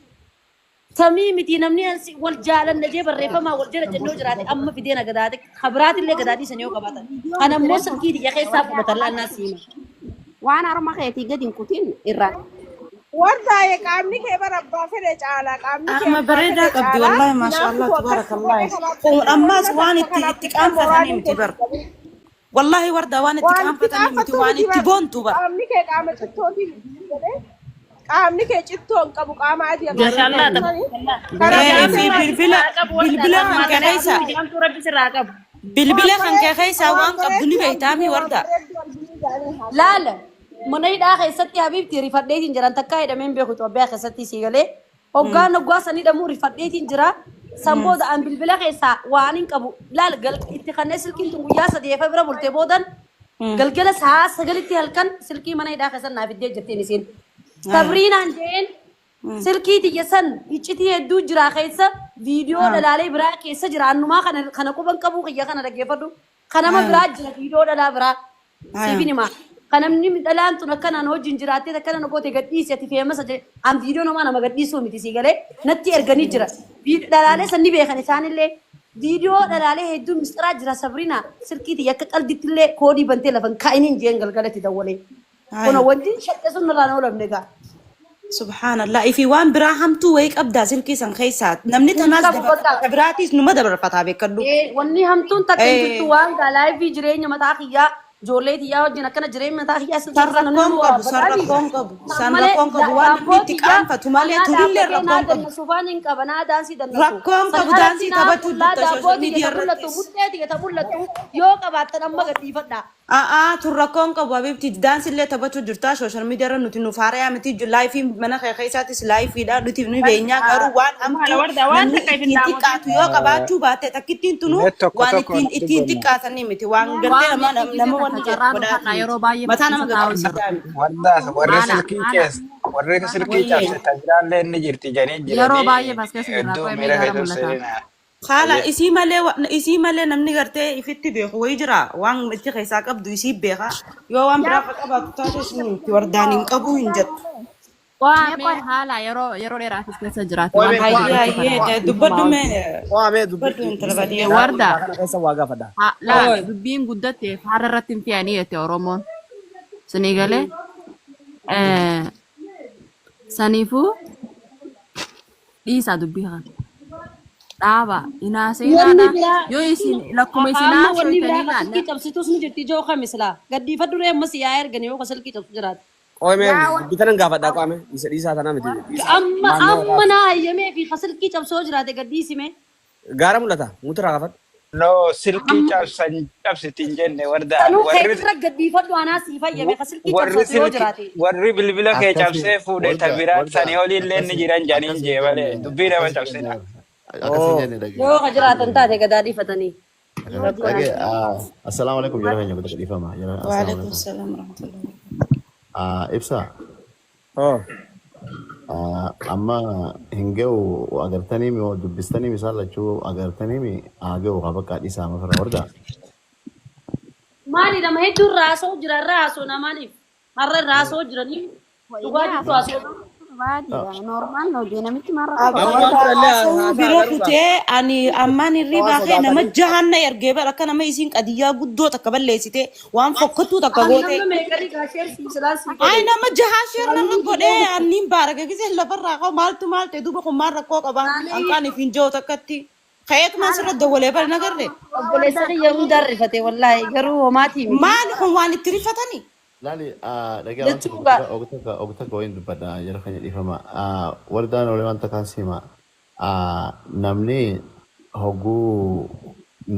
[SPEAKER 1] Samii miti namni ansi wal jaalanna jee barreeffamaa wal jala jennoo jiraate amma fidee na gadaate kabiraatillee gadaa dhiisan yoo qabaatan. Kan ammoo silkii tiyya keessaa fudhatan laannaa siima.
[SPEAKER 7] Waan harma keetii gadi hin kutin irraa.
[SPEAKER 10] Wardaaye qaamni kee bara abbaa fedhe caala qaamni kee
[SPEAKER 13] Amma
[SPEAKER 10] abbaa
[SPEAKER 13] bareedaa
[SPEAKER 10] fedhe
[SPEAKER 13] qabdi
[SPEAKER 10] caala
[SPEAKER 13] wallahi maashaallah
[SPEAKER 10] hinaafitu akkas si
[SPEAKER 13] tabaarakallaah.
[SPEAKER 10] godhe kanaaf
[SPEAKER 13] Kun
[SPEAKER 10] jecha
[SPEAKER 13] ammaas
[SPEAKER 10] wanna
[SPEAKER 13] waan
[SPEAKER 10] takka
[SPEAKER 13] itti
[SPEAKER 10] kanaaf
[SPEAKER 13] itti
[SPEAKER 10] jecha
[SPEAKER 13] qaanfatanii
[SPEAKER 10] moraaliin
[SPEAKER 13] miti
[SPEAKER 10] kee
[SPEAKER 13] bar.
[SPEAKER 10] si qabin.
[SPEAKER 13] Wallahi wardaa waan itti
[SPEAKER 10] Waan itti
[SPEAKER 13] qaanfatanii miti
[SPEAKER 10] qaanfattuu
[SPEAKER 13] waan
[SPEAKER 10] miti
[SPEAKER 13] itti
[SPEAKER 10] bar
[SPEAKER 13] boontu bar.
[SPEAKER 10] qaamni kee qaama cittootii miti si jedhee qaamni kee cittoo hin qabu qaama adii akkuma
[SPEAKER 8] Maashaallah
[SPEAKER 10] jedhamu sani
[SPEAKER 8] tabaarakallah.
[SPEAKER 10] kanaaf
[SPEAKER 13] Ee
[SPEAKER 10] jecha
[SPEAKER 13] fi
[SPEAKER 10] irraa
[SPEAKER 13] bilbila
[SPEAKER 8] Sirraa qabu warda
[SPEAKER 13] bilbila kan kee
[SPEAKER 8] ammaa kana
[SPEAKER 13] keessa
[SPEAKER 8] hamtuu rabbi sirraa qabu.
[SPEAKER 10] waan
[SPEAKER 13] bilbila kan kee
[SPEAKER 10] bareeddu
[SPEAKER 13] keessaa
[SPEAKER 10] waan
[SPEAKER 13] waan qabdu ni
[SPEAKER 10] bareeddu
[SPEAKER 13] beektaami
[SPEAKER 10] arginee waan
[SPEAKER 13] warda.
[SPEAKER 10] bareeddu arginee jedhanii haasawan.
[SPEAKER 1] Laala mana hidhaa keessatti habiibti rifadheetiin jiran takkaa hidhameen beeku Itoophiyaa keessatti sii galee hoggaan hoggaa san hidhamuu rifadheetiin jira. San booda an bilbila keessaa waan hin qabu laal gal itti kanneen silkiin tun guyyaa sadii efa bira bulte boodan galgala sa'a sagalitti halkan silkii mana hidhaa keessan naa fiddee jetteen isiin. Sabriinaan jeen silkii tiyya san iccitii hedduu jira keessa viidiyoo dhalaalee biraa keessa jira annumaa kana kana quban qabuu kiyya kana dhaggeeffadhu. Kan nama biraa jira viidiyoo dhalaa biraa. Siifin himaa. Kan namni dhalaan tun akkanaan wajjin jiraattee akkanaan goote gadhiisi ati feemasa jedhe an viidiyoo namaa nama gadhiisuu miti sii galee natti erganii jira. Dhalaalee san ni beekan isaanillee. Viidiyoo dhalaalee hedduu misxiraa jira Sabrina silkii tiyya akka qalditti illee koodii bantee lafan kaa'iniin jeen galgalatti dawwalee. Kun wanti shakke sun irraan oolamne gaa.
[SPEAKER 13] Subhaanallah. Ifi waan biraa hamtuu wayii qabdaa silkii san keessaa. Namni
[SPEAKER 1] Hin
[SPEAKER 13] tanaas
[SPEAKER 1] qabu
[SPEAKER 13] dabarfata.
[SPEAKER 1] bakka.
[SPEAKER 13] Ta biraatiis numa dabarfataa beekadhu.
[SPEAKER 1] Wanni hamtuun takka hin jirtu waan gaa laayifii jireenya mataa kiyyaa ijoollee tiyyaa wajjin akkana jireenya mataa kiyyaa silkii
[SPEAKER 13] San
[SPEAKER 1] keessa namni
[SPEAKER 13] rakkoon
[SPEAKER 1] nama
[SPEAKER 13] qabu, san
[SPEAKER 1] waraabbataa
[SPEAKER 13] rakkoon qabu,
[SPEAKER 1] San
[SPEAKER 13] san
[SPEAKER 1] malee
[SPEAKER 13] rakkoon qabu. Waan namni
[SPEAKER 1] daabboo
[SPEAKER 13] itti
[SPEAKER 1] tiyyaa
[SPEAKER 13] qaanfatu malee
[SPEAKER 1] anaa
[SPEAKER 13] turillee
[SPEAKER 1] dhaabbatee naa
[SPEAKER 13] rakkoon qabu.
[SPEAKER 1] dannasu faan hin qaba naa daansii dannasu.
[SPEAKER 13] Rakkoon
[SPEAKER 1] San
[SPEAKER 13] qabu
[SPEAKER 1] alatti
[SPEAKER 13] daansii
[SPEAKER 1] naa
[SPEAKER 13] taphachuu
[SPEAKER 1] qullaa
[SPEAKER 13] jirta
[SPEAKER 1] daabboo
[SPEAKER 13] social
[SPEAKER 1] tiyya
[SPEAKER 13] media
[SPEAKER 1] ta mul'attu
[SPEAKER 13] irrattis.
[SPEAKER 1] muxxee tiyya ta mul'attu yoo qabaattan amma gadhiifadhaa.
[SPEAKER 13] A'aa tun rakkoon qabu habibti daansillee taphachuu jirta social media irra nuti nuuf haarayaa miti laayifii mana kee keessaatis laayifiidha nuti ni beenyaa garuu waan
[SPEAKER 8] Maala
[SPEAKER 13] hamtuu
[SPEAKER 8] warda waan
[SPEAKER 13] namni
[SPEAKER 8] takka ifin
[SPEAKER 13] ittiin
[SPEAKER 8] dhaamotin.
[SPEAKER 13] xiqqaatu yoo qabaachuu baatte takkittiin tunuu
[SPEAKER 14] Mee tokko
[SPEAKER 13] waan
[SPEAKER 14] tokko
[SPEAKER 13] ittiin
[SPEAKER 14] natti
[SPEAKER 13] ittiin
[SPEAKER 14] gonna.
[SPEAKER 13] xiqqaatanii miti waan gartee
[SPEAKER 12] Waan
[SPEAKER 13] nama
[SPEAKER 12] beektu
[SPEAKER 13] nama
[SPEAKER 12] gisee
[SPEAKER 13] wanni
[SPEAKER 12] takka
[SPEAKER 13] jedhu
[SPEAKER 12] carraa nu
[SPEAKER 13] godhaati
[SPEAKER 12] kannaa
[SPEAKER 13] miti
[SPEAKER 12] yeroo baay'ee
[SPEAKER 13] mataa nama
[SPEAKER 12] barsiisa taa'u jirra.
[SPEAKER 13] gaggabsiisaa miti.
[SPEAKER 14] Wardaas warri
[SPEAKER 12] Haala
[SPEAKER 14] silkii
[SPEAKER 12] haala
[SPEAKER 14] keessa warri silkii
[SPEAKER 13] Wayyee.
[SPEAKER 14] cabse tajiraallee ni jirti jedhanii
[SPEAKER 12] Yeroo
[SPEAKER 14] jiranii
[SPEAKER 12] baay'ee bas keessa jirra
[SPEAKER 14] hedduu
[SPEAKER 12] qo'ee
[SPEAKER 14] miira
[SPEAKER 12] miidiyaarra
[SPEAKER 14] keessa
[SPEAKER 12] mul'ata.
[SPEAKER 14] seenaa.
[SPEAKER 13] Haala
[SPEAKER 14] Ayyee.
[SPEAKER 13] isii malee isii malee namni gartee ifitti beeku wayii jira waan itti keessaa qabdu isii beeka yoo waan biraa akka qabaatu taate isin miti wardaan hin qabu hin jettu.
[SPEAKER 12] Qo'aa
[SPEAKER 7] Mee
[SPEAKER 12] mee
[SPEAKER 7] qoy
[SPEAKER 12] haala yeroo yeroo dheeraafis keessa jiraate
[SPEAKER 2] Qo'amee
[SPEAKER 12] waan
[SPEAKER 13] Hayyee
[SPEAKER 12] ta'eef
[SPEAKER 2] qo'amee
[SPEAKER 12] dubbachuu
[SPEAKER 13] hayyee
[SPEAKER 12] kana
[SPEAKER 13] dubbadhu
[SPEAKER 12] dhiifama
[SPEAKER 13] mee
[SPEAKER 12] wajjin.
[SPEAKER 2] qo'amee dubbi
[SPEAKER 13] dubbadhu intala baadiyyaa.
[SPEAKER 12] Warda
[SPEAKER 2] kana keessa waa gaafadha.
[SPEAKER 12] laal
[SPEAKER 8] Oy.
[SPEAKER 12] dubbiin guddatteef har'a irratti hin fe'anii jette Oromoon. Sinii galee saniifuu dhiisaa dubbii kana. Dhaaba
[SPEAKER 1] Wanni
[SPEAKER 12] hinaaseinaadha
[SPEAKER 1] biraa
[SPEAKER 12] yoo isin lakkuma isin
[SPEAKER 1] amma wanni biraa
[SPEAKER 12] haasoytanii
[SPEAKER 1] ka
[SPEAKER 12] laa
[SPEAKER 1] silkii cabsitus ni jirti ijoo kami silaa gaddiifadhu ree ammas yaa ergani yoo ka silkii cabsu jiraate.
[SPEAKER 2] Qo'amee
[SPEAKER 7] yaa wa
[SPEAKER 2] dubbii tanan gaafadha qo'amee isa dhiisaa tanaa miti. Dhiisaa
[SPEAKER 1] Amma
[SPEAKER 2] naannoo
[SPEAKER 1] amma naa hayyamee fi ka silkii cabsoo jiraate gaddiisime.
[SPEAKER 2] Gaara mul'ata mutura gaafadhu.
[SPEAKER 14] No, silkii cabsan cabsiti hin jenne warda
[SPEAKER 1] Sanuu
[SPEAKER 14] warri
[SPEAKER 1] keetirra gaddiifadhu anaa siif hayyame ka silkii
[SPEAKER 14] warri
[SPEAKER 1] cabsatu yoo
[SPEAKER 14] silki
[SPEAKER 1] jiraate.
[SPEAKER 14] warri bilbila kee
[SPEAKER 15] Akkasi
[SPEAKER 14] cabsee fuudhe ta
[SPEAKER 15] warda
[SPEAKER 14] biraa
[SPEAKER 15] warda
[SPEAKER 14] sanii oliillee ni
[SPEAKER 15] akkasi
[SPEAKER 14] jiran janiin
[SPEAKER 15] akkasi
[SPEAKER 14] jee
[SPEAKER 15] hin
[SPEAKER 14] malee
[SPEAKER 15] jenne
[SPEAKER 14] dubbii nama
[SPEAKER 15] akkasi hin
[SPEAKER 14] cabsina.
[SPEAKER 15] jenne akkasi hin
[SPEAKER 2] Oo.
[SPEAKER 15] jenne dhage
[SPEAKER 1] Yoo ka
[SPEAKER 15] akkasi hin
[SPEAKER 1] jiraatan
[SPEAKER 15] jenne
[SPEAKER 1] taate gadaa dhiifatanii.
[SPEAKER 7] yoo
[SPEAKER 1] Rakkoo
[SPEAKER 15] dhage
[SPEAKER 7] jiraatan.
[SPEAKER 15] assalaamu alaikum jara keenya kutaa dhiifama jara assalaamu
[SPEAKER 13] Waalaikum
[SPEAKER 15] alaikum
[SPEAKER 13] salaam warahmatullahi.
[SPEAKER 15] Ibsa
[SPEAKER 2] Oo.
[SPEAKER 15] amma hin ga'u agartanii mi dubbistanii misaan lachuu agartanii mi haa ga'u haa bakka dhiisaa mafira warda
[SPEAKER 1] Maali nama hedduu irraa haasa'u jira irraa haasa'u na maaliif har'a irraa haasa'u jiranii dhugaa
[SPEAKER 7] Wayinee
[SPEAKER 1] jirtu
[SPEAKER 7] haasa'u
[SPEAKER 1] haasa'u.
[SPEAKER 7] baadiidha. Normaal noo jee namichi maal rakkoo
[SPEAKER 2] Nama
[SPEAKER 7] qaba?
[SPEAKER 2] waan
[SPEAKER 13] Warda
[SPEAKER 2] fedhallee
[SPEAKER 13] haasawuu
[SPEAKER 2] haasaa
[SPEAKER 13] bira
[SPEAKER 2] garuu gaa.
[SPEAKER 13] kutee ani ammaan hirriibaa
[SPEAKER 2] Waan
[SPEAKER 13] kee nama
[SPEAKER 2] sodaatanii.
[SPEAKER 13] jahanna ergee bara akka nama isiin qadiyyaa guddoo takka balleessite waan fokkattuu takka
[SPEAKER 1] Ani
[SPEAKER 13] goote.
[SPEAKER 1] nama meeqanii gaasheer siif silaa siif
[SPEAKER 13] Ay
[SPEAKER 1] godhe.
[SPEAKER 13] nama jahaa sheer narra
[SPEAKER 1] Namni
[SPEAKER 13] godhee anniin baaraka gisee lafarraa qabu maaltu maal ta'e duuba kun maal rakkoo qaba hanqaan if hin jiru takkatti. Ka'eetumaan
[SPEAKER 7] Haala
[SPEAKER 13] sirra dawwalee bara nagarre.
[SPEAKER 1] Obboleessa
[SPEAKER 7] warda
[SPEAKER 1] kiyya hunda rifate wallaahi garuu homaatii miti.
[SPEAKER 13] Maali kun waan itti rifatani?
[SPEAKER 15] Laali dhagaa waan
[SPEAKER 1] Jechuu
[SPEAKER 15] tokko
[SPEAKER 1] gaa
[SPEAKER 15] ogta ogta ogta wayin dubbadha jara keenya dhiifama wardaan olee waan takkaan sima namni hogguu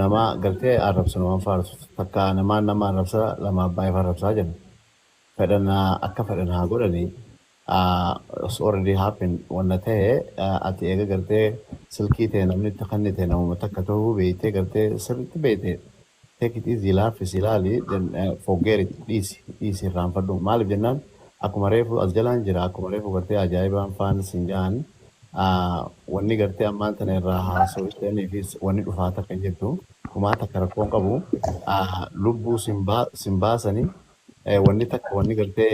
[SPEAKER 15] nama gartee arrabsu namaan faarsu takka namaan nama arrabsa lama abbaa ifa arrabsaa jedhu fedhan akka fedhan haa godhani it's already happen wanna ta'e ati eega gartee silkii ta'e namni itti kennite namuma takka ta'uu beeytee gartee sirriitti beeyte take it easy laaffisi ilaali then forget it dhiisi dhiisi irraanfadhu maaliif jennaan akkuma reefu as jalaan jira akkuma reefu gartee ajaa'ibaan faan siin jahan wanni gartee ammaan tana irraa haasawanii fi wanni dhufaa takka hin jirtu kumaa takka rakkoon qabu lubbuu sin baasanii wanni takka wanni gartee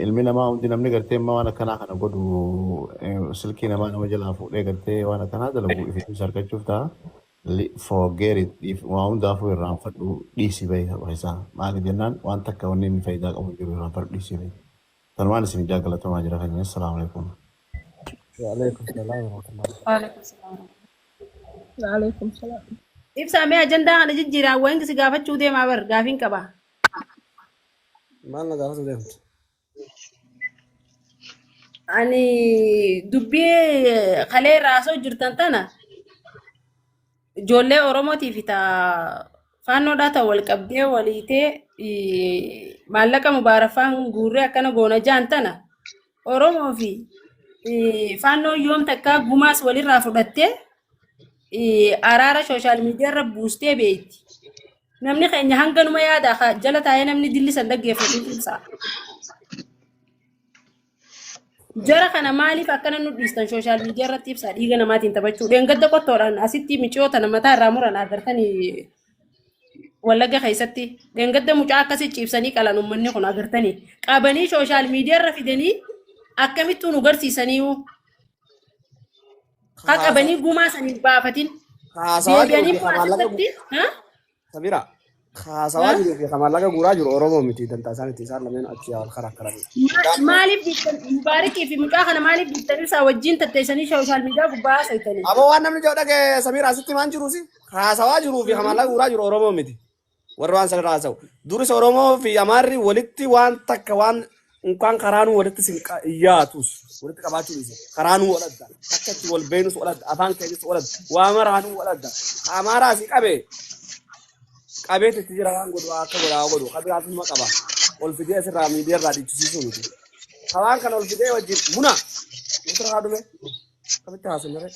[SPEAKER 15] ilmi namaa hundi namni gartee amma waan akkanaa kana godhu silkii namaa nama jalaa fuudhee gartee waan akkanaa dalagu ifitus argachuuf ta'a. Forget it waa hundaafuu irraanfadhu dhiisi bahi isaa maaliif jennaan waan takka wanni inni faayidaa qabu hin jiru irraanfadhu dhiisi bahi. Sanumaan isin jaalatamaa jira keenya assalaamu alaikum.
[SPEAKER 2] Waalaikum salaam warahmatullahi.
[SPEAKER 10] Waalaikum salaam. Waalaikum salaam.
[SPEAKER 8] Ibsaa mee ajandaa kana jijjiiraan wayin si gaafachuu deemaa bar gaafiin qaba.
[SPEAKER 2] Maal na gaafatu deemtu?
[SPEAKER 8] Ani dubbii kalee irraa haasa'u jirtan tana ijoollee Oromootii fi ta faannoodhaa ta'u wal qabdee waliitee maallaqa mubaarafaan guurree akkana goona jaan tana Oromoo fi faannoon yoom takkaa gumaas walirraa fudhattee araara social media irra buustee beekti. Namni keenya hanganuma yaada jala taa'ee namni dilli san dhaggeeffatu ibsa. Jara kana maaliif akkana nu dhiistan social media irratti ibsa dhiiga namaatiin taphachuu. Dheengadda qottoodhaan asitti micoota mataa irraa muran agartanii Wallagga keessatti dheengadda mucaa akkasii ciibsanii qalan uummanni kun agartanii qabanii social media irra fidanii akkamittuu nu garsiisanii haa qabanii gumaa sanii baafatin
[SPEAKER 2] Haasawaa jiruu
[SPEAKER 8] deebi'anii
[SPEAKER 2] fi
[SPEAKER 8] immoo
[SPEAKER 2] maallaqa
[SPEAKER 8] asirratti ha?
[SPEAKER 2] Sabira haasawaa jiruu fi maallaqa guuraa jiru Oromoo miti dantaa isaaniiti isaan lameen achi wal karaa
[SPEAKER 8] Maaliif dhiiftan Mubaarikii fi mucaa kana maaliif dhiiftan ibsaa wajjin tatteessanii social media gubbaa haasaytanii?
[SPEAKER 2] Aboo waan namni jedhu dhagee Samira asitti maan jiruusi haasawaa jiruu fi maallaqa guuraa jiru Oromoo miti warra waan sanarraa haasa'u. Duris Oromoo fi Amaarri walitti waan takka waan unkaan karaanuu walitti sin yaatus walitti qabaachuu dhiise karaanuu wal adda akka itti wal beenus wal adda afaan keenyas wal adda waa maraanuu wal adda Amaaraa si qabe qabeet itti jira waan godhu akka godhaa godhu qabiraatu numa qaba ol fidee asirraa miidiyaa irraa dhiichisiisuu miti. Hawaan kana ol fidee wajjin muna mutura haa dhume akkamitti haasofnare.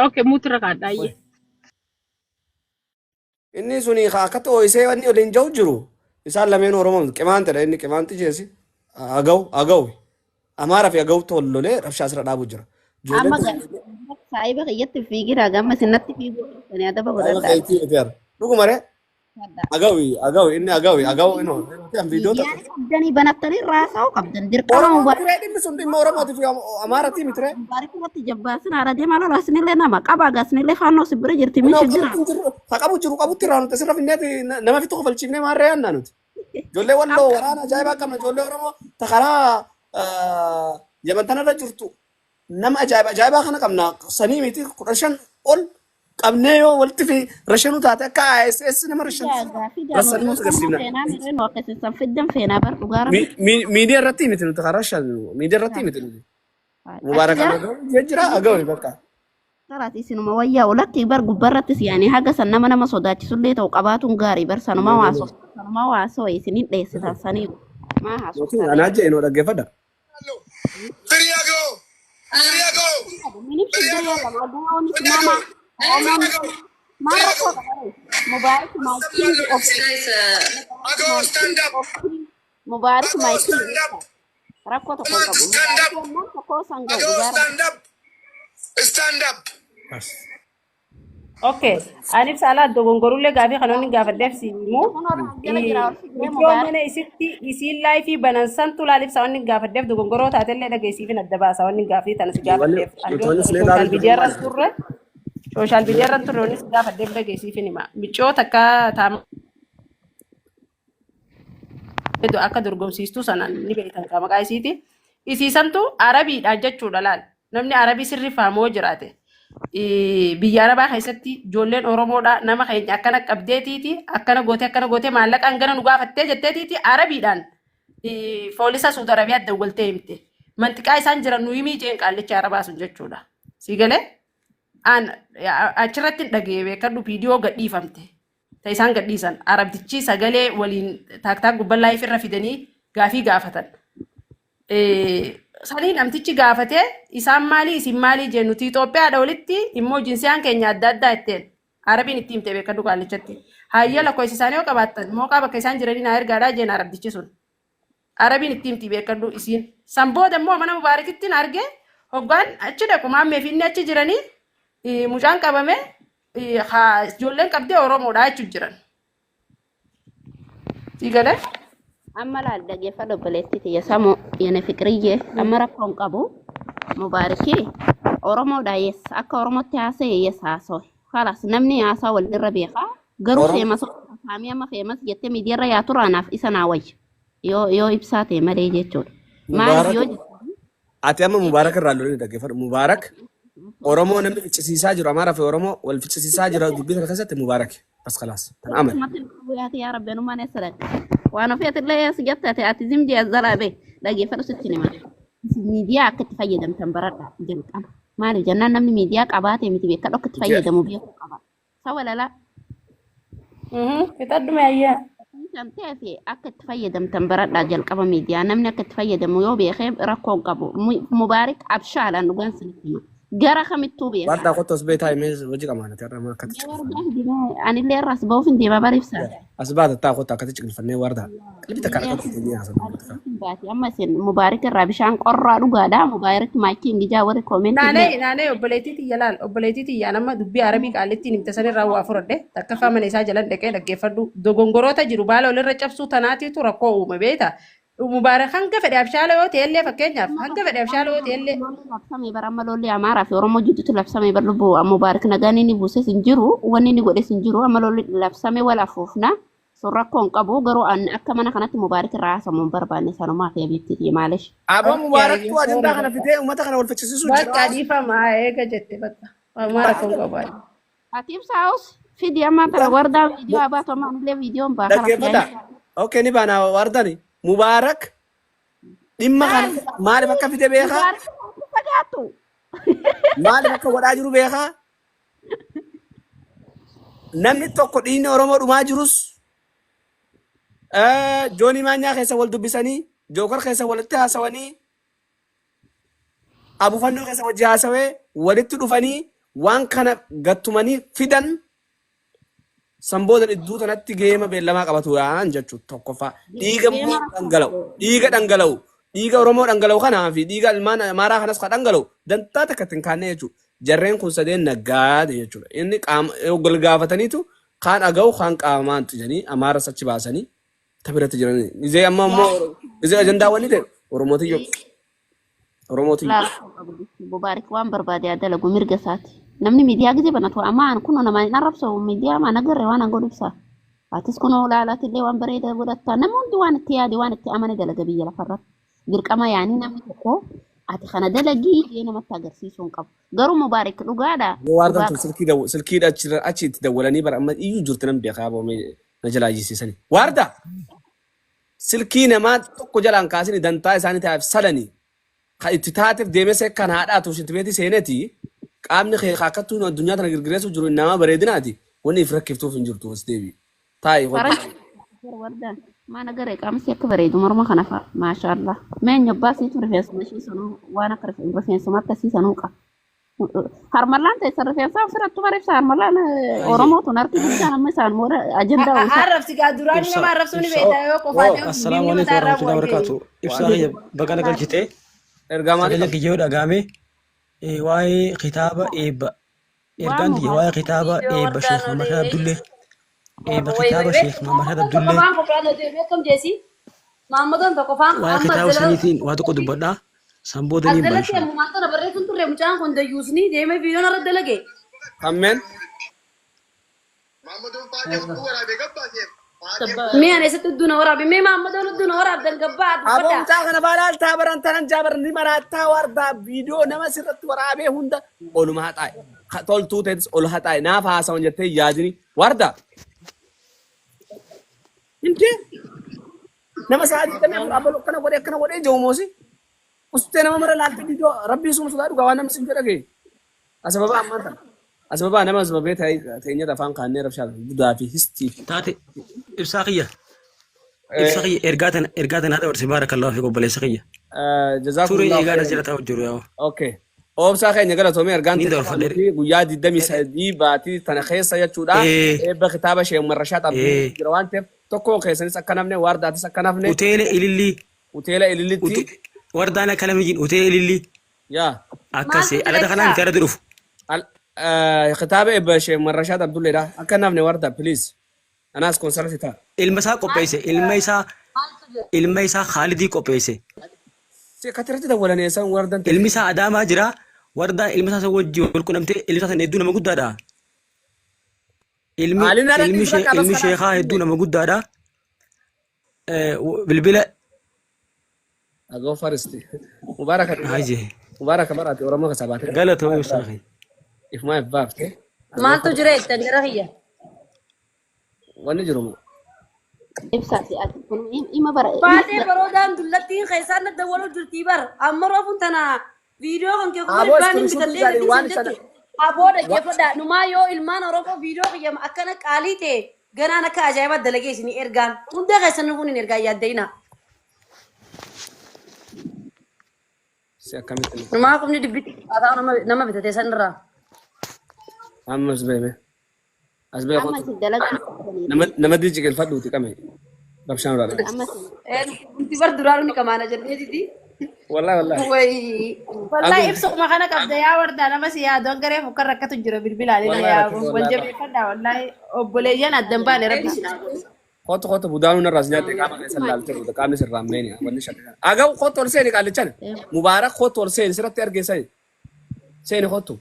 [SPEAKER 8] Okay, muutirra kaadhaayyee.
[SPEAKER 2] Inni suni akkatti ooyisee wanni waliin jiru jiru isaan lameen Oromoo miti qimaantidha inni qimaanti jeesi agaw agaw Amaaraa fi agaw tollolee rabshaa asirra dhaabu jira.
[SPEAKER 7] Amma
[SPEAKER 2] Ijoolleen
[SPEAKER 7] saayiba kiyyatti fiigira gama sinatti fiiguu dhiistanii adaba
[SPEAKER 2] saayiba
[SPEAKER 7] godhadhaa.
[SPEAKER 2] keetii miti jara. Dhuguma ree Agawi agawi inni agawi agawi inoo an viidiyoo
[SPEAKER 7] Miidiyaan
[SPEAKER 2] takka.
[SPEAKER 7] qabdanii banattanii raasa'uu qabdan dirqama
[SPEAKER 2] Oromoo
[SPEAKER 7] mubaarak
[SPEAKER 2] miti ree dhimmi sun dhimma Oromootii fi Amaaratii miti ree.
[SPEAKER 7] mubaarak irratti jabbaasin haara deemaa lola asinillee nama qaba gasinillee faannoo si bira jirti
[SPEAKER 2] Kunoo
[SPEAKER 7] min shigira.
[SPEAKER 2] qabutti hin jirru ha qabu jiru qabutti irraa nuti asirra finneeti nama fitti kofalchiifnee maarree yaannaa nuti. Ijoollee walloo waraana ajaa'ibaa qabna ijoollee Oromoo ta karaa Yaman tanarra jirtu nama ajaa'iba ajaa'ibaa kana qabna sanii miti 15 ol qabnee yoo walitti fi rashanuu taate akka ISS nama
[SPEAKER 7] Fidaa
[SPEAKER 2] rashansiisu
[SPEAKER 7] gaa fidaa
[SPEAKER 2] rassanii
[SPEAKER 7] nu
[SPEAKER 2] nuti
[SPEAKER 7] nu
[SPEAKER 2] agarsiifna.
[SPEAKER 7] feenaa miree nu akkasisan fiddan feenaa bar dhugaa rabbi.
[SPEAKER 2] Miidiyaa irratti miti nuti kan rashannu miidiyaa irratti miti nuti.
[SPEAKER 7] Achi
[SPEAKER 2] Mubaarak
[SPEAKER 7] gara
[SPEAKER 2] Amagoo jira agawi bakka.
[SPEAKER 7] karaati isinuma wayyaa olatti bar gubbarrattis yaani haga san nama nama sodaachisullee ta'u qabaatuun gaarii bar sanuma waa sanuma waa soo isinin dheessitan sanii maa
[SPEAKER 2] Yookiin
[SPEAKER 7] haasoftan.
[SPEAKER 2] anaa jee inoo dhaggeeffadha.
[SPEAKER 7] Minim shigga yelam agawoon nama Oromoon maal rakkoo qaba ree? Mubaarak my king of Mubaarak my king rakkoo tokko hin qabu. Mubaarak yemmuu tokko san ga'u dhugaa rabbi.
[SPEAKER 2] Bas.
[SPEAKER 8] Okay. Ani ibsa dogongorullee gaafii kan inni gaafadheef si himu.
[SPEAKER 7] Kunoo jala jira ol figree
[SPEAKER 8] Michoo
[SPEAKER 7] Mubaarak.
[SPEAKER 8] mana isitti isiin laayifii banan santu laal ibsa wanni gaafadheef dogongoroo taatellee dhageessiifin adda baasa wanni gaafii tana si
[SPEAKER 2] Wanni
[SPEAKER 8] gaafadheef. Ani
[SPEAKER 2] nuti wanni
[SPEAKER 8] sooshaal
[SPEAKER 2] isin ilaaluu jirru
[SPEAKER 8] miidiyaa irra
[SPEAKER 2] maali?
[SPEAKER 8] turre sooshaal miidiyaa irra turre wanni si gaafadheef dhageessiifin hima. Michoo takka taama akka dorgomsiistuu sanaan ni beektan qaba maqaa isiiti. Isiisantu arabiidhaan jechuudha laal. Namni arabii sirri faamoo jiraate. Biyya arabaa keessatti ijoolleen Oromoodha nama keenya akkana qabdeetiiti akkana gootee akkana gootee maallaqaan gana nu gaafattee jetteetiiti arabiidhaan foolisa Suudi Arabiyaa dawwaltee himte. Manxiqaa isaan jiran nu himii jeen qaallicha arabaa sun jechuudha. Si galee an achirratti hin dhagee beekadhu viidiyoo gadhiifamte. Ta isaan gadhiisan arabtichi sagalee waliin taaktaak gubbaa laayif irra fidanii gaafii gaafatan. Sanii namtichi gaafatee isaan maalii isin maalii jee nuti Itoophiyaadha walitti immoo jinsiyaan keenya adda addaa itteen arabiin itti himte beekadhu qaallichatti. Hayyee lakkoofsa isaanii yoo qabaattan mooqaa bakka isaan jiranii naa ergaadhaa jeen arabtichi sun. Arabiin itti himti beekadhu isiin. San booda immoo mana Mubaarakittiin arge hoggaan achi dhaqu maammee fi inni achi jiranii mucaan qabame haa ijoolleen qabdee Oromoodha jechuun jiran. Sii galee?
[SPEAKER 7] Amma laal dhaggeeffadhu obboleettii tiyya samu yene fiqiriyyee amma rakkoo hin qabu mubaarikii Oromoodha yes akka Oromootti haasa'e yes haasa'e kalas namni haasaa walirra beekaa garuu
[SPEAKER 2] Oromoo
[SPEAKER 7] feemas saamii amma feemas jettee miidiyaarra yaa tura anaaf isa naa wayya yoo yoo ibsaa ta'e malee jechuudha maaliif
[SPEAKER 2] Mubaarak
[SPEAKER 7] yoo
[SPEAKER 2] ati amma Mubaarak irraa lolanii dhaggeeffadhu. Mubaarak Oromoo namni ficcisiisaa jiru Amaaraa fi Oromoo wal ficcisiisaa jira dubbii kana keessatti Mubaarak. Bas khalaas. Tan amani.
[SPEAKER 7] Akkasumatti nu yaati yaa rabbi anumaan eessa dhaqe waan ofii atillee eessa jette ati ati zimjee as jalaa bee dhageeffadhu sitti hima. Isin miidiyaa akka itti fayyadamtan baradha jalqaba. Maaliif jennaan namni miidiyaa qabaate miti beekadhu akka itti fayyadamu beekuu qaba. Sawa lalaa
[SPEAKER 8] Fixadhu mee ayyaa.
[SPEAKER 7] kan ta'e fi akka itti fayyadamtan baradhaa jalqaba miidiyaa namni akka itti fayyadamu yoo beekee rakkoo hin qabu. Mubaarik abshaalaan dhugaan sinitti hima. Gara kamittuu beeka.
[SPEAKER 2] Wardaa kottu as beetaa himee hojii qamaanati har'a amma akkatti
[SPEAKER 7] Mee
[SPEAKER 2] ciqilfanne.
[SPEAKER 7] wardaa hidimee anillee irraas ba'uuf hin deema baribsa.
[SPEAKER 2] As baata taa kottu akkatti ciqilfannee wardaa. Qalbii takka
[SPEAKER 7] Anillee
[SPEAKER 2] akkatti teenyee haasofna bakka.
[SPEAKER 7] baati amma isin mubaarik irraa bishaan qorraa dhugaadha mubaarik maakiin gijaa warri koomentii
[SPEAKER 8] Naanee
[SPEAKER 7] illee
[SPEAKER 8] naanee obboleettii tiyya laal obboleettii tiyyaan amma dubbii arabii qaallittiin himte sanirraa waa fudhadhe takkaffaa mana isaa jalan dhaqee dhaggeeffadhu dogongoroota jiru baala walirra cabsuu tanaatiitu rakkoo uume beekta. Mubaarak hanga fedhe abshaala yoo ta'ellee fakkeenyaaf hanga fedhe abshaala yoo ta'ellee
[SPEAKER 7] lolli labsame bara amma lolli Amaaraa fi Oromoo jidduutti labsame bara lubbu Mubaarak nagaan inni buuses hin jiru wanni inni godhes hin jiru amma lolli labsame wal afuufna sun rakkoo hin qabu garuu an akka mana kanatti Mubaarak irraa haasamu hin barbaanne sanumaa fi abiibti tiyya maalish.
[SPEAKER 2] Aboo
[SPEAKER 8] Okay,
[SPEAKER 2] Mubaaraktu
[SPEAKER 8] sorry
[SPEAKER 2] ajandaa kana
[SPEAKER 8] bakka.
[SPEAKER 2] fidee uummata kana wal ficcisiisuu
[SPEAKER 8] Bakka
[SPEAKER 2] jira.
[SPEAKER 8] dhiifama eega jette bakka. Homaa rakkoo hin qabu.
[SPEAKER 7] Ati ibsaa hoos fidi ammaa tana wardaa viidiyoo abaatu amma anillee viidiyoon baa kanas
[SPEAKER 2] Dhaggeeffadha.
[SPEAKER 7] yaani.
[SPEAKER 2] Okay ni baana wardani. Mubaarak dhimma kana maaliif akka fide beekaa?
[SPEAKER 7] Mubaarak irraa fagaatu.
[SPEAKER 2] Maaliif akka godhaa jiru beekaa? Namni tokko dhiigni Oromoo dhumaa jirus Joonii Maanyaa keessa wal dubbisanii, Jookar keessa walitti haasawanii, Abufannoo keessa wajji haasawee walitti dhufanii waan kana gattumanii fidan san booda iddoo tanatti geema beellamaa qabatuudhaan jechuudha tokkoffaa. Dhiiga
[SPEAKER 7] Geema
[SPEAKER 2] immoo
[SPEAKER 7] rakkoo
[SPEAKER 2] dhangala'u, dhiiga dhangala'u, dhiiga Oromoo dhangala'u kanaa fi dhiiga ilmaan Amaaraa kanas kan dhangala'u dantaa takka ittiin kaannee jechuudha. Jarreen kun sadeen naggaade jechuudha. Inni qaama wal gaafataniitu Kaan agawu kaan qaamaan xijanii amaaras achi baasanii tabiratti jiranii. Izee amma immoo izee ajandaa wanni ta'e Oromootiyyoo Oromootiyyoo.
[SPEAKER 7] Laaluu qabu Mubaarik waan barbaade haa dalagu mirga isaati. Namni miidiyaa gisee banatu amma kun nama hin arrabsu miidiyaa maan agarre waan an godhu ibsa. Atis kun olaalaatillee waan bareedaa godhatta. Namni hundi waan itti yaade waan itti amane dalaga biyya lafarratti. Dirqama yaanii namni tokko ati kana dalagii jee namatti agarsiisuu hin qabu. Garuu Mubaarik dhugaadha.
[SPEAKER 2] Yoo waardan
[SPEAKER 7] Dhugaa
[SPEAKER 2] tun
[SPEAKER 7] qaba.
[SPEAKER 2] silkii daw silkiidha achi achi itti dawwalanii bara amma iyyuu jirti nan beekaa boomee na jalaa jisiisanii. Waarda silkii namaa tokko jalaan kaasini dantaa isaanii ta'aaf salanii kan itti taateef deemee kan haadhaatu shintibeetii seeneeti qaamni kee kaakattuu addunyaa tana girgireessu jiru nama bareedinaati wanni if rakkiftuuf hin jirtu as deebi. Taa'i hodhu.
[SPEAKER 7] Faranjii wardaan maan agarre qaamsi akka bareedu morma kana fa'a maashaallah. Mee nyobbaa siitu rifeensuma ishii sanuu waan akka rifeensuma akkasii sanuu qaba. Harmallaan teessan rifeensa ofirrattu bareebsa harmallaan
[SPEAKER 9] Hayyee.
[SPEAKER 7] Oromoo tun harki guddaan amma isaan moora ajandaa uwwisa.
[SPEAKER 8] Arrabsi gaa duraanii
[SPEAKER 9] Ibsa
[SPEAKER 8] nama arrabsuu ni
[SPEAKER 9] ibsa
[SPEAKER 8] beekta yoo qofaa ta'e
[SPEAKER 9] assalaamu
[SPEAKER 8] diimni
[SPEAKER 9] alaikum
[SPEAKER 8] mataa irraa
[SPEAKER 9] warahmatullahi
[SPEAKER 8] bu'aa jee.
[SPEAKER 9] wabarakatuh. Ibsaa kiyya baga na galchite
[SPEAKER 2] Ergaa maalii
[SPEAKER 9] sagalee
[SPEAKER 2] qabda?
[SPEAKER 9] kiyya yoo dhagahame waa'ee kitaaba eebba
[SPEAKER 7] Waan
[SPEAKER 9] ergaan tiyya waa'ee
[SPEAKER 7] mubaarak
[SPEAKER 9] kitaaba
[SPEAKER 1] Viidiyoo
[SPEAKER 9] eebba
[SPEAKER 1] wardaan
[SPEAKER 9] Sheekh Mamarshad
[SPEAKER 1] olee.
[SPEAKER 9] Abdullee eebba
[SPEAKER 1] Way way
[SPEAKER 9] kitaaba
[SPEAKER 1] way.
[SPEAKER 9] Sheekh Mamarshad
[SPEAKER 1] Maammadoon tokko
[SPEAKER 9] Abdullee
[SPEAKER 1] faan kophaan deemee akkam jeesi? Maammadoon tokko faan
[SPEAKER 9] waa'ee
[SPEAKER 1] amma
[SPEAKER 9] kitaaba
[SPEAKER 1] jala
[SPEAKER 9] saniitiin waa tokko dubbadhaa san booda
[SPEAKER 1] as
[SPEAKER 9] niin
[SPEAKER 1] jalatti
[SPEAKER 9] banshaa.
[SPEAKER 1] ammumaan tana barreessuun turre mucaan kun dayyuusni deemee viidiyoon irra dalage.
[SPEAKER 2] Kammeen
[SPEAKER 1] Mee ani eessatti udduu na waraabe? Mee maammadoon udduu na waraabdan gabbaa
[SPEAKER 2] Aboo
[SPEAKER 1] dubbadhaa.
[SPEAKER 2] mucaa kana faa laaltaa baran tanan jaabar ni maraattaa wardaa viidiyoo nama sirratti waraabee hunda oluma haxaa'e. Toltuu ta'etis ol haxaa'e naaf haasawan jettee yaadini warda. Hintee nama sa'a 24 abaluu akkana godhee akkana godhee jiru moosi. Ustee nama mara laaltee viidiyoo rabbii suma sodaa dhugaa waan namni sin jedha ga'e. Asababaa ammaan tana. Asababaa nama asababee teenyata afaan kaannee rabshaa budaa fi histii fi.
[SPEAKER 9] Taate ibsaa kiyya ibsa kiyya ergaa tana dabarse baarakallahu fi obboleessa kiyya. Turee
[SPEAKER 2] Jazaakumullahu
[SPEAKER 9] eegaan as
[SPEAKER 2] khairan.
[SPEAKER 9] jala taa'u jiru yaa.
[SPEAKER 2] Okay. Oobsaa keenya galatoomee ergaan
[SPEAKER 9] Niin
[SPEAKER 2] ta'e
[SPEAKER 9] dabarfadhe.
[SPEAKER 2] nuti guyyaa 23 baatii tana keessa jechuudha. Eebba kitaaba Sheekh Marrashaat Abduu jira waan ta'eef tokkoon keessanis akka nafne waardaatis akka nafne
[SPEAKER 9] Uteele ilillii
[SPEAKER 2] uteela ilillitti
[SPEAKER 9] wardaan akka namni uteele ilillii
[SPEAKER 2] yaa
[SPEAKER 9] akkasii
[SPEAKER 1] Maaltu jira
[SPEAKER 9] alata kanaan
[SPEAKER 1] ibsaa?
[SPEAKER 9] gara dhufu.
[SPEAKER 2] Kitaaba eebba Sheekh Marrashaat Abdulleedha. Akka nafne warda please. Anaas konsarti ta'a.
[SPEAKER 9] Ilma isaa qopheesse ilma isaa
[SPEAKER 1] Maaltu jira?
[SPEAKER 9] ilma isaa Khaalidii qopheesse.
[SPEAKER 2] Si akkatti dawwalan eessan wardan ta'e.
[SPEAKER 9] Ilmi isaa Adaamaa jira. Wardaan ilma isaa san wajjin wal qunnamtee ilmi isaa san hedduu nama guddaadha. Ilmi
[SPEAKER 2] Haalin haala
[SPEAKER 9] ilmi
[SPEAKER 2] dhiisuu
[SPEAKER 9] shee
[SPEAKER 2] bakka
[SPEAKER 9] ilmi
[SPEAKER 2] bas
[SPEAKER 9] sheekaa hedduu nama guddaadha. Bilbila
[SPEAKER 2] Agoo faristi. Mubaaraka
[SPEAKER 9] haje
[SPEAKER 2] Mubaaraka baraate Oromoo keessaa baatee.
[SPEAKER 9] galatoo ibsaa kiyya.
[SPEAKER 2] Ifumaa if baafte.
[SPEAKER 1] Maaltu jira jettan gara kiyya?
[SPEAKER 2] Wanni jiru moo?
[SPEAKER 7] Ibsaati ati kun ima bara ima
[SPEAKER 1] Baatee baroodaan dullattiin keessaan na dawwaluu jirtii bar. Amma roofuun tana viidiyoo kan kee kuma
[SPEAKER 2] Aboo
[SPEAKER 1] dhibbaan hin
[SPEAKER 2] iskiriishuutii
[SPEAKER 1] bitadhee
[SPEAKER 2] gaarii
[SPEAKER 1] gadhiisan
[SPEAKER 2] waan sana.
[SPEAKER 1] jette. Aboo dhaggeeffadhaa. Numaa yoo ilmaan Oromoo viidiyoo kiyya akkana qaalii ta'e ganaan akka ajaa'ibaa dalagee isinii ergaan. Hunda keessan nufuun hin ergaan yaadda'inaa.
[SPEAKER 2] Si akkamitti
[SPEAKER 1] Numaa kumni dhibbitti haasaa nama bitate san irraa.
[SPEAKER 2] Amma as beeme. As bee
[SPEAKER 7] amma
[SPEAKER 2] kootu.
[SPEAKER 7] isin dalagaa
[SPEAKER 2] Nama nama dijiqilfadhuuti qame. Rabshaan irraa.
[SPEAKER 7] amma isin
[SPEAKER 1] Wanti bar duraanuu ni qamaana jenneetiti.
[SPEAKER 2] Wallahi wallahi.
[SPEAKER 1] Wayi.
[SPEAKER 8] Wallahi
[SPEAKER 2] Agoo
[SPEAKER 8] ibsuma kana qabda yaa wardaa nama si yaadu hangaree fukkan rakkatu jira bilbilaan ina
[SPEAKER 2] wallahi
[SPEAKER 8] yaa
[SPEAKER 2] rakkatu
[SPEAKER 8] wal
[SPEAKER 2] wallahi.
[SPEAKER 8] jabeeffadhaa wallahi obboleeyyan addan baane rabbi isin haa godhu.
[SPEAKER 2] Kootu kootu budaanuu narraas nyaatte qaama keessa laaltee buda qaamni sirraa meeni wanni shakka. Agaw kootu ol seeni qaallichan. Mubaarak kootu ol seeni sirratti argeessani. Seeni kootu.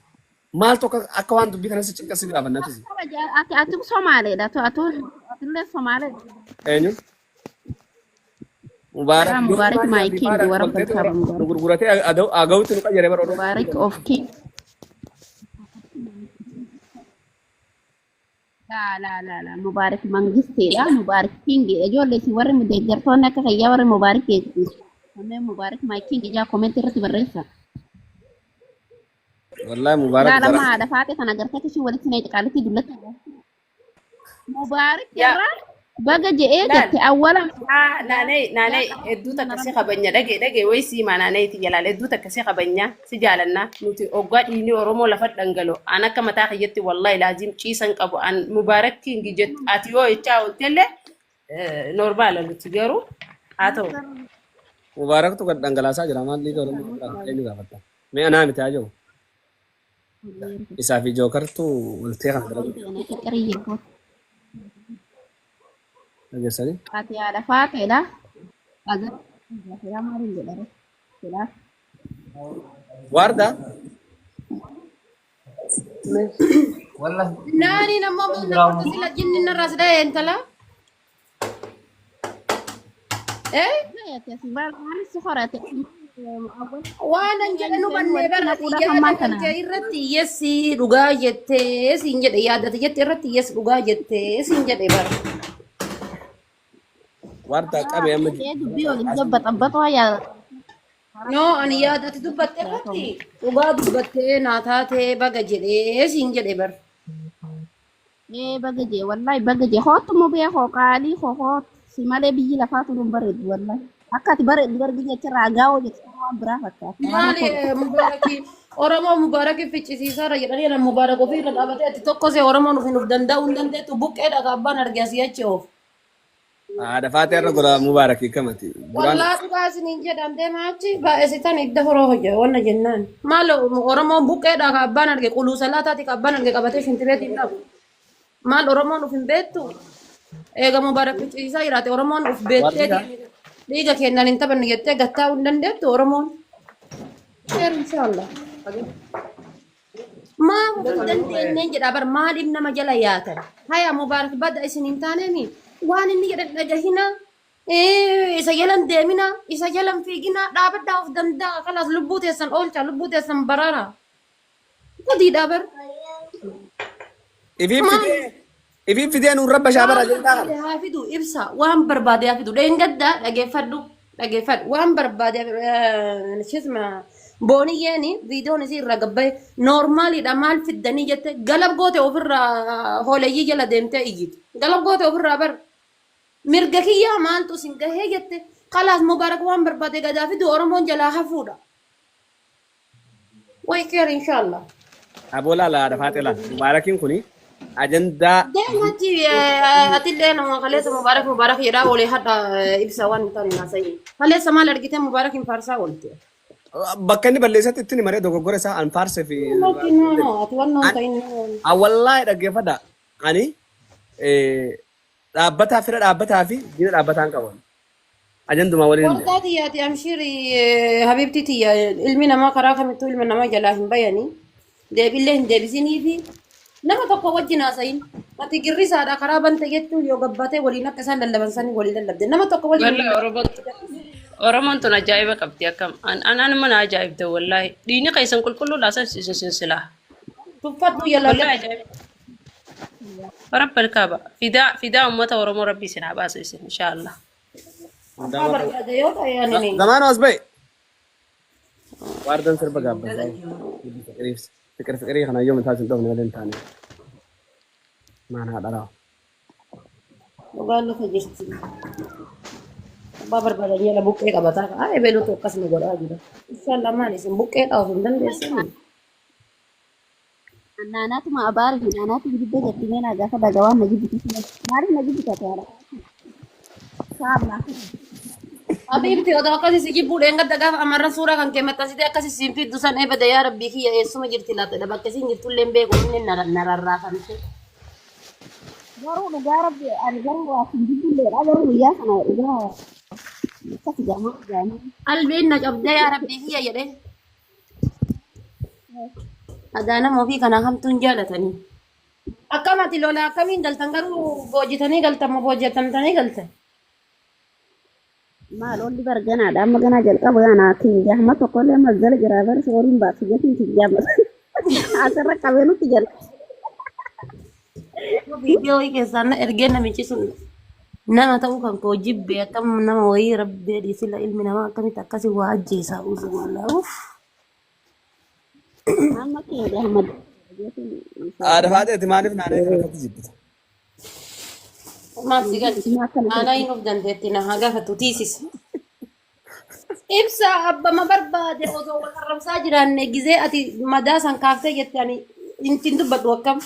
[SPEAKER 2] Maaltu akka akka waan dubbii kanas cinqa si gaafannatis.
[SPEAKER 7] Ati ati Somaaleedha. Atu atu atillee Somaaleedha.
[SPEAKER 2] Eenyu? Mubaarak
[SPEAKER 7] Yaa Mubaarak
[SPEAKER 2] yooma
[SPEAKER 7] my
[SPEAKER 2] fi
[SPEAKER 7] king
[SPEAKER 2] faara
[SPEAKER 7] warra
[SPEAKER 2] walteetu
[SPEAKER 7] balkaaba
[SPEAKER 2] nu
[SPEAKER 7] Mubaarak.
[SPEAKER 2] gurguratee agawutti nu qayyare bara odoo.
[SPEAKER 7] Mubaarak of king. Laa laa laa laa Mubaarak mangisteedha. Mubaarak kingiidha. Ijoollee isin warri deeggartoonni akka kayyaa warri Mubaarak Kanneen Mubaarak my king ijaa komentii irratti barreessa.
[SPEAKER 2] Wallahi Mubaarak
[SPEAKER 7] Laa lama
[SPEAKER 2] gara.
[SPEAKER 7] haadha faate kana agartee akka isheen walitti na qaalitti dullatti. Mubaarak
[SPEAKER 8] Yaa
[SPEAKER 7] irraa baga je'ee
[SPEAKER 8] laal
[SPEAKER 7] jette awwala.
[SPEAKER 8] Naanee naanee hedduu takka si kabanya dhage dhage wayi siimaa naanee itti jalaal hedduu takka si kabanya si jaalannaa nuti oggaa dhiigni Oromoo lafa dhangalo an akka mataa kiyyatti wallahi laazim ciisan qabu an Mubaarak King jett ati yoo jechaa ooltellee normaala nuti garuu haa ta'u.
[SPEAKER 2] Mubaaraktu gad dhangalaasaa jira maal dhiiga Oromoo irraa eenyu gaafatta? Mee anaa miti haa jiru. Isaa fi Jookartu waltee kana dalagu. Dhageessanii?
[SPEAKER 7] Ati haadha faateedha. Agar gaafira maaliin jedhare? Jedhaa.
[SPEAKER 2] Waardaa?
[SPEAKER 3] Naani nama mana korta sila jinni narraa si dha'e intala. Eh?
[SPEAKER 7] Ati asii maal si horate?
[SPEAKER 3] Waan an jedhe nu bannee
[SPEAKER 7] Walitti
[SPEAKER 3] barra
[SPEAKER 7] naquudhaaf
[SPEAKER 3] yaada
[SPEAKER 7] ammaan
[SPEAKER 3] kan
[SPEAKER 7] tana.
[SPEAKER 3] kee irratti yessi dhugaa jettee siin jedhe yaadate jette irratti yes dhugaa jettee siin jedhe bara.
[SPEAKER 2] Waardaa qabe amma
[SPEAKER 7] Ee dubbii waliin jabbaxabbaxoo yaa.
[SPEAKER 3] No ani yaadate dubbatte irratti dhugaa dubbattee naa taatee baga jedhee siin jedhe bara.
[SPEAKER 7] Ee baga jee wallahi baga jee hoottu mubee koo qaalii koo hoottu si malee biyyi lafaa tun hin bareeddu wallahi. Akka ati bareeddu bara biyya achirraa gaa'oo jettu waan biraa fakkaata.
[SPEAKER 3] Maali Mubaaraki Oromoo Mubaaraki ficcisiisaara jedhanii ana Mubaarak ofiirra dhaabatee ati tokko see Oromoon ofiin of danda'uu hin dandeettu buqqeedha ka abbaan arge asii achi oofu.
[SPEAKER 2] Haadha faatee irra gola mubaarakii kamati. Duraan
[SPEAKER 3] Wallaa dhugaa isiniin jedhan deemaa achi baay'isitan idda horoo hojje wanna jennaan. Maal Oromoon buqqeedha ka abbaan arge quluu salaataati ka abbaan arge qabatee shintibeetiin dhabu. Maal Oromoon of hin beektu? Eega Mubaarak ficcisiisaa jiraate Oromoon of beektee
[SPEAKER 2] Waardiyaa.
[SPEAKER 3] dhiiga keenyaan hin taphanne jettee gattaa'uu hin dandeettu Oromoon. Sheer inshaallah. Maaf of hin dandeenyeen jedha bar maaliif nama jala yaatan? Haya Mubaarak bada isin hin taaneemi waan inni jedhe dhagahina isa jala hin deemina isa jala hin fiigina dhaabadhaa of danda'a kalaas lubbuu teessan oolcha lubbuu teessan baraara. Gudiidha bar.
[SPEAKER 2] Ifiin
[SPEAKER 3] Maal
[SPEAKER 2] fidee ifiin fidee nuun rabba
[SPEAKER 3] waan
[SPEAKER 2] shaabara ajandaa
[SPEAKER 3] barbaade
[SPEAKER 2] kana.
[SPEAKER 3] haa fidu ibsa waan barbaade haa fidu dheengadda dhageeffadhu dhageeffadhu waan barbaade shisma booniyyeeni viidiyoon isii irra gabbaye noormaaliidha maal fiddanii jette galab goote ofirraa hooleyyii jala deemtee iyyiti galab goote ofirraa bar mirga kiyyaa maaltu isin gahee jette kalaas mubaarak waan barbaade gadaa fidu oromoon jalaa hafuudha way keer inshallah
[SPEAKER 2] Aboo laala haadha faatee laala. Mubaarakiin kuni ajandaa
[SPEAKER 3] Deemachi atillee nama kaleessa mubaarak mubaarak jedhaa oolee hadha ibsa waan hin taane naasayi. Kaleessa maal argitee mubaarak hin faarsaa oolte.
[SPEAKER 2] Bakka inni balleessatti itti maree dogoggora isaa an faarsee fi
[SPEAKER 3] Lakki no no ati waan hin ta'in.
[SPEAKER 2] Wallaahi dhaggeeffadha. Ani dhaabbataa fira dhaabbataa fi diina dhaabbataa hin qabu. Ajandumaa waliin hin
[SPEAKER 3] Wardaa tiyyaati amshiiri habiibtii tiyya ilmi namaa karaa kamittuu ilma namaa jalaa hin bayanii deebillee hin deebisinii fi nama tokko wajjin haasayin ati girrisaadha karaa bante jechuun yoo gabbaatee waliin akka isaan lallaban sanii waliin lallabde nama tokko waliin
[SPEAKER 8] Wallahi Oromoon tun ajaa'iba qabdi akkam. An an anuma na ajaa'ibda wallahi. Dhiigni keessan qulqulluudha san isin silsilaa.
[SPEAKER 3] Tuffadhu yala
[SPEAKER 8] Wallahi ajaa'iba. Rabbal kaaba. Fidaa fidaa uummata Oromoo rabbi isin haa baasu isin inshaallah.
[SPEAKER 3] Abbaa barbaade yoo ta'e ani ni.
[SPEAKER 2] Zamaanoo as ba'e. Waardan sirba gaabbataa. Fiqir fiqirii kana yoo mataa isin dhoofne malee hin taane. Maan haa dharaa.
[SPEAKER 3] Dhugaan lafa jirti. Abbaa barbaadan jala buqqee qabataa. Haa ebeluutu akkas nu godhaa jira. Inshaallah maal isin buqqee dhaaf hin dandeessanii.
[SPEAKER 7] Naanaatuma abaari fi naanaatu jibba jetti mee naa gaafa dhagaa waan na jibbite maaliif na jibbite ati haadha? Saamna.
[SPEAKER 3] Habiibti odoo akkasi si jibbuu dheengadda gaafa amarran suuraa kan kee maxxansitee akkasi siin fiddu san eebada yaa rabbii kiyya eessuma jirti laata bakka isiin jirtullee hin beeku inni na rarraafamte.
[SPEAKER 7] Garuu dhugaa rabbi ani garuu waa sin jibbulleedha garuu guyyaa sana dhugaa akkas jaamaa jaamaa.
[SPEAKER 3] Qalbiin na cabdee yaa rabbii kiyya jedhee. Adaa nama ofii kanaa hamtuun jaalatanii. Akkam ati lola akkamiin galtan garuu boojitanii galtan moo booji'atamtanii galtan?
[SPEAKER 7] Maal olli bar ganaadha amma ganaa jalqaba ganaa kinjaama tokkollee mazzala jira bar sooriin baasu jechuun kinjaama asirra qabee nutti jala.
[SPEAKER 3] Viidiyoo wayii keessaa na ergee namichi sun nama ta'uu kan koo jibbe akkam nama wayii rabbee dhiisila ilmi namaa akkamitti akkasi waa ajjeesaa uzubillah uff.
[SPEAKER 7] Amma kinjaama
[SPEAKER 2] Haadha faatee ati maaliif naanee kana akkatti jibbita?
[SPEAKER 3] Maaf si galchi? Aanaa hin of dandeetti na haa gaafatu tiisisa. Ibsa abbama barbaade osoo wal arrabsaa jiraanne gizee ati madaa san kaaftee jette ani hin dubbadhu akkam.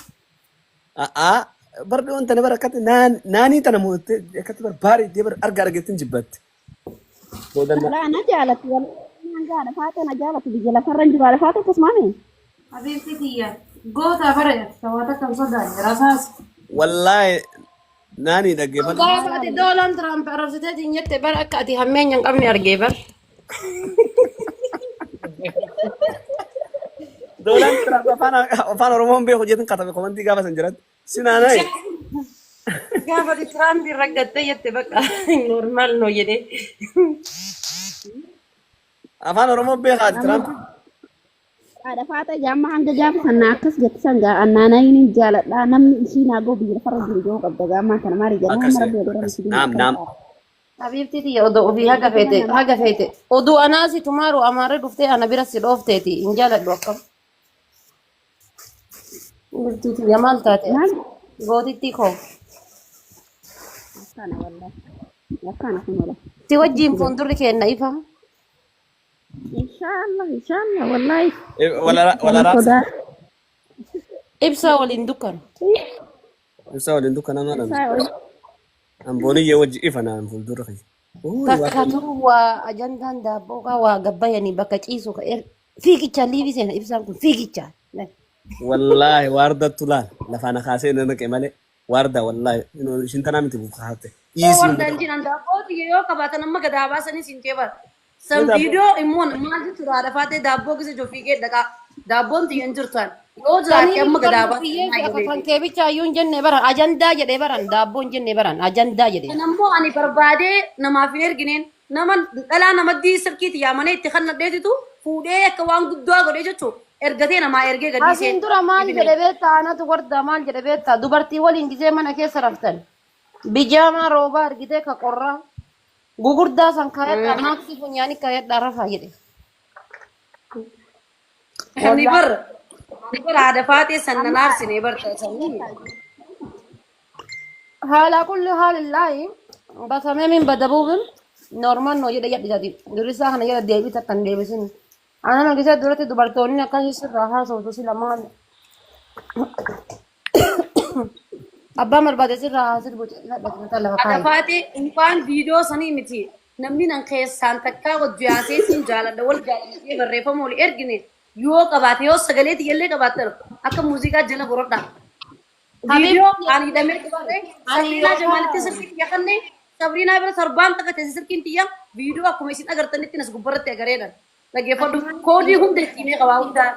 [SPEAKER 2] A'aa bar dhiyoon tana bar akkatti naanii tana moottee akkatti bar baariiddee bar arga argeettiin jibbatte. Booda na
[SPEAKER 7] Walaa na jaalatti walaa naan gaadha faata na jaalatti biyya lafarra hin jiru haadha faata akkasumaa mee.
[SPEAKER 3] Habiibti tiyya goota bara tawaa takka hin sodaanne rasaas.
[SPEAKER 2] Wallaahi Naani dhaggeeffadhu.
[SPEAKER 3] Gaafa ati Doonaald Tiraamp arrabsiteetiin jette bara akka ati hammeenya hin qabne argee bar.
[SPEAKER 2] Doonaald Tiraamp afaan Oromoo hin beeku jeetin katabe komantii gaafa san jiratti. Sinaanaayi.
[SPEAKER 3] Gaafa ati Tiraamp raggattee jette bakka normaal noo jedhee.
[SPEAKER 2] Afaan Oromoo beekaati Tiraamp.
[SPEAKER 7] Haadha faata jaamma hanga gaafa sana akkas jette san gaa annaanayin hin jaaladha namni ishii naa goo biyya lafarra jiru joo qabda gaammaa kana maali jedhama
[SPEAKER 2] Akkas
[SPEAKER 7] amma rabbi godhama
[SPEAKER 2] akkas.
[SPEAKER 7] si biyya
[SPEAKER 2] Naam
[SPEAKER 7] akkam
[SPEAKER 2] naam.
[SPEAKER 7] ta'a.
[SPEAKER 3] Habiibti tiyya odoo ofii haga feete haga feete oduu anaasi tumaaru amaarri dhuftee ana bira si dhoofteeti hin jaaladhu akkam. Habiibti tiyya maal taate
[SPEAKER 7] Maal
[SPEAKER 3] gootittii koo.
[SPEAKER 7] akkana wallahi akkana kun wala.
[SPEAKER 3] Si wajjiin fuuldurri keenna ifa.
[SPEAKER 7] Inshallah inshallah wallahi.
[SPEAKER 2] Wal
[SPEAKER 7] Kana
[SPEAKER 2] araarsa.
[SPEAKER 7] sodaa.
[SPEAKER 3] Ibsaa waliin dukkana.
[SPEAKER 2] Ibsaa waliin dukkana maal
[SPEAKER 7] Ibsaa waliin.
[SPEAKER 2] Ambooniyyee wajji ifa naan fuuldura kiyya. Uuy
[SPEAKER 3] Takka turu waa ajandaan daabboo kaa waa gabbayanii bakka ciisu ka fiigichaan liivii seena ibsaan kun fiigichaan.
[SPEAKER 2] Wallaahi waardattu laal lafaa na kaasee na naqe malee waardaa wallaahi ishin tanaa miti bukaate.
[SPEAKER 1] Yoo
[SPEAKER 2] Dhiisii
[SPEAKER 1] wardaan jiran daabboo tiyya yoo qabaatan amma gadaa baasanii siin jee bara. San
[SPEAKER 2] Daabboo.
[SPEAKER 1] viidiyoo immoo maal jechuudha haadha faatee daabboo gisa jiru fiigee dhaqaa. Daabboon tiyya hin jirtu. Yoo jiraatte
[SPEAKER 3] Sanii
[SPEAKER 1] amma
[SPEAKER 3] miti
[SPEAKER 1] gadaa
[SPEAKER 3] barnu
[SPEAKER 1] baasanii
[SPEAKER 3] kiyyeessi
[SPEAKER 1] naa
[SPEAKER 3] akka kan
[SPEAKER 1] jedhee.
[SPEAKER 3] kee bichaa iyyuu hin jenne baran ajandaa jedhee baran daabboo hin jenne baran ajandaa jedhee.
[SPEAKER 1] Kan ammoo ani barbaadee namaaf hin ergineen nama dhalaa namaddii silkiiti yaamanii itti kannadheetitu fuudhee akka waan guddaa godhee jechuun ergatee namaa ergee gadhiisee.
[SPEAKER 3] Asiin dura maal jedhe beektaa anatu wardaa maal jedhe beektaa dubartii waliin gisee mana keessa raftan bijaamaa roobaa argitee ka qorraa gugurdaa san kaayadhaa maaksii funyaanii kaayadhaa rafaa jedhe.
[SPEAKER 1] Ani bar ani bar haadha faatee san nan aarsine bar sanii.
[SPEAKER 3] Haala kulli haalillaahi basamee min badabuubin normal noo jedhe yadhisati durrisaa kana jala deebii takka hin deebisin. Anan argisee duratti dubartoonni akkasii sirraa haasoftu sila maal abbaan barbaade sirraa haa sirbu jedhadhati mataa lafa
[SPEAKER 1] Haadha
[SPEAKER 3] kaayi.
[SPEAKER 1] faatee waan viidiyoo sanii miti namni nan keessaan takkaa wajji haasee siin jaaladha wal jaaladha barreeffama wal ergine yoo qabaate yoo sagalee tiyyallee qabaattan akka muuziqaa jala gorodha. Viidiyoo ani hidhamee qabaate Sabriinaa Jamaalitti sirrii tiyya kanne Sabriinaa bira torbaan takka teesse sirkiin tiyya viidiyoo akkuma isin agartanitti nas gubbarratti agareedha. Dhaggeeffadhu koodii hunda itti himee qabaa hundaa.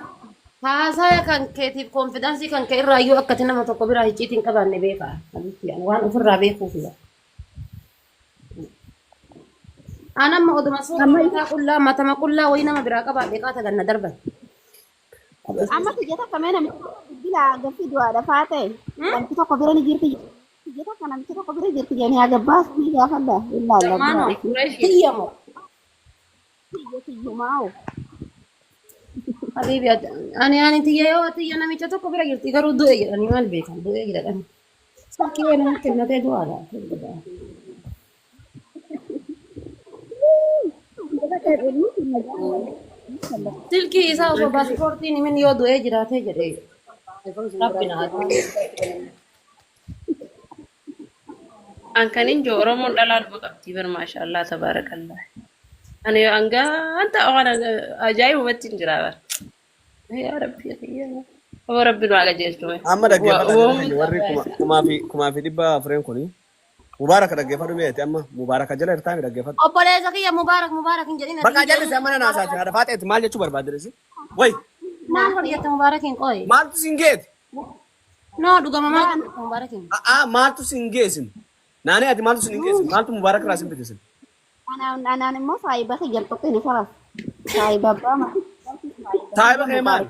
[SPEAKER 3] Haasaya kan keetiif konfidansii kan kee irraa iyyuu akkati nama tokko biraa hicciitii hin qabaanne beeka. Habiibti ani waan ofirraa beekuuf. An amma oduma suura mataa qullaa matama qullaa wayii nama biraa qabaadhe qaata ganna darban.
[SPEAKER 7] Amma tiyya takka mee namichi tokko bilbila gaffi du'aadha faa ta'e namchi tokko bira ni jirti tiyya takka namichi tokko bira jirti jedhanii haa gabbaasu ni gaafadha ilaalla
[SPEAKER 1] Maano
[SPEAKER 7] du'a
[SPEAKER 1] Qureeshi.
[SPEAKER 3] Tiyya moo?
[SPEAKER 7] tiyya tiyyumaa'u.
[SPEAKER 3] Habiibi ani tiyya yoo tiyya namicha tokko bira jirti garuu du'e jedhanii maal beekan du'e jedhanii. Silkii wayii namatti kennatee du'aadha. Silkii isaa osoo paaspoortiin himin yoo du'ee jiraatee jedhee rabbi na haa
[SPEAKER 8] An kan hin jiru Oromoon dhalaa dhuma qabdi bar maashaallah tabaarakallah. Ani hangaan taa'u kana ajaa'ibumatti hin jira bar. Yaa rabbi yaa Aboo rabbi nu haa qajeelchu.
[SPEAKER 2] Amma dhaggeeffadhaa jara keenya warri 1400 kuni Mubaaraka dhaggeeffadhu mee ati amma Mubaaraka jala jirtaa mi dhaggeeffadhu.
[SPEAKER 3] Obboleessa kiyya Mubaarak Mubaarak hin jedhin ati
[SPEAKER 2] Bakka
[SPEAKER 3] hin
[SPEAKER 2] jalli
[SPEAKER 3] jedhin.
[SPEAKER 2] amma na naasaati haadha faaxeeti maal jechuu barbaadde si? Way
[SPEAKER 3] Maal hojjette Mubaarakiin qoyi?
[SPEAKER 2] maaltu sin geeti?
[SPEAKER 3] No dhugama maal hojjette Mubaarakiin?
[SPEAKER 2] A'aa maaltu sin geessin? Naanee ati maaltu sin hin geessin? Maaltu Mubaarak irraa sin bitesin?
[SPEAKER 7] Anaan immoo saayiba kiyya hin tuqini karas. Saayiba abbaa maal?
[SPEAKER 2] Saayiba kee maal?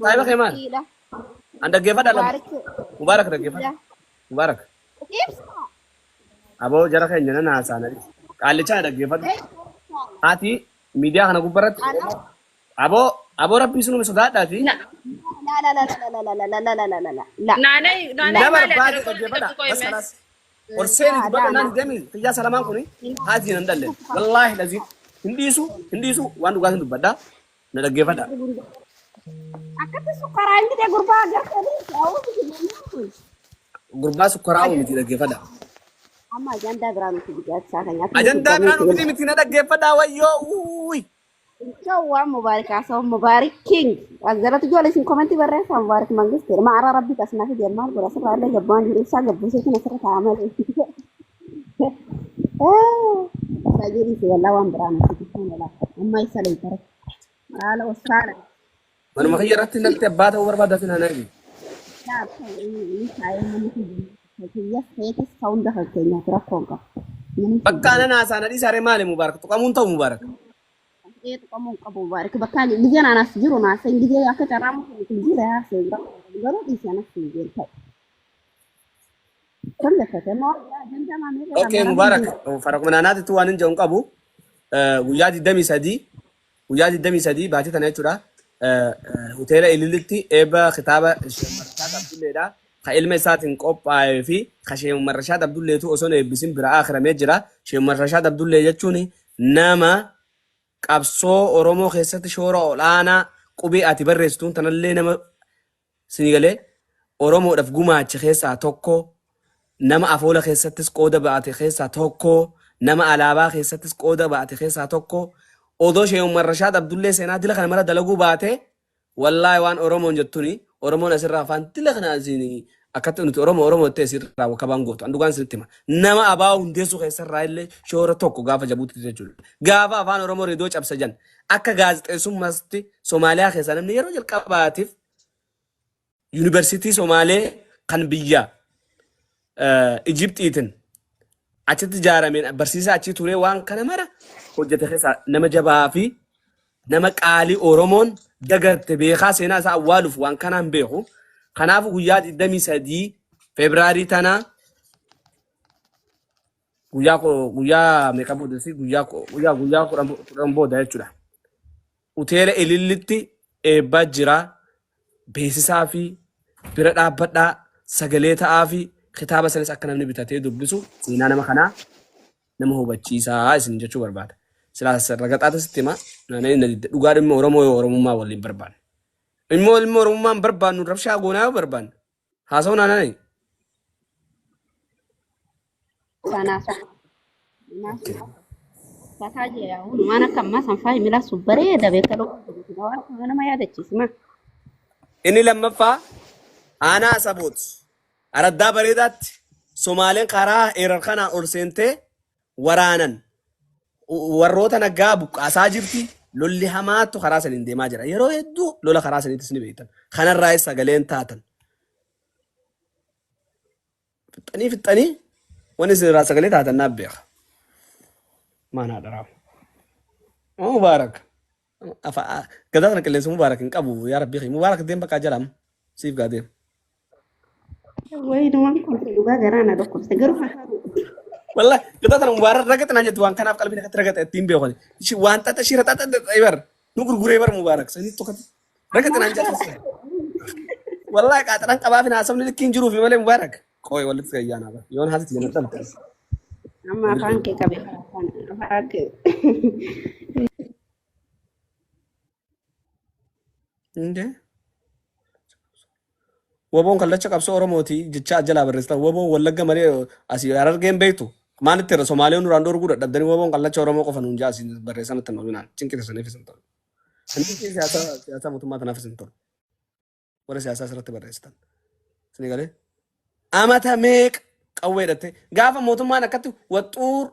[SPEAKER 2] Saayiba kee maal?
[SPEAKER 7] Mubaarikiidha.
[SPEAKER 2] An dhaggeeffadha lama.
[SPEAKER 7] Mubaarik.
[SPEAKER 2] Mubaarak dhaggeeffadha. Mubaarak.
[SPEAKER 7] Ibsa.
[SPEAKER 2] Aboo jara keenya nan haasaa na dhisi. Qaallichaa dhaggeeffadhu. Ati miidiyaa kana gubbarratti aboo aboo rabbii sunuma sodaadhaati.
[SPEAKER 7] La la la la la la la la la la la la la.
[SPEAKER 8] Naanay naanay
[SPEAKER 2] Na
[SPEAKER 8] maali ati
[SPEAKER 2] barbaade
[SPEAKER 8] rakkoon
[SPEAKER 2] dhaggeeffadha.
[SPEAKER 8] qabdu qoy
[SPEAKER 2] Bas
[SPEAKER 8] mee?
[SPEAKER 2] kalaas. Ol seeni dubbadha naan deemi xiyyaa salamaan kuni haati nan dhalle. Wallaahi lazii hin dhiisu hin dhiisu waan dhugaatiin dubbadha. Na dhaggeeffadha.
[SPEAKER 7] Akkatti sukkaraa hin fide gurbaa agartanii ta'uu
[SPEAKER 2] Gurbaa sukkaraa miti dhaggeeffadha.
[SPEAKER 7] Amma ajandaa biraa nuti biqilchaa kan nyaatu.
[SPEAKER 2] Ajandaa biraa nuti miti na dhaggeeffadha wayyoo uuyi.
[SPEAKER 7] Waan Mubaarik haasa'u Mubaarik King. As jalatti ijoollee isin komentii barreessaa Mubaarik Mangisteer. Ma'araa rabbi kasnaa fi maal godha asirraa illee gabbaan jiru ibsaa gabbuuseetiin asirra taa'aa malee. Sajjii si wallaa waan biraa natti amma isa leetara. Haala wasaala.
[SPEAKER 2] Manuma kiyya irratti natti abbaa ta'uu barbaada fi naannoo.
[SPEAKER 7] Kiyya feetis ta'uu hunda fakkeenyaaf rakkoo hin qabu.
[SPEAKER 2] Bakka anan haasaan adii saree maali Mubaarak? Tuqamuun ta'u Mubaarak.
[SPEAKER 7] Tuqamuu hin qabu Mubaarak. Bakka gizeen anas jiru naaseen gizee akka carraa muka jira haaseen garuu dhiisee anas hin jiru ta'u.
[SPEAKER 2] Okay Mubaarak farakuma naanaatitti waan hin jedhu qabu. Guyyaa 23 guyyaa 23 baatii tana jechuudha. Hoteela Ililitti eebba kitaaba Sheekh Marshaad Abdulleedha. Ka ilma isaatiin qophaa'ee fi ka Sheekh Marshaad Abdulleetu osoo hin eebbisin bira akhiramee jira. Sheekh Marshaad Abdullee jechuun nama qabsoo Oromoo keessatti shoora ol'aanaa qubee ati barreessituun tanallee nama sinigalee Oromoodhaaf gumaache keessaa tokko, nama afoola keessattis qooda ba'ate keessaa tokko, nama alaabaa keessattis qooda ba'ate keessaa tokko. Odoo Sheekh Umar Rashaad Abdullee seenaa dila kana mara dalaguu baate, wallaahi waan Oromoon jettuni Oromoon asirraa afaan dila kana asiin akkatti nuti Oromoo Oromoo jettee asirraa wakabaan gootu. An dhugaan isinitti hima. Nama abaa hundeessuu keessarraa illee shoora tokko gaafa jabuutti jechuudha. Gaafa afaan Oromoo reediyoo cabsa jan akka gaazexeessummaatti Somaaliyaa keessaa namni yeroo jalqabaatiif yuunivarsiitii Somaalee kan biyya Ijipxiitiin achitti ijaarameen barsiisaa achii turee waan kana mara hojjete keessaa nama jabaa fi nama qaalii Oromoon dagarte beekaa seenaa isaa awwaaluuf waan kanaan beeku. Kanaafuu guyyaa 23 Febraarii tana guyyaa guyyaa meeqa booda si guyyaa guyyaa guyyaa 10 booda jechuudha. Hoteela Ilillitti eebbaa jira. Beeksisaa fi bira dhaabbadhaa sagalee ta'aa fi kitaaba sanis akka namni bitatee dubbisu seenaa nama kanaa nama hubachiisaa isin jechuu barbaada. Silaa ragaxaata sitti hima naannoo inni didde dhugaa dhimma Oromoo yoo Oromummaa waliin barbaanne. Immoo ilma Oromummaa hin barbaannu rabshaa goonaa yoo barbaanne. Haasa'uu naannoo.
[SPEAKER 7] Fataa jira waan akka ammaa san faayi mila sun bareeda beekta waan nama yaadachiisima.
[SPEAKER 2] Inni lammaffaa aanaa Asaboot araddaa bareedaatti Somaaleen karaa eerar kanaan ol seentee waraanan warroota nagaa buqqaasaa jirti. Lolli hamaatu karaa saniin deemaa jira. Yeroo hedduu lola karaa saniitis ni beektan. Kanarraayis sagaleen taatan. Fixxanii fixxanii wanni isin irraa sagalee taatan naaf beeka. Maan haadha Mubaarak. Gadaa kana qilleensa Mubaarak hin qabu yaa rabbii kiyya. Mubaarak deem bakka jalaam. Siif gaa deem.
[SPEAKER 7] Wayi waan kun dhugaa garaa na dhukkubse garuu fataa
[SPEAKER 2] Wallahi gadaa kana Mubaarak ragate naan jettu waan kanaaf qalbii nakatti ragate ittiin beekani. Ishi waan xaxa shira xaxa xaxa bar. Nu gurguree bar Mubaarak. Sanii tokkotti ragate naan jettu. Wallahi qaaxaraan qabaa fi haasofni likkiin jiruufi malee Mubaarak. Qoy walitti gayyaanaa bar. Yoon haati tiyya na dhalte.
[SPEAKER 7] Amma afaan kee qabe afaan kee.
[SPEAKER 2] Indee. Woboon kallacha qabsoo Oromooti jecha jalaa barreessitan. Woboon Wallagga malee asii Harargeen beektu. Maalitti irra Somaalee nuraan dhorguu dadhabdanii woboon kallacha Oromoo qofa nuun jaa asii barreessan itti hin cinqite saniif isin tolu. Cinqii siyaasaa mootummaa tanaaf isin tolu. Warra siyaasaa asirratti barreessitan. Isin galee? Amata meeqa qawwee hidhatte gaafa mootummaan akkatti waxxuur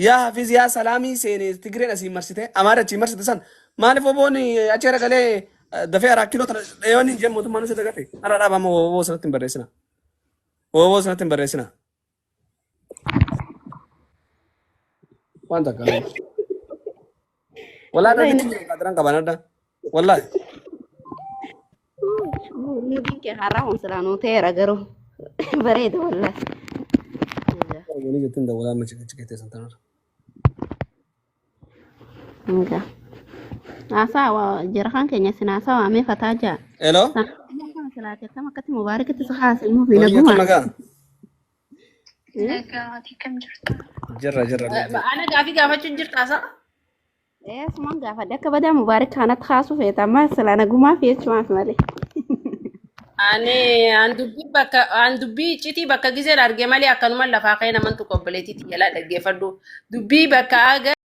[SPEAKER 2] yaa Hafiz yaa Salaamii seenee Tigireen asii marsite Amaara achii marsite san maaliif woboon achi garagalee dafee araa kiiloo tana dheeyoon hin jeen mootummaan isa dagate har'a dhaabama woboo sanatti hin barreessina. Woboo sanatti hin barreessina. Waan takka. Walaa dhaggeetti jiru qaxaraan qaban adda. Wallaahi.
[SPEAKER 7] Mudiin kee haaraa kun silaa nuu ta'eera garuu bareeda wallaahi.
[SPEAKER 2] Wani jettiin dawwalaa amma chiqee teessan tanarra.
[SPEAKER 7] Nga. Haasaa jara keenya sin haasaa waamee fataa jaa.
[SPEAKER 2] Hello.
[SPEAKER 7] Silaate akkam akkatti mubaarakitti si haasinu fi
[SPEAKER 2] Hojii akkam
[SPEAKER 7] naguma.
[SPEAKER 2] nagaa?
[SPEAKER 16] Nagaatii kam jirta?
[SPEAKER 2] Jirra jirra.
[SPEAKER 8] Ana gaafii gaafachuun jirta asa?
[SPEAKER 7] Ee suman gaafadhe akka badaa mubaarak kanatti haasuu feeta amma silaa nagumaa fi jechumaaf malee.
[SPEAKER 8] Ani an dubbii bakka an dubbii iccitii bakka gizeen arge malee akkanuma lafaa ka'ee naman tokko obboleettiitti jalaa dhaggeeffadhu. Dubbii bakka aga